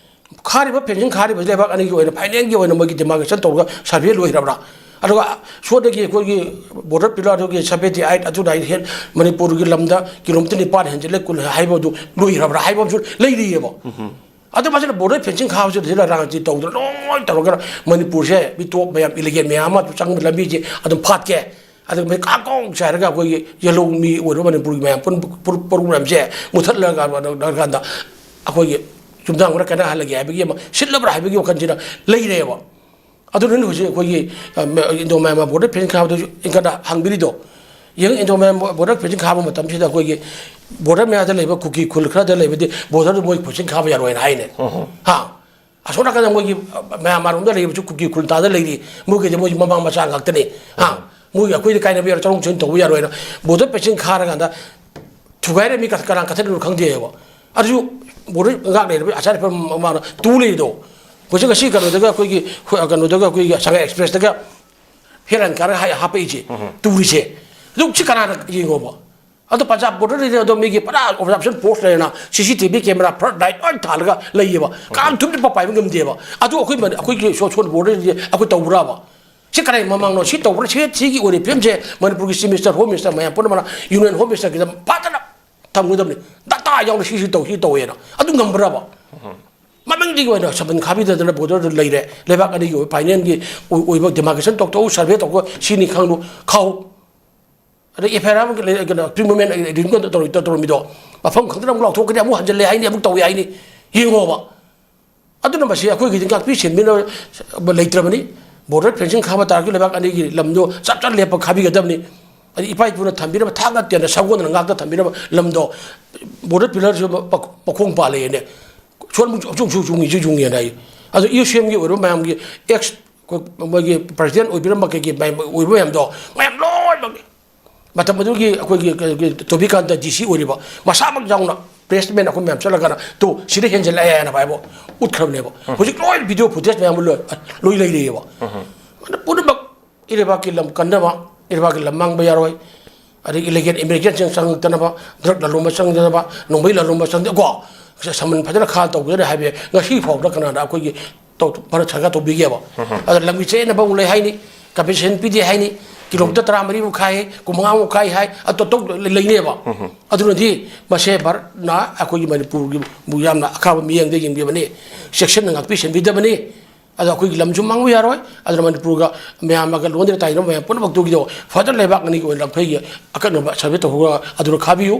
ꯈꯥꯔꯤꯕ ꯐꯦꯟꯁꯤꯡ ꯈꯥꯔꯤꯕꯁꯤ ꯂꯩꯕꯥꯛ ꯑꯅꯤꯒꯤ ꯑꯣꯏꯅ ꯐꯥꯏꯅꯦꯜꯒꯤ ꯑꯣꯏꯅ ꯃꯣꯏꯒꯤ ꯗꯤꯃꯥꯔꯀꯦꯁꯟ ꯇꯧꯔꯒ ꯁꯔꯚꯦ ꯂꯣꯏꯈ꯭ꯔꯕ꯭ꯔꯥ? ꯑꯗꯨꯒ ꯁꯣꯝꯗꯒꯤ ꯑꯩꯈꯣꯏꯒꯤ ꯕꯣꯔꯗꯔ ꯄꯤꯂꯔ ꯑꯗꯨꯒꯤ ꯁꯚꯦꯟꯇꯤ ꯑꯩꯠ ꯑꯗꯨꯅ ꯍꯦꯟ ꯃꯅꯤꯄꯨꯔꯒꯤ ꯂꯝꯗ ꯀꯤꯂꯣꯃꯤꯇꯔ ꯅꯤꯄꯥꯟ ꯍꯦꯟꯖꯤꯜꯂꯦ ꯀꯨꯟ ꯍꯥꯏꯕ ꯑꯗꯨ ꯂꯣꯏꯈ꯭ꯔꯕ꯭ꯔꯥ ꯍꯥꯏꯕ ꯑꯃꯁꯨ ꯂꯩꯔꯤꯑꯕ꯫ ꯑꯗꯨ ꯃꯁꯤꯅ ꯕꯣꯔꯗꯔ ꯐꯦꯟꯁꯤꯡ ꯈꯥꯕꯁꯤꯗ ꯁꯤꯗ ꯔꯥꯖꯅꯤꯇꯤ ꯇꯧꯗꯅ ꯂꯣꯏ ꯇꯧꯔꯒ ꯃꯅꯤꯄꯨꯔꯁꯦ ꯃꯤꯇꯣꯞ ꯃꯌꯥꯝ, ꯏꯂꯤꯒꯦꯜ ꯃꯌꯥꯝ ꯑꯃ ꯆꯪꯕ ꯂꯝꯕꯤꯁꯦ ꯑꯗꯨꯝ ꯐꯥꯠꯀꯦ꯫ ꯑꯗꯨꯒ ꯃꯩ ꯀꯥꯡ ꯀꯣꯡ ꯆꯥꯏꯔꯒ ꯑꯩꯈꯣꯏꯒꯤ ꯌꯦꯜꯍꯧ ꯃꯤ ꯑꯣꯏꯔꯤꯕ ꯃꯅꯤꯄꯨꯔꯒꯤ ꯃꯌꯥꯝ ꯄꯨꯝ-, ꯄꯨꯔꯨ-, ꯄꯨꯔꯨ ꯃꯌꯥꯝꯁꯦ ꯃꯨꯊꯠꯂꯒ ꯀꯥꯟꯗ ꯑꯩꯈꯣꯏꯒꯤ ꯆꯨꯝꯊꯥꯡꯕ꯭ꯔꯥ ꯀꯥꯏꯅꯍꯜꯂꯒꯦ ꯍꯥꯏꯕꯒꯤ ꯑꯃ, ꯁꯤꯠꯂꯕ꯭ꯔꯥ ꯍꯥꯏꯕꯒꯤ ꯋꯥꯈꯜꯁꯤꯅ ꯂꯩꯔꯦꯕ꯫ ꯑꯗꯨꯅꯅꯤ ꯍꯧꯖꯤꯛ ꯑꯩꯈꯣꯏꯒꯤ, ꯑ, ꯃ-, ꯏꯟꯗꯣ ꯃꯌꯥꯟꯃꯥꯔ ꯕꯣꯔꯗꯔ ꯐꯦꯟꯁꯤꯡ ꯈꯥꯕꯗꯁꯨ ꯏꯟꯈꯠꯅ ꯍꯥꯡꯕꯤꯔꯤꯗꯣ꯫ ꯌꯦꯡꯉꯨ, ꯏꯟꯗꯣ ꯃꯌꯥꯟꯃꯥꯔ ꯕꯣꯔꯗꯔ ꯐꯦꯟꯁꯤꯡ ꯈꯥꯕ ꯃꯇꯝꯁꯤꯗ ꯑꯩꯈꯣꯏꯒꯤ ꯕꯣꯔꯗꯔ ꯃꯌꯥꯗ ꯂꯩꯕ ꯀꯨꯀꯤ ꯈꯨꯜ ꯈꯔꯗ ꯂꯩꯕꯗꯤ ꯕꯣꯔꯗꯔꯗ ꯃꯣꯏ ꯐꯦꯟꯁꯤꯡ ꯈꯥꯕ ꯌꯥꯔꯣꯏꯅ ꯍꯥꯏꯅꯦ꯫ ꯎꯝ꯫ ꯍꯥ? ꯑꯁꯣꯝ ꯅꯥꯀꯟꯗ ꯃꯣꯏꯒꯤ, ꯑ, ꯃꯌꯥꯟꯃꯥꯔ ꯔꯣꯝꯗ ꯂꯩꯔꯤꯕꯁꯨ ꯀꯨꯀꯤ ꯈꯨꯜ ꯇꯥꯗ ꯂꯩꯔꯤ꯫ ꯃꯣꯏꯒꯤꯗꯤ ꯃꯣꯏ ꯃꯃꯥ ꯃꯆꯥ ꯉꯥꯛꯇꯅꯤ꯫ ꯍꯥ? ꯃꯣꯏꯒꯤ ꯑꯩꯈꯣꯏꯗ ꯀꯥꯏꯅꯕ ꯌꯥꯔꯣꯏ, ꯆꯠꯊꯣꯛ ꯆꯠꯁꯤꯟ ꯇꯧꯕ ꯌꯥꯔꯣꯏꯅ ꯕꯣꯔꯗꯔ ꯐꯦꯟꯁꯤꯡ ꯈꯥꯔꯀꯥꯟꯗ ꯊꯨꯒꯥꯏꯔꯦ, ꯃꯤ ꯀ-, ꯀꯅꯥ ꯀꯠꯊꯠꯂꯤꯅꯣ ꯈꯪꯗꯦꯕ꯫ ꯑꯗꯨꯁꯨ ꯕꯣꯔꯗꯔ ꯉꯥꯛ ꯂꯩꯔꯕ ꯑꯁꯥ ꯔꯥꯏꯐꯜ ꯃꯃꯥꯡꯗ ꯇꯨ ꯂꯩꯔꯤꯗꯣ꯫ ꯍꯧꯖꯤꯛ ꯉꯁꯤ ꯀꯩꯅꯣꯗꯒ ꯑꯩꯈꯣꯏꯒꯤ, ꯍꯣ-, ꯀꯩꯅꯣꯗꯒ ꯑꯩꯈꯣꯏꯒꯤ ꯁꯉꯥꯏ ꯑꯦꯛꯁꯄ꯭ꯔꯦꯁꯇꯒ ꯍꯦꯠꯂꯥꯏꯟ ꯀꯥꯔꯒ ꯍꯥꯏ-, ꯍꯥꯞꯄꯛꯏꯁꯦ꯫ ꯎꯝ꯫ ꯇꯨꯔꯤꯁꯦ꯫ ꯑꯗꯨ ꯁꯤ ꯀꯅꯥꯅ ꯌꯦꯡꯉꯣꯕ? ꯑꯗꯣ ꯄꯟꯖꯥꯕ ꯕꯣꯔꯗꯔꯗꯗꯤ ꯑꯗꯣ ꯃꯤꯒꯤ ꯄꯨꯔꯥ ꯑꯣꯕꯖꯥꯔꯕꯦꯁꯟ ꯄꯣꯁ ꯂꯩꯔꯦꯅ ꯁꯤ C T V camera flood light ꯂꯣꯏ ꯊꯥꯜꯂꯒ ꯂꯩꯌꯦꯕ꯫ ꯀꯅꯥꯝ ꯊꯨꯝꯗꯤ ꯄꯥꯏꯕ ꯉꯝꯗꯦꯕ꯫ ꯑꯗꯨ ꯑꯩꯈꯣꯏ ꯃꯅꯤ-, ꯑꯩꯈꯣꯏꯒꯤ ꯁꯣ-, ꯁꯣꯟ ꯕꯣꯔꯗꯔꯗꯗꯤ ꯑꯩꯈꯣꯏ ꯇꯧꯕ꯭ꯔꯕ? ꯁꯤ ꯀꯅꯥꯏ ꯃꯃꯥꯡꯅꯣ? ꯁꯤ ꯇꯧꯕ꯭ꯔꯥ? ꯁꯤ, ꯁꯤꯒꯤ ꯑꯣꯏꯔꯤꯕ ꯐꯤꯕꯝꯁꯦ ꯃꯅꯤꯄꯨꯔꯒꯤ ꯆꯤꯐ ꯃꯤꯅꯤꯁꯇꯔ, ꯍꯣꯝ ꯃꯤꯅꯤꯁꯇꯔ ꯃꯌꯥꯝ ꯄꯨꯝꯅꯃꯛꯅ ꯌꯨꯅꯤꯌꯟ ꯍꯣꯝ ꯃꯤꯅꯤꯁꯇꯔꯒꯤꯗ ꯐꯖꯅ ꯊꯝꯒꯗꯕꯅꯤ꯫ ꯗꯇꯥ ꯌꯥꯎꯅ ꯁꯤꯁꯤ ꯇꯧ, ꯁꯤ ꯇꯧꯋꯦꯅ꯫ ꯑꯗꯨ ꯉꯝꯕ꯭ꯔꯕ? ꯃꯃꯤꯡꯗꯒꯤ ꯑꯣꯏꯅ ꯁꯃꯟ ꯈꯥꯕꯤꯗꯗꯅ ꯕꯣꯔꯗꯔꯗ ꯂꯩꯔꯦ꯫ ꯂꯩꯕꯥꯛ ꯑꯅꯤꯒꯤ ꯑꯣꯏꯕ ꯐꯥꯏꯅꯦꯜꯒꯤ ꯑꯣꯏ-, ꯑꯣꯏꯕ ꯗꯤꯃꯥꯔꯀꯦꯁꯟ ꯇꯧꯊꯣꯛꯎ, ꯁꯔꯚꯦ ꯇꯧꯊꯣꯛꯎ, ꯁꯤꯅꯤ ꯈꯪꯂꯨ, ꯈꯥꯎ꯫ ꯑꯗꯩ ꯑꯦꯐ ꯑꯥꯏ ꯑꯥꯔ ꯑꯃꯒꯤ ꯂꯩ-, ꯀꯩꯅꯣ, ꯄ꯭ꯔꯤ ꯃꯨꯚꯃꯦꯟ ꯑꯦꯒ꯭ꯔꯤꯃꯦꯟ ꯇꯧꯔꯤ-, ꯇꯧꯔꯝꯃꯤꯗꯣ ꯃꯐꯝ ꯈꯪꯗꯅ ꯑꯃꯨꯛ ꯂꯥꯎꯊꯣꯛꯀꯅꯤ, ꯑꯃꯨꯛ ꯍꯟꯖꯤꯜꯂꯦ ꯍꯥꯏꯅꯤ, ꯑꯃꯨꯛ ꯇꯧꯏ ꯍꯥꯏꯅꯤ꯫ ꯌꯦꯡꯉꯣꯕ꯫ ꯑꯗꯨꯅ ꯃꯁꯤ ꯑꯩꯈꯣꯏꯒꯤꯗꯤ ꯉꯥꯛꯄꯤ ꯁꯦꯟꯕꯤꯅꯕ ꯂꯩꯇ꯭ꯔꯕꯅꯤ꯫ ꯕꯣꯔꯗꯔ ꯐꯦꯟꯁꯤꯡ ꯈꯥꯕ ꯇꯥꯔꯒꯗꯤ ꯂꯩꯕꯥꯛ ꯑꯅꯤꯒꯤ ꯂꯝꯗꯣ ꯆꯞ ꯆꯥꯅ ꯂꯦꯞꯄ ꯈꯥꯕꯤꯒꯗꯕꯅꯤ꯫ ꯑꯗꯩ ꯏꯄꯥ ꯏꯄꯨꯅ ꯊꯝꯕꯤꯔꯝꯕ ꯊꯥꯡꯒ ꯇꯦꯟꯗ ꯁꯒꯣꯜꯗꯅ ꯉꯥꯛꯇ ꯊꯝꯕꯤꯔꯝꯕ ꯂꯝꯗꯣ ꯕꯣꯔꯗꯔ ꯄꯤꯂꯔꯁꯨ ꯃ-, ꯃꯈꯣꯡ ꯄꯥꯜꯂꯦꯅꯦ꯫ ꯁꯣꯟ ꯑꯃꯨꯛ ꯆꯨ-, ꯆꯨ-, ꯆꯨ-, ꯆꯨꯡꯉꯤ, ꯆꯨ-, ꯆꯨꯡꯉꯤꯅ ꯍꯥꯏ꯫ ꯑꯗꯣ ꯌꯨ ꯁꯤ ꯑꯦꯝꯒꯤ ꯑꯣꯏꯕ ꯃꯌꯥꯝꯒꯤ ꯑꯦꯛꯁ ꯑꯩꯈꯣꯏ ꯃꯣꯏꯒꯤ ꯄ꯭ꯔꯁꯤꯗꯦꯟ ꯑꯣꯏꯕꯤꯔꯝꯕ ꯀꯩꯀꯩ ꯃꯌꯥꯝ ꯑꯣꯏꯕ ꯃꯌꯥꯝꯗꯣ ꯃꯌꯥꯝ ꯂꯣꯏꯅꯃꯛ ꯃꯇꯝ ꯑꯗꯨꯒꯤ ꯑꯩꯈꯣꯏꯒꯤ, ꯑꯩꯈꯣꯏꯒꯤ ꯇꯣꯕꯤꯀꯥꯟꯇ ꯗꯤ ꯁꯤ ꯑꯣꯏꯔꯤꯕ ꯃꯁꯥꯃꯛ ꯌꯥꯎꯅ ꯄ꯭ꯔꯦꯁꯃꯦꯟ ꯑꯩꯈꯣꯏ ꯃꯌꯥꯝ ꯆꯠꯂꯒꯅ ꯇꯨ ꯁꯤꯗ ꯍꯦꯟꯖꯜꯂꯛꯑꯦ ꯍꯥꯏꯅ ꯍꯥꯏꯕ ꯎꯠꯈ꯭ꯔꯕꯅꯦꯕ꯫ ꯎꯝ꯫ ꯍꯧꯖꯤꯛ ꯂꯣꯏ ꯚꯤꯗꯤꯑꯣ ꯐꯨꯇꯦꯖ ꯃꯌꯥꯝ ꯑꯃ ꯂꯣꯏ, ꯂꯣꯏ ꯂꯩꯔꯦꯕ꯫ ꯎꯝ꯫ ꯑꯗꯨꯅ ꯄꯨꯝꯅꯃꯛ ꯏꯔꯩꯕꯥꯛꯀꯤ ꯂꯝ ꯀꯟꯅꯕ, ꯏꯔꯩꯕꯥꯛꯀꯤ ꯂꯝ ꯃꯥꯡꯕ ꯌꯥꯔꯣꯏ꯫ ꯑꯗꯒꯤ ꯏꯂꯤꯒꯦꯜ ꯏꯃꯤꯒ꯭ꯔꯦꯟꯁꯤꯡ ꯆꯪꯉꯛꯇꯅꯕ, ꯗ꯭ꯔꯒ ꯂꯂꯣꯟꯕ ꯆꯪꯗꯅꯕ, ꯅꯣꯡꯃꯩ ꯂꯂꯣꯟꯕ ꯆꯪꯗ-, ꯀꯣ, ꯁꯃꯟ ꯐꯖꯅ ꯈꯥ ꯇꯧꯒꯗ꯭ꯔꯥ ꯍꯥꯏꯕ ꯉꯁꯤ ꯐꯥꯎꯗ ꯀꯅꯥꯅ ꯑꯩꯈꯣꯏꯒꯤ ꯇꯧ-, ꯐꯅ ꯁꯔꯀꯥꯔ ꯇꯧꯕꯤꯒꯦꯕ? ꯎꯝ꯫ ꯑꯗ ꯂꯝꯒꯤ ꯆꯌꯦꯠꯅꯕ ꯑꯃꯨꯛ ꯂꯩ ꯍꯥꯏꯅꯤ, ꯀꯝꯄꯦꯟꯁꯦꯁꯟ ꯄꯤꯗꯦ ꯍꯥꯏꯅꯤ, ꯀꯤꯂꯣꯃꯤꯇꯔ ꯇꯔꯥꯃꯔꯤꯃꯨꯛ ꯈꯥꯏ, ꯀꯨꯟꯃꯉꯥꯃꯨꯛ ꯈꯥꯏ ꯍꯥꯏ, ꯑꯗꯨ ꯇꯧ-, ꯂꯩꯅꯦꯕ꯫ ꯎꯝ꯫ ꯑꯗꯨꯅꯗꯤ ꯃꯁꯦ ꯚꯥꯔꯠꯅ ꯑꯩꯈꯣꯏꯒꯤ ꯃꯅꯤꯄꯨꯔꯒꯤꯕꯨ ꯌꯥꯝꯅ ꯑꯈꯥꯕ ꯃꯤꯠꯌꯦꯡꯗ ꯌꯦꯡꯕꯤꯕꯅꯤ, ꯆꯦꯛꯁꯤꯟꯅ ꯉꯥꯛꯄꯤ ꯁꯦꯟꯕꯤꯗꯕꯅꯤ꯫ ꯑꯗꯣ ꯑꯩꯈꯣꯏꯒꯤ ꯂꯝꯁꯨ ꯃꯥꯡꯕ ꯌꯥꯔꯣꯏ꯫ ꯑꯗꯨꯅ ꯃꯅꯤꯄꯨꯔꯒ ꯃꯌꯥꯝ ꯑꯃꯒ ꯂꯣꯟꯗ ꯇꯥꯏꯅꯕ ꯃꯌꯥꯝ ꯄꯨꯝꯅꯃꯛꯇꯨꯒꯤꯗꯣ ꯐꯖꯅ ꯂꯩꯕꯥꯛ ꯑꯅꯤꯒꯤ ꯑꯣꯏꯅ ꯂꯝꯈꯩꯒꯤ ꯑꯀꯛꯅꯕ ꯁꯔꯚꯦ ꯇꯧꯍꯧꯔꯒ ꯑꯗꯨꯅ ꯈꯥꯕꯤꯌꯨ꯫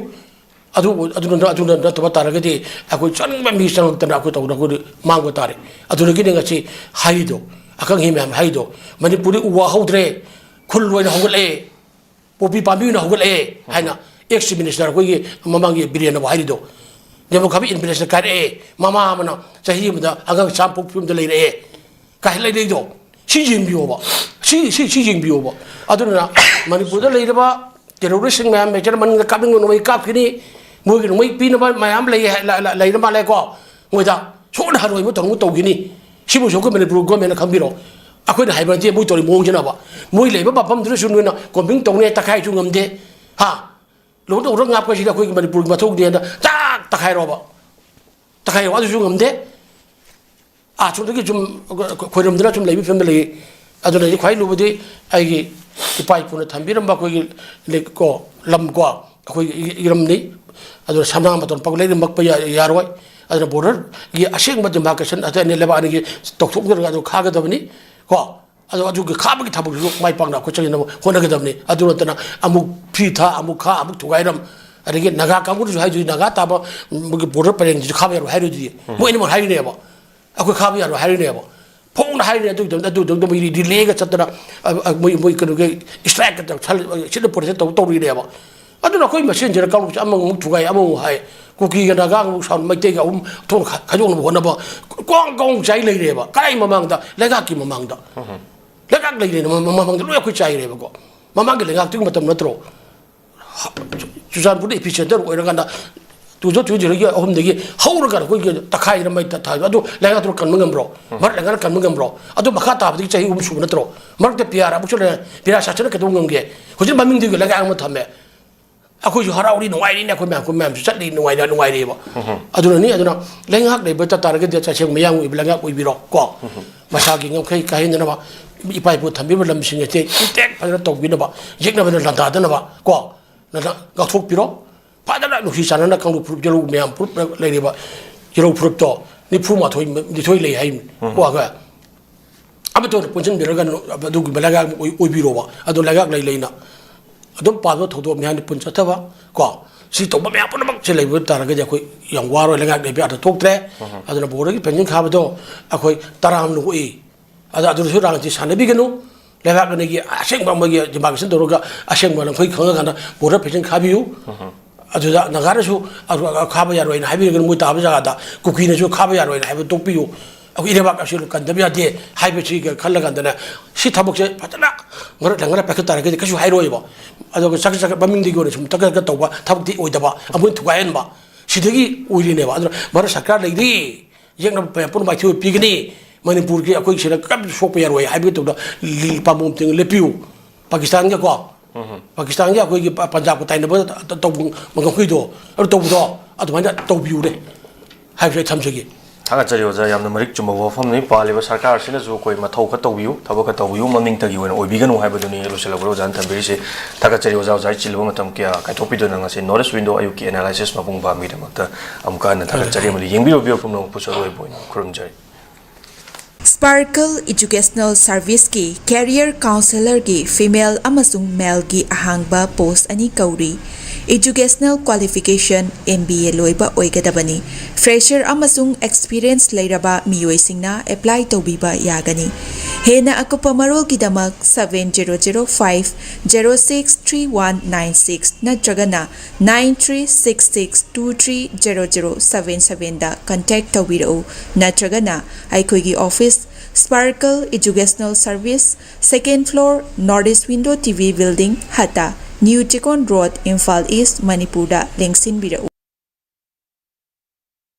ꯑꯗꯨ ꯑꯗꯨꯅ ꯑꯗꯨꯅ ꯅꯠꯇꯕ ꯇꯥꯔꯒꯗꯤ ꯑꯩꯈꯣꯏ ꯆꯪꯅꯤꯡꯕ ꯃꯤ ꯆꯪꯉꯛꯇꯅ ꯑꯩꯈꯣꯏ ꯇꯧꯗꯅ ꯑꯩꯈꯣꯏ ꯃꯥꯡꯕ ꯇꯥꯔꯦ꯫ ꯑꯗꯨꯗꯒꯤꯅꯤ ꯉꯁꯤ ꯍꯥꯏꯔꯤꯗꯣ, ꯑꯈꯪ ꯑꯍꯩ ꯃꯌꯥꯝ ꯍꯥꯏꯔꯤꯗꯣ, ꯃꯅꯤꯄꯨꯔꯗꯤ ꯎ ꯋꯥ ꯍꯧꯗ꯭ꯔꯦ, ꯈꯨꯜ ꯂꯣꯏꯅ ꯍꯧꯒꯠꯂꯛꯑꯦ, ꯄꯣꯄꯤ ꯄꯥꯝꯕꯤ ꯑꯣꯏꯅ ꯍꯧꯒꯠꯂꯛꯑꯦ ꯍꯥꯏꯅ ex minister ꯑꯩꯈꯣꯏꯒꯤ ꯃꯃꯥꯡꯒꯤ ꯕꯤꯔꯦꯟꯅꯕꯨ ꯍꯥꯏꯔꯤꯗꯣ꯫ ꯖꯝꯃꯨ ꯈꯥꯕꯤ inflation ꯀꯥꯏꯔꯛꯑꯦ, ꯃꯃꯥ ꯑꯃꯅ ꯆꯍꯤ ꯑꯃꯗ ꯑꯉꯥꯡ ꯆꯥꯝ ꯄꯣꯛꯄ ꯐꯤꯕꯝꯗ ꯂꯩꯔꯛꯑꯦ꯫ ꯀꯥꯏ ꯂꯩꯔꯛꯏꯗꯣ? ꯁꯤ ꯌꯦꯡꯕꯤꯌꯣꯕ꯫ ꯁꯤ, ꯁꯤ, ꯁꯤ ꯌꯦꯡꯕꯤꯌꯣꯕ꯫ ꯑꯗꯨꯅ ꯃꯅꯤꯄꯨꯔꯗ ꯂꯩꯔꯤꯕ terrorist ꯁꯤꯡ ꯃꯌꯥꯝ ꯂꯩꯖꯔ ꯃꯅꯤꯡꯗ ꯀꯥꯞꯅꯤꯡꯕ ꯅꯣꯡꯃꯩ ꯀꯥꯞꯈꯤꯅꯤ꯫ ꯃꯣꯏꯒꯤ ꯅꯣꯡꯃꯩ ꯄꯤꯅꯕ ꯃꯌꯥꯝ ꯂꯩ ꯍꯥꯏ-, ꯂ-, ꯂ-, ꯂꯩꯔ ꯃꯥꯜꯂꯦꯀꯣ꯫ ꯃꯣꯏꯗ ꯁꯣꯏꯗꯅ ꯍꯔꯣꯏꯕ ꯊꯧꯔꯝ ꯇꯧꯈꯤꯅꯤ꯫ ꯁꯤꯕꯨꯁꯨ ꯑꯩꯈꯣꯏ ꯃꯅꯤꯄꯨꯔ government ꯅ ꯈꯪꯕꯤꯔꯣ꯫ ꯑꯩꯈꯣꯏꯅ ꯍꯥꯏꯕ ꯅꯠꯇꯦ, ꯃꯣꯏ ꯇꯧꯔꯤ ꯃꯑꯣꯡꯁꯤꯅꯕ꯫ ꯃꯣꯏ ꯂꯩꯕ ꯃꯐꯝꯗꯨꯗꯁꯨ ꯅꯣꯏꯅ combing ꯇꯧꯅꯤ, ꯇꯛꯈꯥꯏꯁꯨ ꯉꯝꯗꯦ꯫ ꯍꯥ? ꯂꯣꯟꯗ ꯎꯔꯛ ꯉꯥꯛꯄꯁꯤꯗꯤ ꯑꯩꯈꯣꯏꯒꯤ ꯃꯅꯤꯄꯨꯔꯒꯤ ꯃꯊꯧꯅꯦꯅ ꯇꯥꯛ ꯇꯛꯈꯥꯏꯔꯣꯕ꯫ ꯇꯛꯈꯥꯏꯔꯣ, ꯑꯗꯨꯁꯨ ꯉꯝꯗꯦ꯫ ꯑꯥ, ꯁꯣꯝꯗꯒꯤ ꯁꯨꯝ ꯈꯣꯏꯔꯝꯗꯅ ꯁꯨꯝ ꯂꯩꯕ ꯐꯤꯕꯝꯗ ꯂꯩꯌꯦ꯫ ꯑꯗꯨꯅ ꯑꯩ ꯈ꯭ꯋꯥꯏ ꯂꯨꯕꯗꯤ ꯑꯩꯒꯤ ꯏꯄꯥ ꯏꯄꯨꯅ ꯊꯝꯕꯤꯔꯝꯕ ꯑꯩꯈꯣꯏꯒꯤ ꯂꯩ-, ꯀꯣ, ꯂꯝ ꯀꯣ, ꯑꯩꯈꯣꯏꯒꯤ ꯏ-, ꯏꯔꯝꯅꯤ꯫ ꯑꯗꯨꯅ ꯁꯅꯥ ꯃꯇꯝ ꯄꯥꯛ ꯂꯩꯔꯝꯃꯛꯄ ꯌꯥ-, ꯌꯥꯔꯣꯏ꯫ ꯑꯗꯨꯅ border ꯒꯤ ꯑꯁꯦꯡꯕ demarcation ꯑꯇꯩ ꯑꯅꯤ ꯂꯩꯕꯥꯛ ꯑꯅꯤꯒꯤ ꯇꯧꯊꯣꯛꯅꯔꯒ ꯑꯗꯨ ꯈꯥꯒꯗꯕꯅꯤ ꯀꯣ꯫ ꯑꯗꯣ ꯑꯗꯨꯒꯤ ꯈꯥꯕꯒꯤ ꯊꯕꯛꯁꯤꯁꯨ ꯃꯥꯏ ꯄꯥꯛꯅ ꯑꯩꯈꯣꯏ ꯆꯠꯅꯅꯕ ꯍꯣꯠꯅꯒꯗꯕꯅꯤ꯫ ꯑꯗꯨ ꯅꯠꯇꯅ ꯑꯃꯨꯛ ꯐꯤ ꯊꯥ, ꯑꯃꯨꯛ ꯈꯥ, ꯑꯃꯨꯛ ꯊꯨꯒꯥꯏꯔꯝ, ꯑꯗꯒꯤ ꯅꯥꯒꯥ ꯀꯥꯡꯕꯨꯅꯁꯨ ꯍꯥꯏꯗꯣꯏ, ꯅꯥꯒꯥ ꯇꯥꯕ ꯃꯣꯏꯒꯤ border ꯄꯔꯦꯡꯁꯤꯁꯨ ꯈꯥꯕ ꯌꯥꯔꯣꯏ ꯍꯥꯏꯔꯣꯏꯗꯣꯏꯗꯤ꯫ ꯃꯣꯏ ꯑꯅꯤꯃꯛ ꯍꯥꯏꯔꯤꯅꯦꯕ, "ꯑꯩꯈꯣꯏ ꯈꯥꯕ ꯌꯥꯔꯣꯏ" ꯍꯥꯏꯔꯤꯅꯦꯕ꯫ ꯐꯣꯡꯅ ꯍꯥꯏꯔꯤꯅꯦ꯫ ꯑꯗꯨꯒꯤꯗꯃꯛꯇ, ꯑꯗꯨꯒꯤꯗꯃꯛꯇ ꯃꯣꯏ ꯔꯤ-, relay ꯒ ꯆꯠꯇꯅ, ꯑ, ꯑ, ꯃꯣꯏ, ꯃꯣꯏ ꯀꯩꯅꯣꯒꯤ strike ꯒ ꯇꯧ-, ꯁꯜ-, ꯑ, ꯁꯤꯗ protest ꯇꯧ-, ꯇꯧꯔꯤꯅꯦꯕ꯫ ꯑꯗꯨꯅ ꯑꯩꯈꯣꯏ ꯃꯁꯦꯟꯁꯤꯅ ꯀꯥꯡꯂꯨꯞꯁꯦ ꯑꯃꯃꯨꯛ ꯊꯨꯒꯥꯏ, ꯑꯃꯃꯨꯛ ꯍꯥꯏ, ꯀꯨꯀꯤꯒ ꯅꯥꯒꯥꯒ ꯑꯃꯨꯛ ꯁꯥꯎ-, ꯃꯩꯇꯩꯒ ꯑꯍꯨꯝ ꯊꯣꯛꯅ ꯈꯥ-, ꯈꯥꯏꯗꯣꯛꯅꯕ ꯍꯣꯠꯅꯕ ꯀꯣꯡ ꯀꯣꯡ ꯆꯥꯏ ꯂꯩꯔꯦꯕ꯫ ꯀꯗꯥꯏ ꯃꯃꯥꯡꯗ? ꯂꯩꯉꯥꯛꯀꯤ ꯃꯃꯥꯡꯗ꯫ ꯂꯩꯉꯥꯛ ꯂꯩꯔꯦꯅ ꯃ-, ꯃ-, ꯃꯃꯥꯡꯗ ꯂꯣꯏ ꯑꯩꯈꯣꯏ ꯆꯥꯏꯔꯦꯕꯀꯣ꯫ ꯃꯃꯥꯡꯒꯤ ꯂꯩꯉꯥꯛꯇꯨꯒꯤ ꯃꯇꯝ ꯅꯠꯇ꯭ꯔꯣ? ꯆꯨꯔꯆꯥꯟꯄꯨꯔꯗ epicenter ꯑꯣꯏꯔꯀꯥꯟꯗ two thousand twenty three ꯒꯤ ꯑꯍꯨꯝꯗꯒꯤ ꯍꯧꯔꯒ ꯑꯩꯈꯣꯏꯒꯤ ꯇꯛꯈꯥꯏꯗꯅ ꯃꯩ ꯊꯥ-, ꯊꯥ-, ꯑꯗꯨ ꯂꯩꯉꯥꯛꯇꯨꯅ ꯀꯟꯕ ꯉꯝꯕ꯭ꯔꯣ? ꯃꯔꯛ ꯂꯩꯉꯥꯛꯅ ꯀꯟꯕ ꯉꯝꯕ꯭ꯔꯣ? ꯑꯗꯨ ꯃꯈꯥ ꯇꯥꯕꯗꯒꯤ ꯆꯍꯤ ꯑꯍꯨꯝ ꯁꯨꯕ ꯅꯠꯇ꯭ꯔꯣ? ꯃꯔꯛꯇ ꯄꯤ ꯑꯥꯔ ꯑꯃꯨꯛꯁꯨ ꯂꯩꯔꯦ꯫ ꯄꯤ ꯑꯥꯔ ꯁꯥꯁꯟꯅ ꯀꯩꯗꯧꯕ ꯉꯝꯒꯦ? ꯍꯧꯖꯤꯛ ꯃꯃꯤꯡꯗꯨꯒꯤ ꯂꯩꯉꯥꯛ ꯑꯃ ꯊꯝꯃꯦ꯫ ꯑꯩꯈꯣꯏꯁꯨ ꯍꯔꯥꯎꯔꯤ, ꯅꯨꯡꯉꯥꯏꯔꯤꯅꯦ, ꯑꯩꯈꯣꯏ ꯃꯌꯥꯝ, ꯑꯩꯈꯣꯏ ꯃꯌꯥꯝꯁꯨ ꯆꯠꯂꯤ, ꯅꯨꯡꯉꯥꯏꯅ, ꯅꯨꯡꯉꯥꯏꯔꯤꯕ꯫ ꯑꯗꯨꯅꯅꯤ, ꯑꯗꯨꯅ ꯂꯩꯉꯥꯛ ꯂꯩꯕ ꯆꯠ ꯇꯥꯔꯒꯗꯤ ꯇꯁꯦꯡꯕ ꯃꯌꯥꯡ ꯑꯣꯏꯕ ꯂꯩꯉꯥꯛ ꯑꯣꯏꯕꯤꯔꯣ ꯀꯣ꯫ ꯃꯁꯥꯒꯤ ꯉꯝꯈꯩ ꯀꯥꯏꯍꯟꯗꯅꯕ ꯏꯄꯥ ꯏꯄꯨ ꯊꯝꯕꯤꯕ ꯂꯝꯁꯤꯡ ꯑꯁꯤ intact ꯐꯖꯅ ꯇꯧꯕꯤꯅꯕ, ꯌꯦꯛꯅꯕꯅ ꯂꯥꯟꯗꯥꯗꯅꯕ ꯀꯣ, ꯅꯪꯅ ꯉꯥꯛꯊꯣꯛꯄꯤꯔꯣ꯫ ꯐꯖꯅ ꯅꯨꯡꯁꯤ ꯆꯥꯟꯅꯅ ꯀꯥꯡꯂꯨꯞ ꯐꯨꯔꯨꯞ, ꯌꯦꯔꯧ ꯃꯌꯥꯝ ꯐꯨꯔꯨꯞ ꯂꯩꯔꯤꯕ ꯌꯦꯔꯧ ꯐꯨꯔꯨꯞꯇꯣ ꯅꯤꯐꯨ ꯃꯥꯊꯣꯏ, ꯅꯤꯊꯣꯏ ꯂꯩ ꯍꯥꯏ꯫ ꯀꯣ, ꯑꯩꯈꯣꯏ ꯑꯃꯠꯇ ꯑꯣꯏꯅ ꯄꯨꯟꯁꯤꯟꯕꯤꯔꯒ ꯑꯗꯨꯒꯨꯝꯕ ꯂꯩꯉꯥꯛ ꯑꯣꯏ-, ꯑꯣꯏꯕꯤꯔꯣꯕ꯫ ꯑꯗꯣ ꯂꯩꯉꯥꯛ ꯂꯩ ꯂꯩꯅ ꯑꯗꯨꯝ ꯄꯥꯟꯕ ꯊꯧꯗꯣꯛꯅꯤ ꯍꯥꯏꯅ ꯄꯨꯟ ꯆꯠꯊꯕ ꯀꯣ꯫ ꯁꯤ ꯇꯧꯕ ꯃꯌꯥꯝ ꯄꯨꯝꯅꯃꯛꯁꯦ ꯂꯩꯕ ꯇꯥꯔꯒꯗꯤ ꯑꯩꯈꯣꯏ ꯌꯥꯝ ꯋꯥꯔꯣꯏ, ꯂꯩꯉꯥꯛ ꯂꯩꯕ ꯌꯥꯗ ꯊꯣꯛꯇ꯭ꯔꯦ꯫ ꯑꯗꯨꯅ borderꯒꯤ pension ꯈꯥꯕꯗꯣ ꯑꯩꯈꯣꯏ ꯇꯔꯥꯝꯅ ꯑꯣꯛꯏ꯫ ꯑꯗ ꯑꯗꯨꯗꯁꯨ ꯔꯥꯖꯅꯤꯇꯤ ꯁꯥꯟꯅꯕꯤꯒꯅꯨ꯫ ꯂꯩꯕꯥꯛ ꯑꯅꯤꯒꯤ ꯑꯁꯦꯡꯕ ꯃꯣꯏꯒꯤ demarcation ꯇꯧꯔꯒ ꯑꯁꯦꯡꯕ ꯂꯝꯈꯩ ꯈꯪꯉꯀꯥꯟꯗ border pension ꯈꯥꯕꯤꯌꯨ꯫ ꯑꯗꯨꯗ ꯅꯥꯒꯥꯅꯁꯨ ꯑꯗꯨ ꯈꯥꯕ ꯌꯥꯔꯣꯏꯅ ꯍꯥꯏꯕꯤꯔꯒꯅ ꯃꯣꯏ ꯇꯥꯕ ꯖꯒꯥꯗ ꯀꯨꯀꯤꯅꯁꯨ ꯈꯥꯕ ꯌꯥꯔꯣꯏꯅ ꯍꯥꯏꯕ ꯇꯣꯛꯄꯤꯌꯨ꯫ ꯑꯩꯈꯣꯏ ꯏꯔꯩꯕꯥꯛ ꯑꯁꯤ ꯀꯟꯗꯕ ꯌꯥꯗꯦ ꯍꯥꯏꯕꯁꯤꯒ ꯈꯜꯂꯀꯥꯟꯗꯅ ꯁꯤ ꯊꯕꯛꯁꯦ ꯐꯖꯅ ꯉꯔꯠ ꯂꯪꯉꯔ ꯄꯥꯏꯈꯠ ꯇꯥꯔꯒꯗꯤ ꯀꯩꯁꯨ ꯍꯥꯏꯔꯣꯏꯕ꯫ ꯑꯗꯨꯒ ꯆꯥꯛ ꯆꯥꯛ ꯃꯃꯤꯡꯗꯒꯤ ꯑꯣꯏꯅ ꯁꯨꯝ ꯇꯛ ꯇꯛ ꯇꯧꯕ ꯊꯕꯛꯇꯤ ꯑꯣꯏꯗꯕ, ꯑꯃꯨꯛ ꯊꯨꯒꯥꯏꯍꯟꯕ, ꯁꯤꯗꯒꯤ ꯑꯣꯏꯔꯤꯅꯦꯕ꯫ ꯑꯗꯨꯅ ꯚꯥꯔꯠ ꯁꯔꯀꯥꯔ ꯂꯩꯔꯤ, ꯌꯦꯛꯅꯕ ꯃꯌꯥꯝ ꯄꯨꯝꯅꯃꯛ ꯃꯥꯏꯊꯤꯕ ꯄꯤꯒꯅꯤ꯫ ꯃꯅꯤꯄꯨꯔꯒꯤ ꯑꯩꯈꯣꯏ ꯁꯤꯗ ꯀꯔꯤꯝꯇ ꯁꯣꯛꯄ ꯌꯥꯔꯣꯏ ꯍꯥꯏꯕꯒꯤ ꯇꯧꯗ ꯂꯤ-, ꯄꯥꯝꯕꯣꯝ ꯇꯤꯡ ꯂꯦꯞꯄꯤꯌꯨ꯫ ꯄꯥꯀꯤꯁꯇꯥꯟꯒꯀꯣ, ꯄꯥꯀꯤꯁꯇꯥꯟꯒ ꯑꯩꯈꯣꯏꯒꯤ ꯄ-, ꯄꯟꯖꯥꯕꯀ ꯇꯥꯏꯅꯕ ꯇ-, ꯇꯧꯕ ꯃꯈꯣꯏꯗꯣ ꯑꯗꯨ ꯇꯧꯕꯗꯣ ꯑꯗꯨꯃꯥꯏꯅ ꯇꯧꯕꯤꯌꯨꯅꯦ ꯍꯥꯏꯕꯁꯦ ꯑꯩ ꯊꯝꯖꯒꯦ꯫ ꯊꯥꯒꯠꯆꯔꯤ ꯑꯣꯖꯥ, ꯌꯥꯝꯅ ꯃꯔꯤꯛ ꯆꯨꯝꯕ ꯋꯥꯐꯝꯅꯤ꯫ ꯄꯥꯜꯂꯤꯕ ꯁꯔꯀꯥꯔ ꯑꯁꯤꯅꯁꯨ ꯑꯩꯈꯣꯏ ꯃꯊꯧ ꯈꯔ ꯇꯧꯕꯤꯌꯨ, ꯊꯕꯛ ꯈꯔ ꯇꯧꯕꯤꯌꯨ, ꯃꯃꯤꯡꯇꯒꯤ ꯑꯣꯏꯅ ꯑꯣꯏꯕꯤꯒꯅꯨ ꯍꯥꯏꯕꯗꯨꯅꯤ ꯂꯣꯏꯁꯤꯜꯂꯛꯄꯗ ꯑꯣꯖꯥꯅ ꯊꯝꯕꯤꯔꯤꯁꯦ꯫ ꯊꯥꯒꯠꯆꯔꯤ ꯑꯣꯖꯥ, ꯑꯣꯖꯥꯒꯤ ꯆꯤꯜꯂꯕ ꯃꯇꯝ ꯀꯌꯥ ꯀꯥꯏꯊꯣꯛꯄꯤꯗꯨꯅ ꯉꯁꯤ North East Window ꯑꯌꯨꯛꯀꯤ analysis ꯃꯄꯨꯡ ꯐꯥꯕꯒꯤꯗꯃꯛꯇ ꯑꯃꯨꯛꯀ ꯍꯟꯅ ꯊꯥꯒꯠꯆꯔꯤ ꯑꯃꯗꯤ ꯌꯦꯡꯕꯤꯔꯤꯕ ꯄꯨꯝꯅꯃꯛꯄꯨꯁꯨ ꯑꯔꯣꯏꯕ ꯑꯣꯏꯅ ꯈꯨꯔꯨꯝꯖꯔꯤ꯫ Sparkle Educational Serviceꯀꯤ Career Counsellorꯒꯤ female ꯑꯃꯁꯨꯡ maleꯒꯤ ꯑꯍꯥꯡꯕ post ꯑꯅꯤ ꯀꯧꯔꯤ꯫ Educational qualification M B A ꯂꯣꯏꯕ ꯑꯣꯏꯒꯗꯕꯅꯤ꯫ Fresher ꯑꯃꯁꯨꯡ experience ꯂꯩꯔꯕ ꯃꯤꯑꯣꯏꯁꯤꯡꯅ apply ꯇꯧꯕꯤꯕ ꯌꯥꯒꯅꯤ꯫ ꯍꯦꯟꯅ ꯑꯀꯨꯞꯄ ꯃꯔꯣꯜꯒꯤꯗꯃꯛ seven zero zero five zero six three one nine six ꯅꯠꯇ꯭ꯔꯒꯅ nine three six six two three zero zero seven sevenꯗ contact ꯇꯧꯕꯤꯔꯛꯎ, ꯅꯠꯇ꯭ꯔꯒꯅ ꯑꯩꯈꯣꯏꯒꯤ office, Sparkle Educational Service, second floor, North East Window T V Building, ꯍꯠꯇ, New Chekon Road, Imphal East, ꯃꯅꯤꯄꯨꯔꯗ ꯂꯦꯡꯁꯤꯟꯕꯤꯔꯛꯎ꯫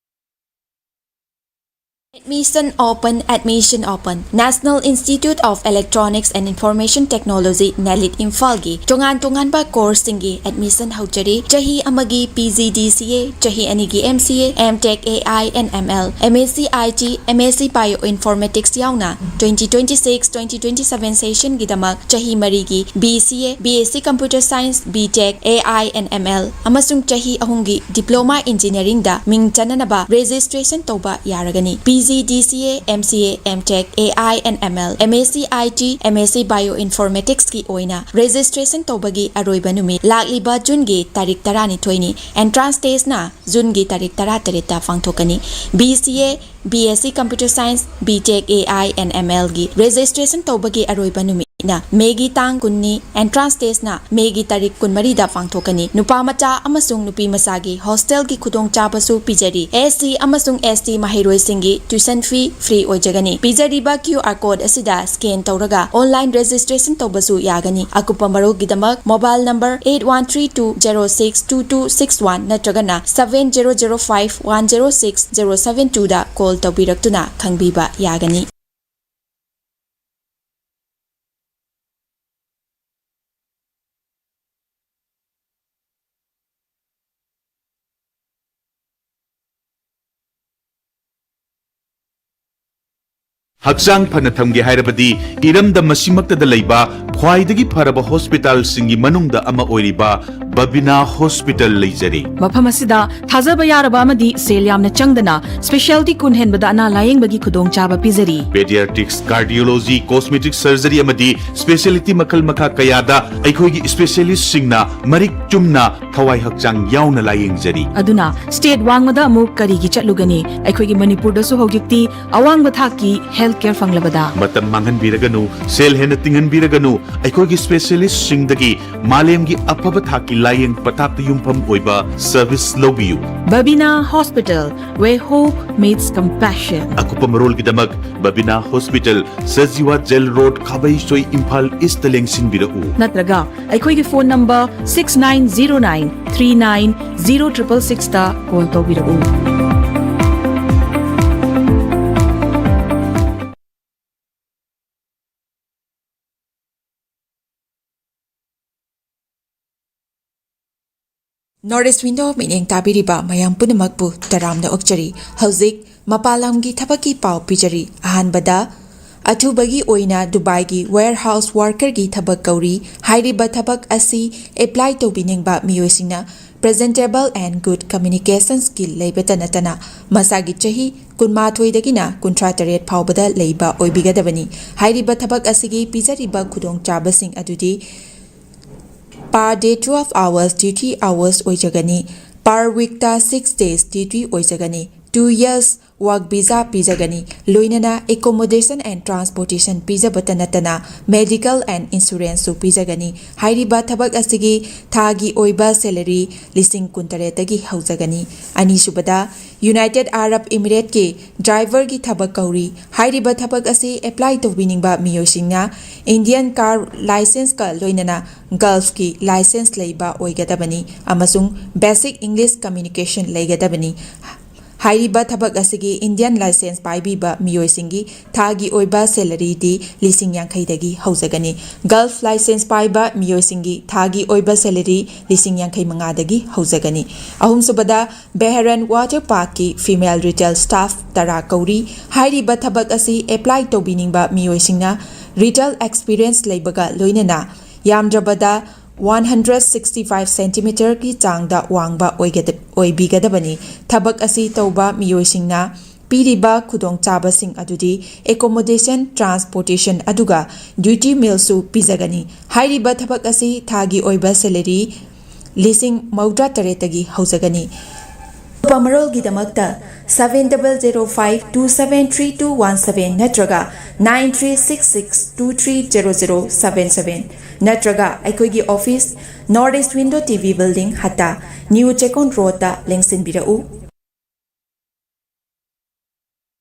Admission open, admission open. National Institute of Electronics and Information Technology, NELIT, ꯏꯝꯐꯥꯜꯒꯤ ꯇꯣꯉꯥꯟ ꯇꯣꯉꯥꯟꯕ courseꯁꯤꯡꯒꯤ admission ꯍꯧꯖꯔꯤ꯫ ꯆꯍꯤ ꯑꯃꯒꯤ P G D C A, ꯆꯍꯤ ꯑꯅꯤꯒꯤ M C A, M Tech A I and M L, M S C I T, M S C Bioinformatics ꯌꯥꯎꯅ twenty twenty-six twenty twenty-seven sessionꯒꯤꯗꯃꯛ ꯆꯍꯤ ꯃꯔꯤꯒꯤ B C A, B S C Computer Science, B Tech, A I and M L ꯑꯃꯁꯨꯡ ꯆꯍꯤ ꯑꯍꯨꯝꯒꯤ Diploma Engineeringꯗ ꯃꯤꯡ ꯆꯟꯅꯅꯕ registration ꯇꯧꯕ ꯌꯥꯔꯒꯅꯤ꯫ P G B D C A, M C A, M tech, A I N M L, M S C I T, M S ꯁꯤ bio ꯏꯟꯐꯣꯔꯃꯦꯇꯤꯛꯁꯀꯤ ꯑꯣꯏꯅ registration ꯇꯧꯕꯒꯤ ꯑꯔꯣꯏꯕ ꯅꯨꯃꯤꯠ ꯂꯥꯛꯂꯤꯕ ꯖꯨꯟꯒꯤ ꯇꯥꯔꯤꯛ ꯇꯔꯥꯅꯤꯊꯣꯏꯅꯤ꯫ ꯑꯦꯟꯇ꯭ꯔꯥꯟꯁ ꯇꯦꯁꯅ ꯖꯨꯟꯒꯤ ꯇꯥꯔꯤꯛ ꯇꯔꯥꯇꯔꯦꯠꯇ ꯄꯥꯡꯊꯣꯛꯀꯅꯤ꯫ B C A, B S C Computer Science, B tech, A I N M ꯑꯦꯜꯒꯤ ꯔꯦꯖꯤꯁꯇ꯭ꯔꯦꯁꯟ ꯇꯧꯕꯒꯤ ꯑꯔꯣꯏꯕ ꯅꯨꯃꯤꯠꯅ ꯃꯦꯒꯤ ꯇꯥꯡ ꯀꯨꯟꯅꯤ꯫ ꯑꯦꯟꯇ꯭ꯔꯥꯟꯁ ꯇꯦꯁꯅ ꯃꯦꯒꯤ ꯇꯥꯔꯤꯛ ꯀꯨꯟꯃꯔꯤꯗ ꯄꯥꯡꯊꯣꯛꯀꯅꯤ꯫ ꯅꯨꯄꯥ ꯃꯆꯥ ꯑꯃꯁꯨꯡ ꯅꯨꯄꯤ ꯃꯆꯥꯒꯤ ꯍꯣꯁꯇꯦꯜꯒꯤ ꯈꯨꯗꯣꯡꯆꯥꯕꯁꯨ ꯄꯤꯖꯔꯤ꯫ ꯑꯦꯁ ꯁꯤ ꯑꯃꯁꯨꯡ ꯑꯦꯁ ꯇꯤ ꯃꯍꯩꯔꯣꯏꯁꯤꯡꯒꯤ tuition fee free ꯑꯣꯏꯖꯒꯅꯤ꯫ ꯄꯤꯖꯔꯤꯕ QR code ꯑꯁꯤꯗ scan ꯇꯧꯔꯒ online registration ꯇꯧꯕꯁꯨ ꯌꯥꯒꯅꯤ꯫ ꯑꯀꯨꯞꯄ ꯃꯔꯣꯜꯒꯤꯗꯃꯛ mobile number eight one three two zero six two two six one ꯅꯠꯇ꯭ꯔꯒꯅ seven zero zero five one zero six zero seven twoꯗ call ꯇꯧꯕꯤꯔꯛꯇꯨꯅ ꯈꯪꯕꯤꯕ ꯌꯥꯒꯅꯤ꯫ ꯍꯛꯆꯥꯡ ꯐꯅ ꯊꯝꯒꯦ ꯍꯥꯏꯔꯕꯗꯤ ꯏꯔꯝꯗꯝ ꯑꯁꯤꯃꯛꯇꯗ ꯂꯩꯕ ꯈ꯭ꯋꯥꯏꯗꯒꯤ ꯐꯔꯕ ꯍꯣꯁꯄꯤꯇꯥꯜꯁꯤꯡꯒꯤ ꯃꯅꯨꯡꯗ ꯑꯃ ꯑꯣꯏꯔꯤꯕ ꯕꯕꯤꯅꯥ ꯍꯣꯁꯄꯤꯇꯥꯜ ꯂꯩꯖꯔꯤ꯫ ꯃꯐꯝ ꯑꯁꯤꯗ ꯊꯥꯖꯕ ꯌꯥꯔꯕ ꯑꯃꯗꯤ ꯁꯦꯜ ꯌꯥꯝꯅ ꯆꯪꯗꯅ specialty ꯀꯨꯟ ꯍꯦꯟꯕꯗ ꯑꯅꯥ ꯂꯥꯌꯦꯡꯕꯒꯤ ꯈꯨꯗꯣꯡꯆꯥꯕ ꯄꯤꯖꯔꯤ꯫ Pediatrics, Cardiology, Cosmetic Surgery ꯑꯃꯗꯤ specialty ꯃꯈꯜ ꯃꯈꯥ ꯀꯌꯥꯗ ꯑꯩꯈꯣꯏꯒꯤ specialistꯁꯤꯡꯅ ꯃꯔꯤꯛ ꯆꯨꯝꯅ ꯊꯋꯥꯏ ꯍꯛꯆꯥꯡ ꯌꯥꯎꯅ ꯂꯥꯌꯦꯡꯖꯔꯤ꯫ ꯑꯗꯨꯅ state ꯋꯥꯡꯃꯗ ꯑꯃꯨꯛ ꯀꯔꯤꯒꯤ ꯆꯠꯂꯨꯒꯅꯤ? ꯑꯩꯈꯣꯏꯒꯤ ꯃꯅꯤꯄꯨꯔꯗꯁꯨ ꯍꯧꯖꯤꯛꯇꯤ ꯑꯋꯥꯡꯕ ꯊꯥꯛꯀꯤ health care ꯐꯪꯂꯕꯗ꯫ ꯃꯇꯝ ꯃꯥꯡꯍꯟꯕꯤꯔꯒꯅꯨ, ꯁꯦꯜ ꯍꯦꯟꯅ ꯇꯤꯡꯍꯟꯕꯤꯔꯒꯅꯨ, ꯑꯩꯈꯣꯏꯒꯤ specialistꯁꯤꯡꯗꯒꯤ ꯃꯥꯂꯦꯝꯒꯤ ꯑꯐꯕ ꯊꯥꯛꯀꯤ ꯂꯥꯌꯦꯡ ꯄꯊꯥꯞꯇ ꯌꯨꯝꯐꯝ ꯑꯣꯏꯕ service ꯂꯧꯕꯤꯌꯨ꯫ Babina Hospital, where hope meets compassion. ꯑꯀꯨꯞꯄ ꯃꯔꯣꯜꯒꯤꯗꯃꯛ Babina Hospital, Sajiwa Jail Road, ꯈꯥꯕꯩꯁꯣꯏ, Imphal Eastꯇ ꯂꯦꯡꯁꯤꯟꯕꯤꯔꯛꯎ꯫ ꯅꯠꯇ꯭ꯔꯒ ꯑꯩꯈꯣꯏꯒꯤ phone number six nine zero nine three nine zero triple sixꯇ call ꯇꯧꯕꯤꯔꯛꯎ꯫ North East Window ꯃꯤꯠꯌꯦꯡ ꯇꯥꯕꯤꯔꯤꯕ ꯃꯌꯥꯝ ꯄꯨꯝꯅꯃꯛꯄꯨ ꯇꯔꯥꯝꯅ ꯑꯣꯛꯆꯔꯤ꯫ ꯍꯧꯖꯤꯛ ꯃꯄꯥꯟ ꯂꯝꯒꯤ ꯊꯕꯛꯀꯤ ꯄꯥꯎ ꯄꯤꯖꯔꯤ꯫ ꯑꯍꯥꯟꯕꯗ, ꯑꯊꯨꯕꯒꯤ ꯑꯣꯏꯅ ꯗꯨꯕꯥꯏꯒꯤ warehouse workerꯒꯤ ꯊꯕꯛ ꯀꯧꯔꯤ꯫ ꯍꯥꯏꯔꯤꯕ ꯊꯕꯛ ꯑꯁꯤ apply ꯇꯧꯕꯤꯅꯤꯡꯕ ꯃꯤꯑꯣꯏꯁꯤꯡꯅ Presentable and good communication skill ꯂꯩꯕꯇ ꯅꯠꯇꯅ ꯃꯁꯥꯒꯤ ꯆꯍꯤ ꯀꯨꯟꯃꯥꯊꯣꯏꯗꯒꯤꯅ ꯀꯨꯟꯊ꯭ꯔꯥ ꯇꯔꯦꯠ ꯐꯥꯎꯕꯗ ꯂꯩꯕ ꯑꯣꯏꯕꯤꯒꯗꯕꯅꯤ꯫ ꯍꯥꯏꯔꯤꯕ ꯊꯕꯛ ꯑꯁꯤꯒꯤ ꯄꯤꯖꯔꯤꯕ ꯈꯨꯗꯣꯡꯆꯥꯕꯁꯤꯡ ꯑꯗꯨꯗꯤ per day twelve hours duty hours ꯑꯣꯏꯖꯒꯅꯤ꯫ Per weekꯇ six days duty ꯑꯣꯏꯖꯒꯅꯤ꯫ Two years work visa ꯄꯤꯖꯒꯅꯤ꯫ ꯂꯣꯏꯅꯅ accommodation and transportation ꯄꯤꯖꯕꯇ ꯅꯠꯇꯅ medical and insuranceꯁꯨ ꯄꯤꯖꯒꯅꯤ꯫ ꯍꯥꯏꯔꯤꯕ ꯊꯕꯛ ꯑꯁꯤꯒꯤ ꯊꯥꯒꯤ ꯑꯣꯏꯕ salary ꯂꯤꯁꯤꯡ ꯀꯨꯟꯇꯔꯦꯠꯇꯒꯤ ꯍꯧꯖꯒꯅꯤ꯫ ꯑꯅꯤꯁꯨꯕꯗ, United Arab Emirateꯀꯤ driverꯒꯤ ꯊꯕꯛ ꯀꯧꯔꯤ꯫ ꯍꯥꯏꯔꯤꯕ ꯊꯕꯛ ꯑꯁꯤ apply ꯇꯧꯕꯤꯅꯤꯡꯕ ꯃꯤꯑꯣꯏꯁꯤꯡꯅ Indian car licenceꯀ ꯂꯣꯏꯅꯅ Gulfꯀꯤ license ꯂꯩꯕ ꯑꯣꯏꯒꯗꯕꯅꯤ ꯑꯃꯁꯨꯡ basic English communication ꯂꯩꯒꯗꯕꯅꯤ꯫ ꯍꯥꯏꯔꯤꯕ ꯊꯕꯛ ꯑꯁꯤꯒꯤ Indian license ꯄꯥꯏꯕꯤꯕ ꯃꯤꯑꯣꯏꯁꯤꯡꯒꯤ ꯊꯥꯒꯤ ꯑꯣꯏꯕ salaryꯗꯤ ꯂꯤꯁꯤꯡ ꯌꯥꯡꯈꯩꯗꯒꯤ ꯍꯧꯖꯒꯅꯤ꯫ Gulf license ꯄꯥꯏꯕ ꯃꯤꯑꯣꯏꯁꯤꯡꯒꯤ ꯊꯥꯒꯤ ꯑꯣꯏꯕ salary ꯂꯤꯁꯤꯡ ꯌꯥꯡꯈꯩ ꯃꯉꯥꯗꯒꯤ ꯍꯧꯖꯒꯅꯤ꯫ ꯑꯍꯨꯝꯁꯨꯕꯗ, Bahrain Water Parkꯀꯤ female retail staff ꯇꯔꯥ ꯀꯧꯔꯤ꯫ ꯍꯥꯏꯔꯤꯕ ꯊꯕꯛ ꯑꯁꯤ apply ꯇꯧꯕꯤꯅꯤꯡꯕ ꯃꯤꯑꯣꯏꯁꯤꯡꯅ retail experience ꯂꯩꯕꯒ ꯂꯣꯏꯅꯅ ꯌꯥꯝꯗ꯭ꯔꯕꯗ one hundred sixty five centimeterꯒꯤ ꯆꯥꯡꯗ ꯋꯥꯡꯕ ꯑꯣꯏꯒꯗ-, ꯑꯣꯏꯕꯤꯒꯗꯕꯅꯤ꯫ ꯊꯕꯛ ꯑꯁꯤ ꯇꯧꯕ ꯃꯤꯑꯣꯏꯁꯤꯡꯅ ꯄꯤꯔꯤꯕ ꯈꯨꯗꯣꯡꯆꯥꯕꯁꯤꯡ ꯑꯗꯨꯗꯤ accommodation, transportation ꯑꯗꯨꯒ duty mealꯁꯨ ꯄꯤꯖꯒꯅꯤ꯫ ꯍꯥꯏꯔꯤꯕ ꯊꯕꯛ ꯑꯁꯤ ꯊꯥꯒꯤ ꯑꯣꯏꯕ salary ꯂꯤꯁꯤꯡ ꯃꯧꯗ꯭ꯔꯥ ꯇꯔꯦꯠꯇꯒꯤ ꯍꯧꯖꯒꯅꯤ꯫ ꯑꯀꯨꯞꯄ ꯃꯔꯣꯜꯒꯤꯗꯃꯛꯇ seven double zero five two seven three two one seven ꯅꯠꯇ꯭ꯔꯒ nine three six six two three zero zero seven seven ꯅꯠꯇ꯭ꯔꯒ ꯑꯩꯈꯣꯏꯒꯤ office, North East Window TV Building, ꯍꯠꯇꯥ, New Chekon Roadꯇ ꯂꯦꯡꯁꯤꯟꯕꯤꯔꯛꯎ꯫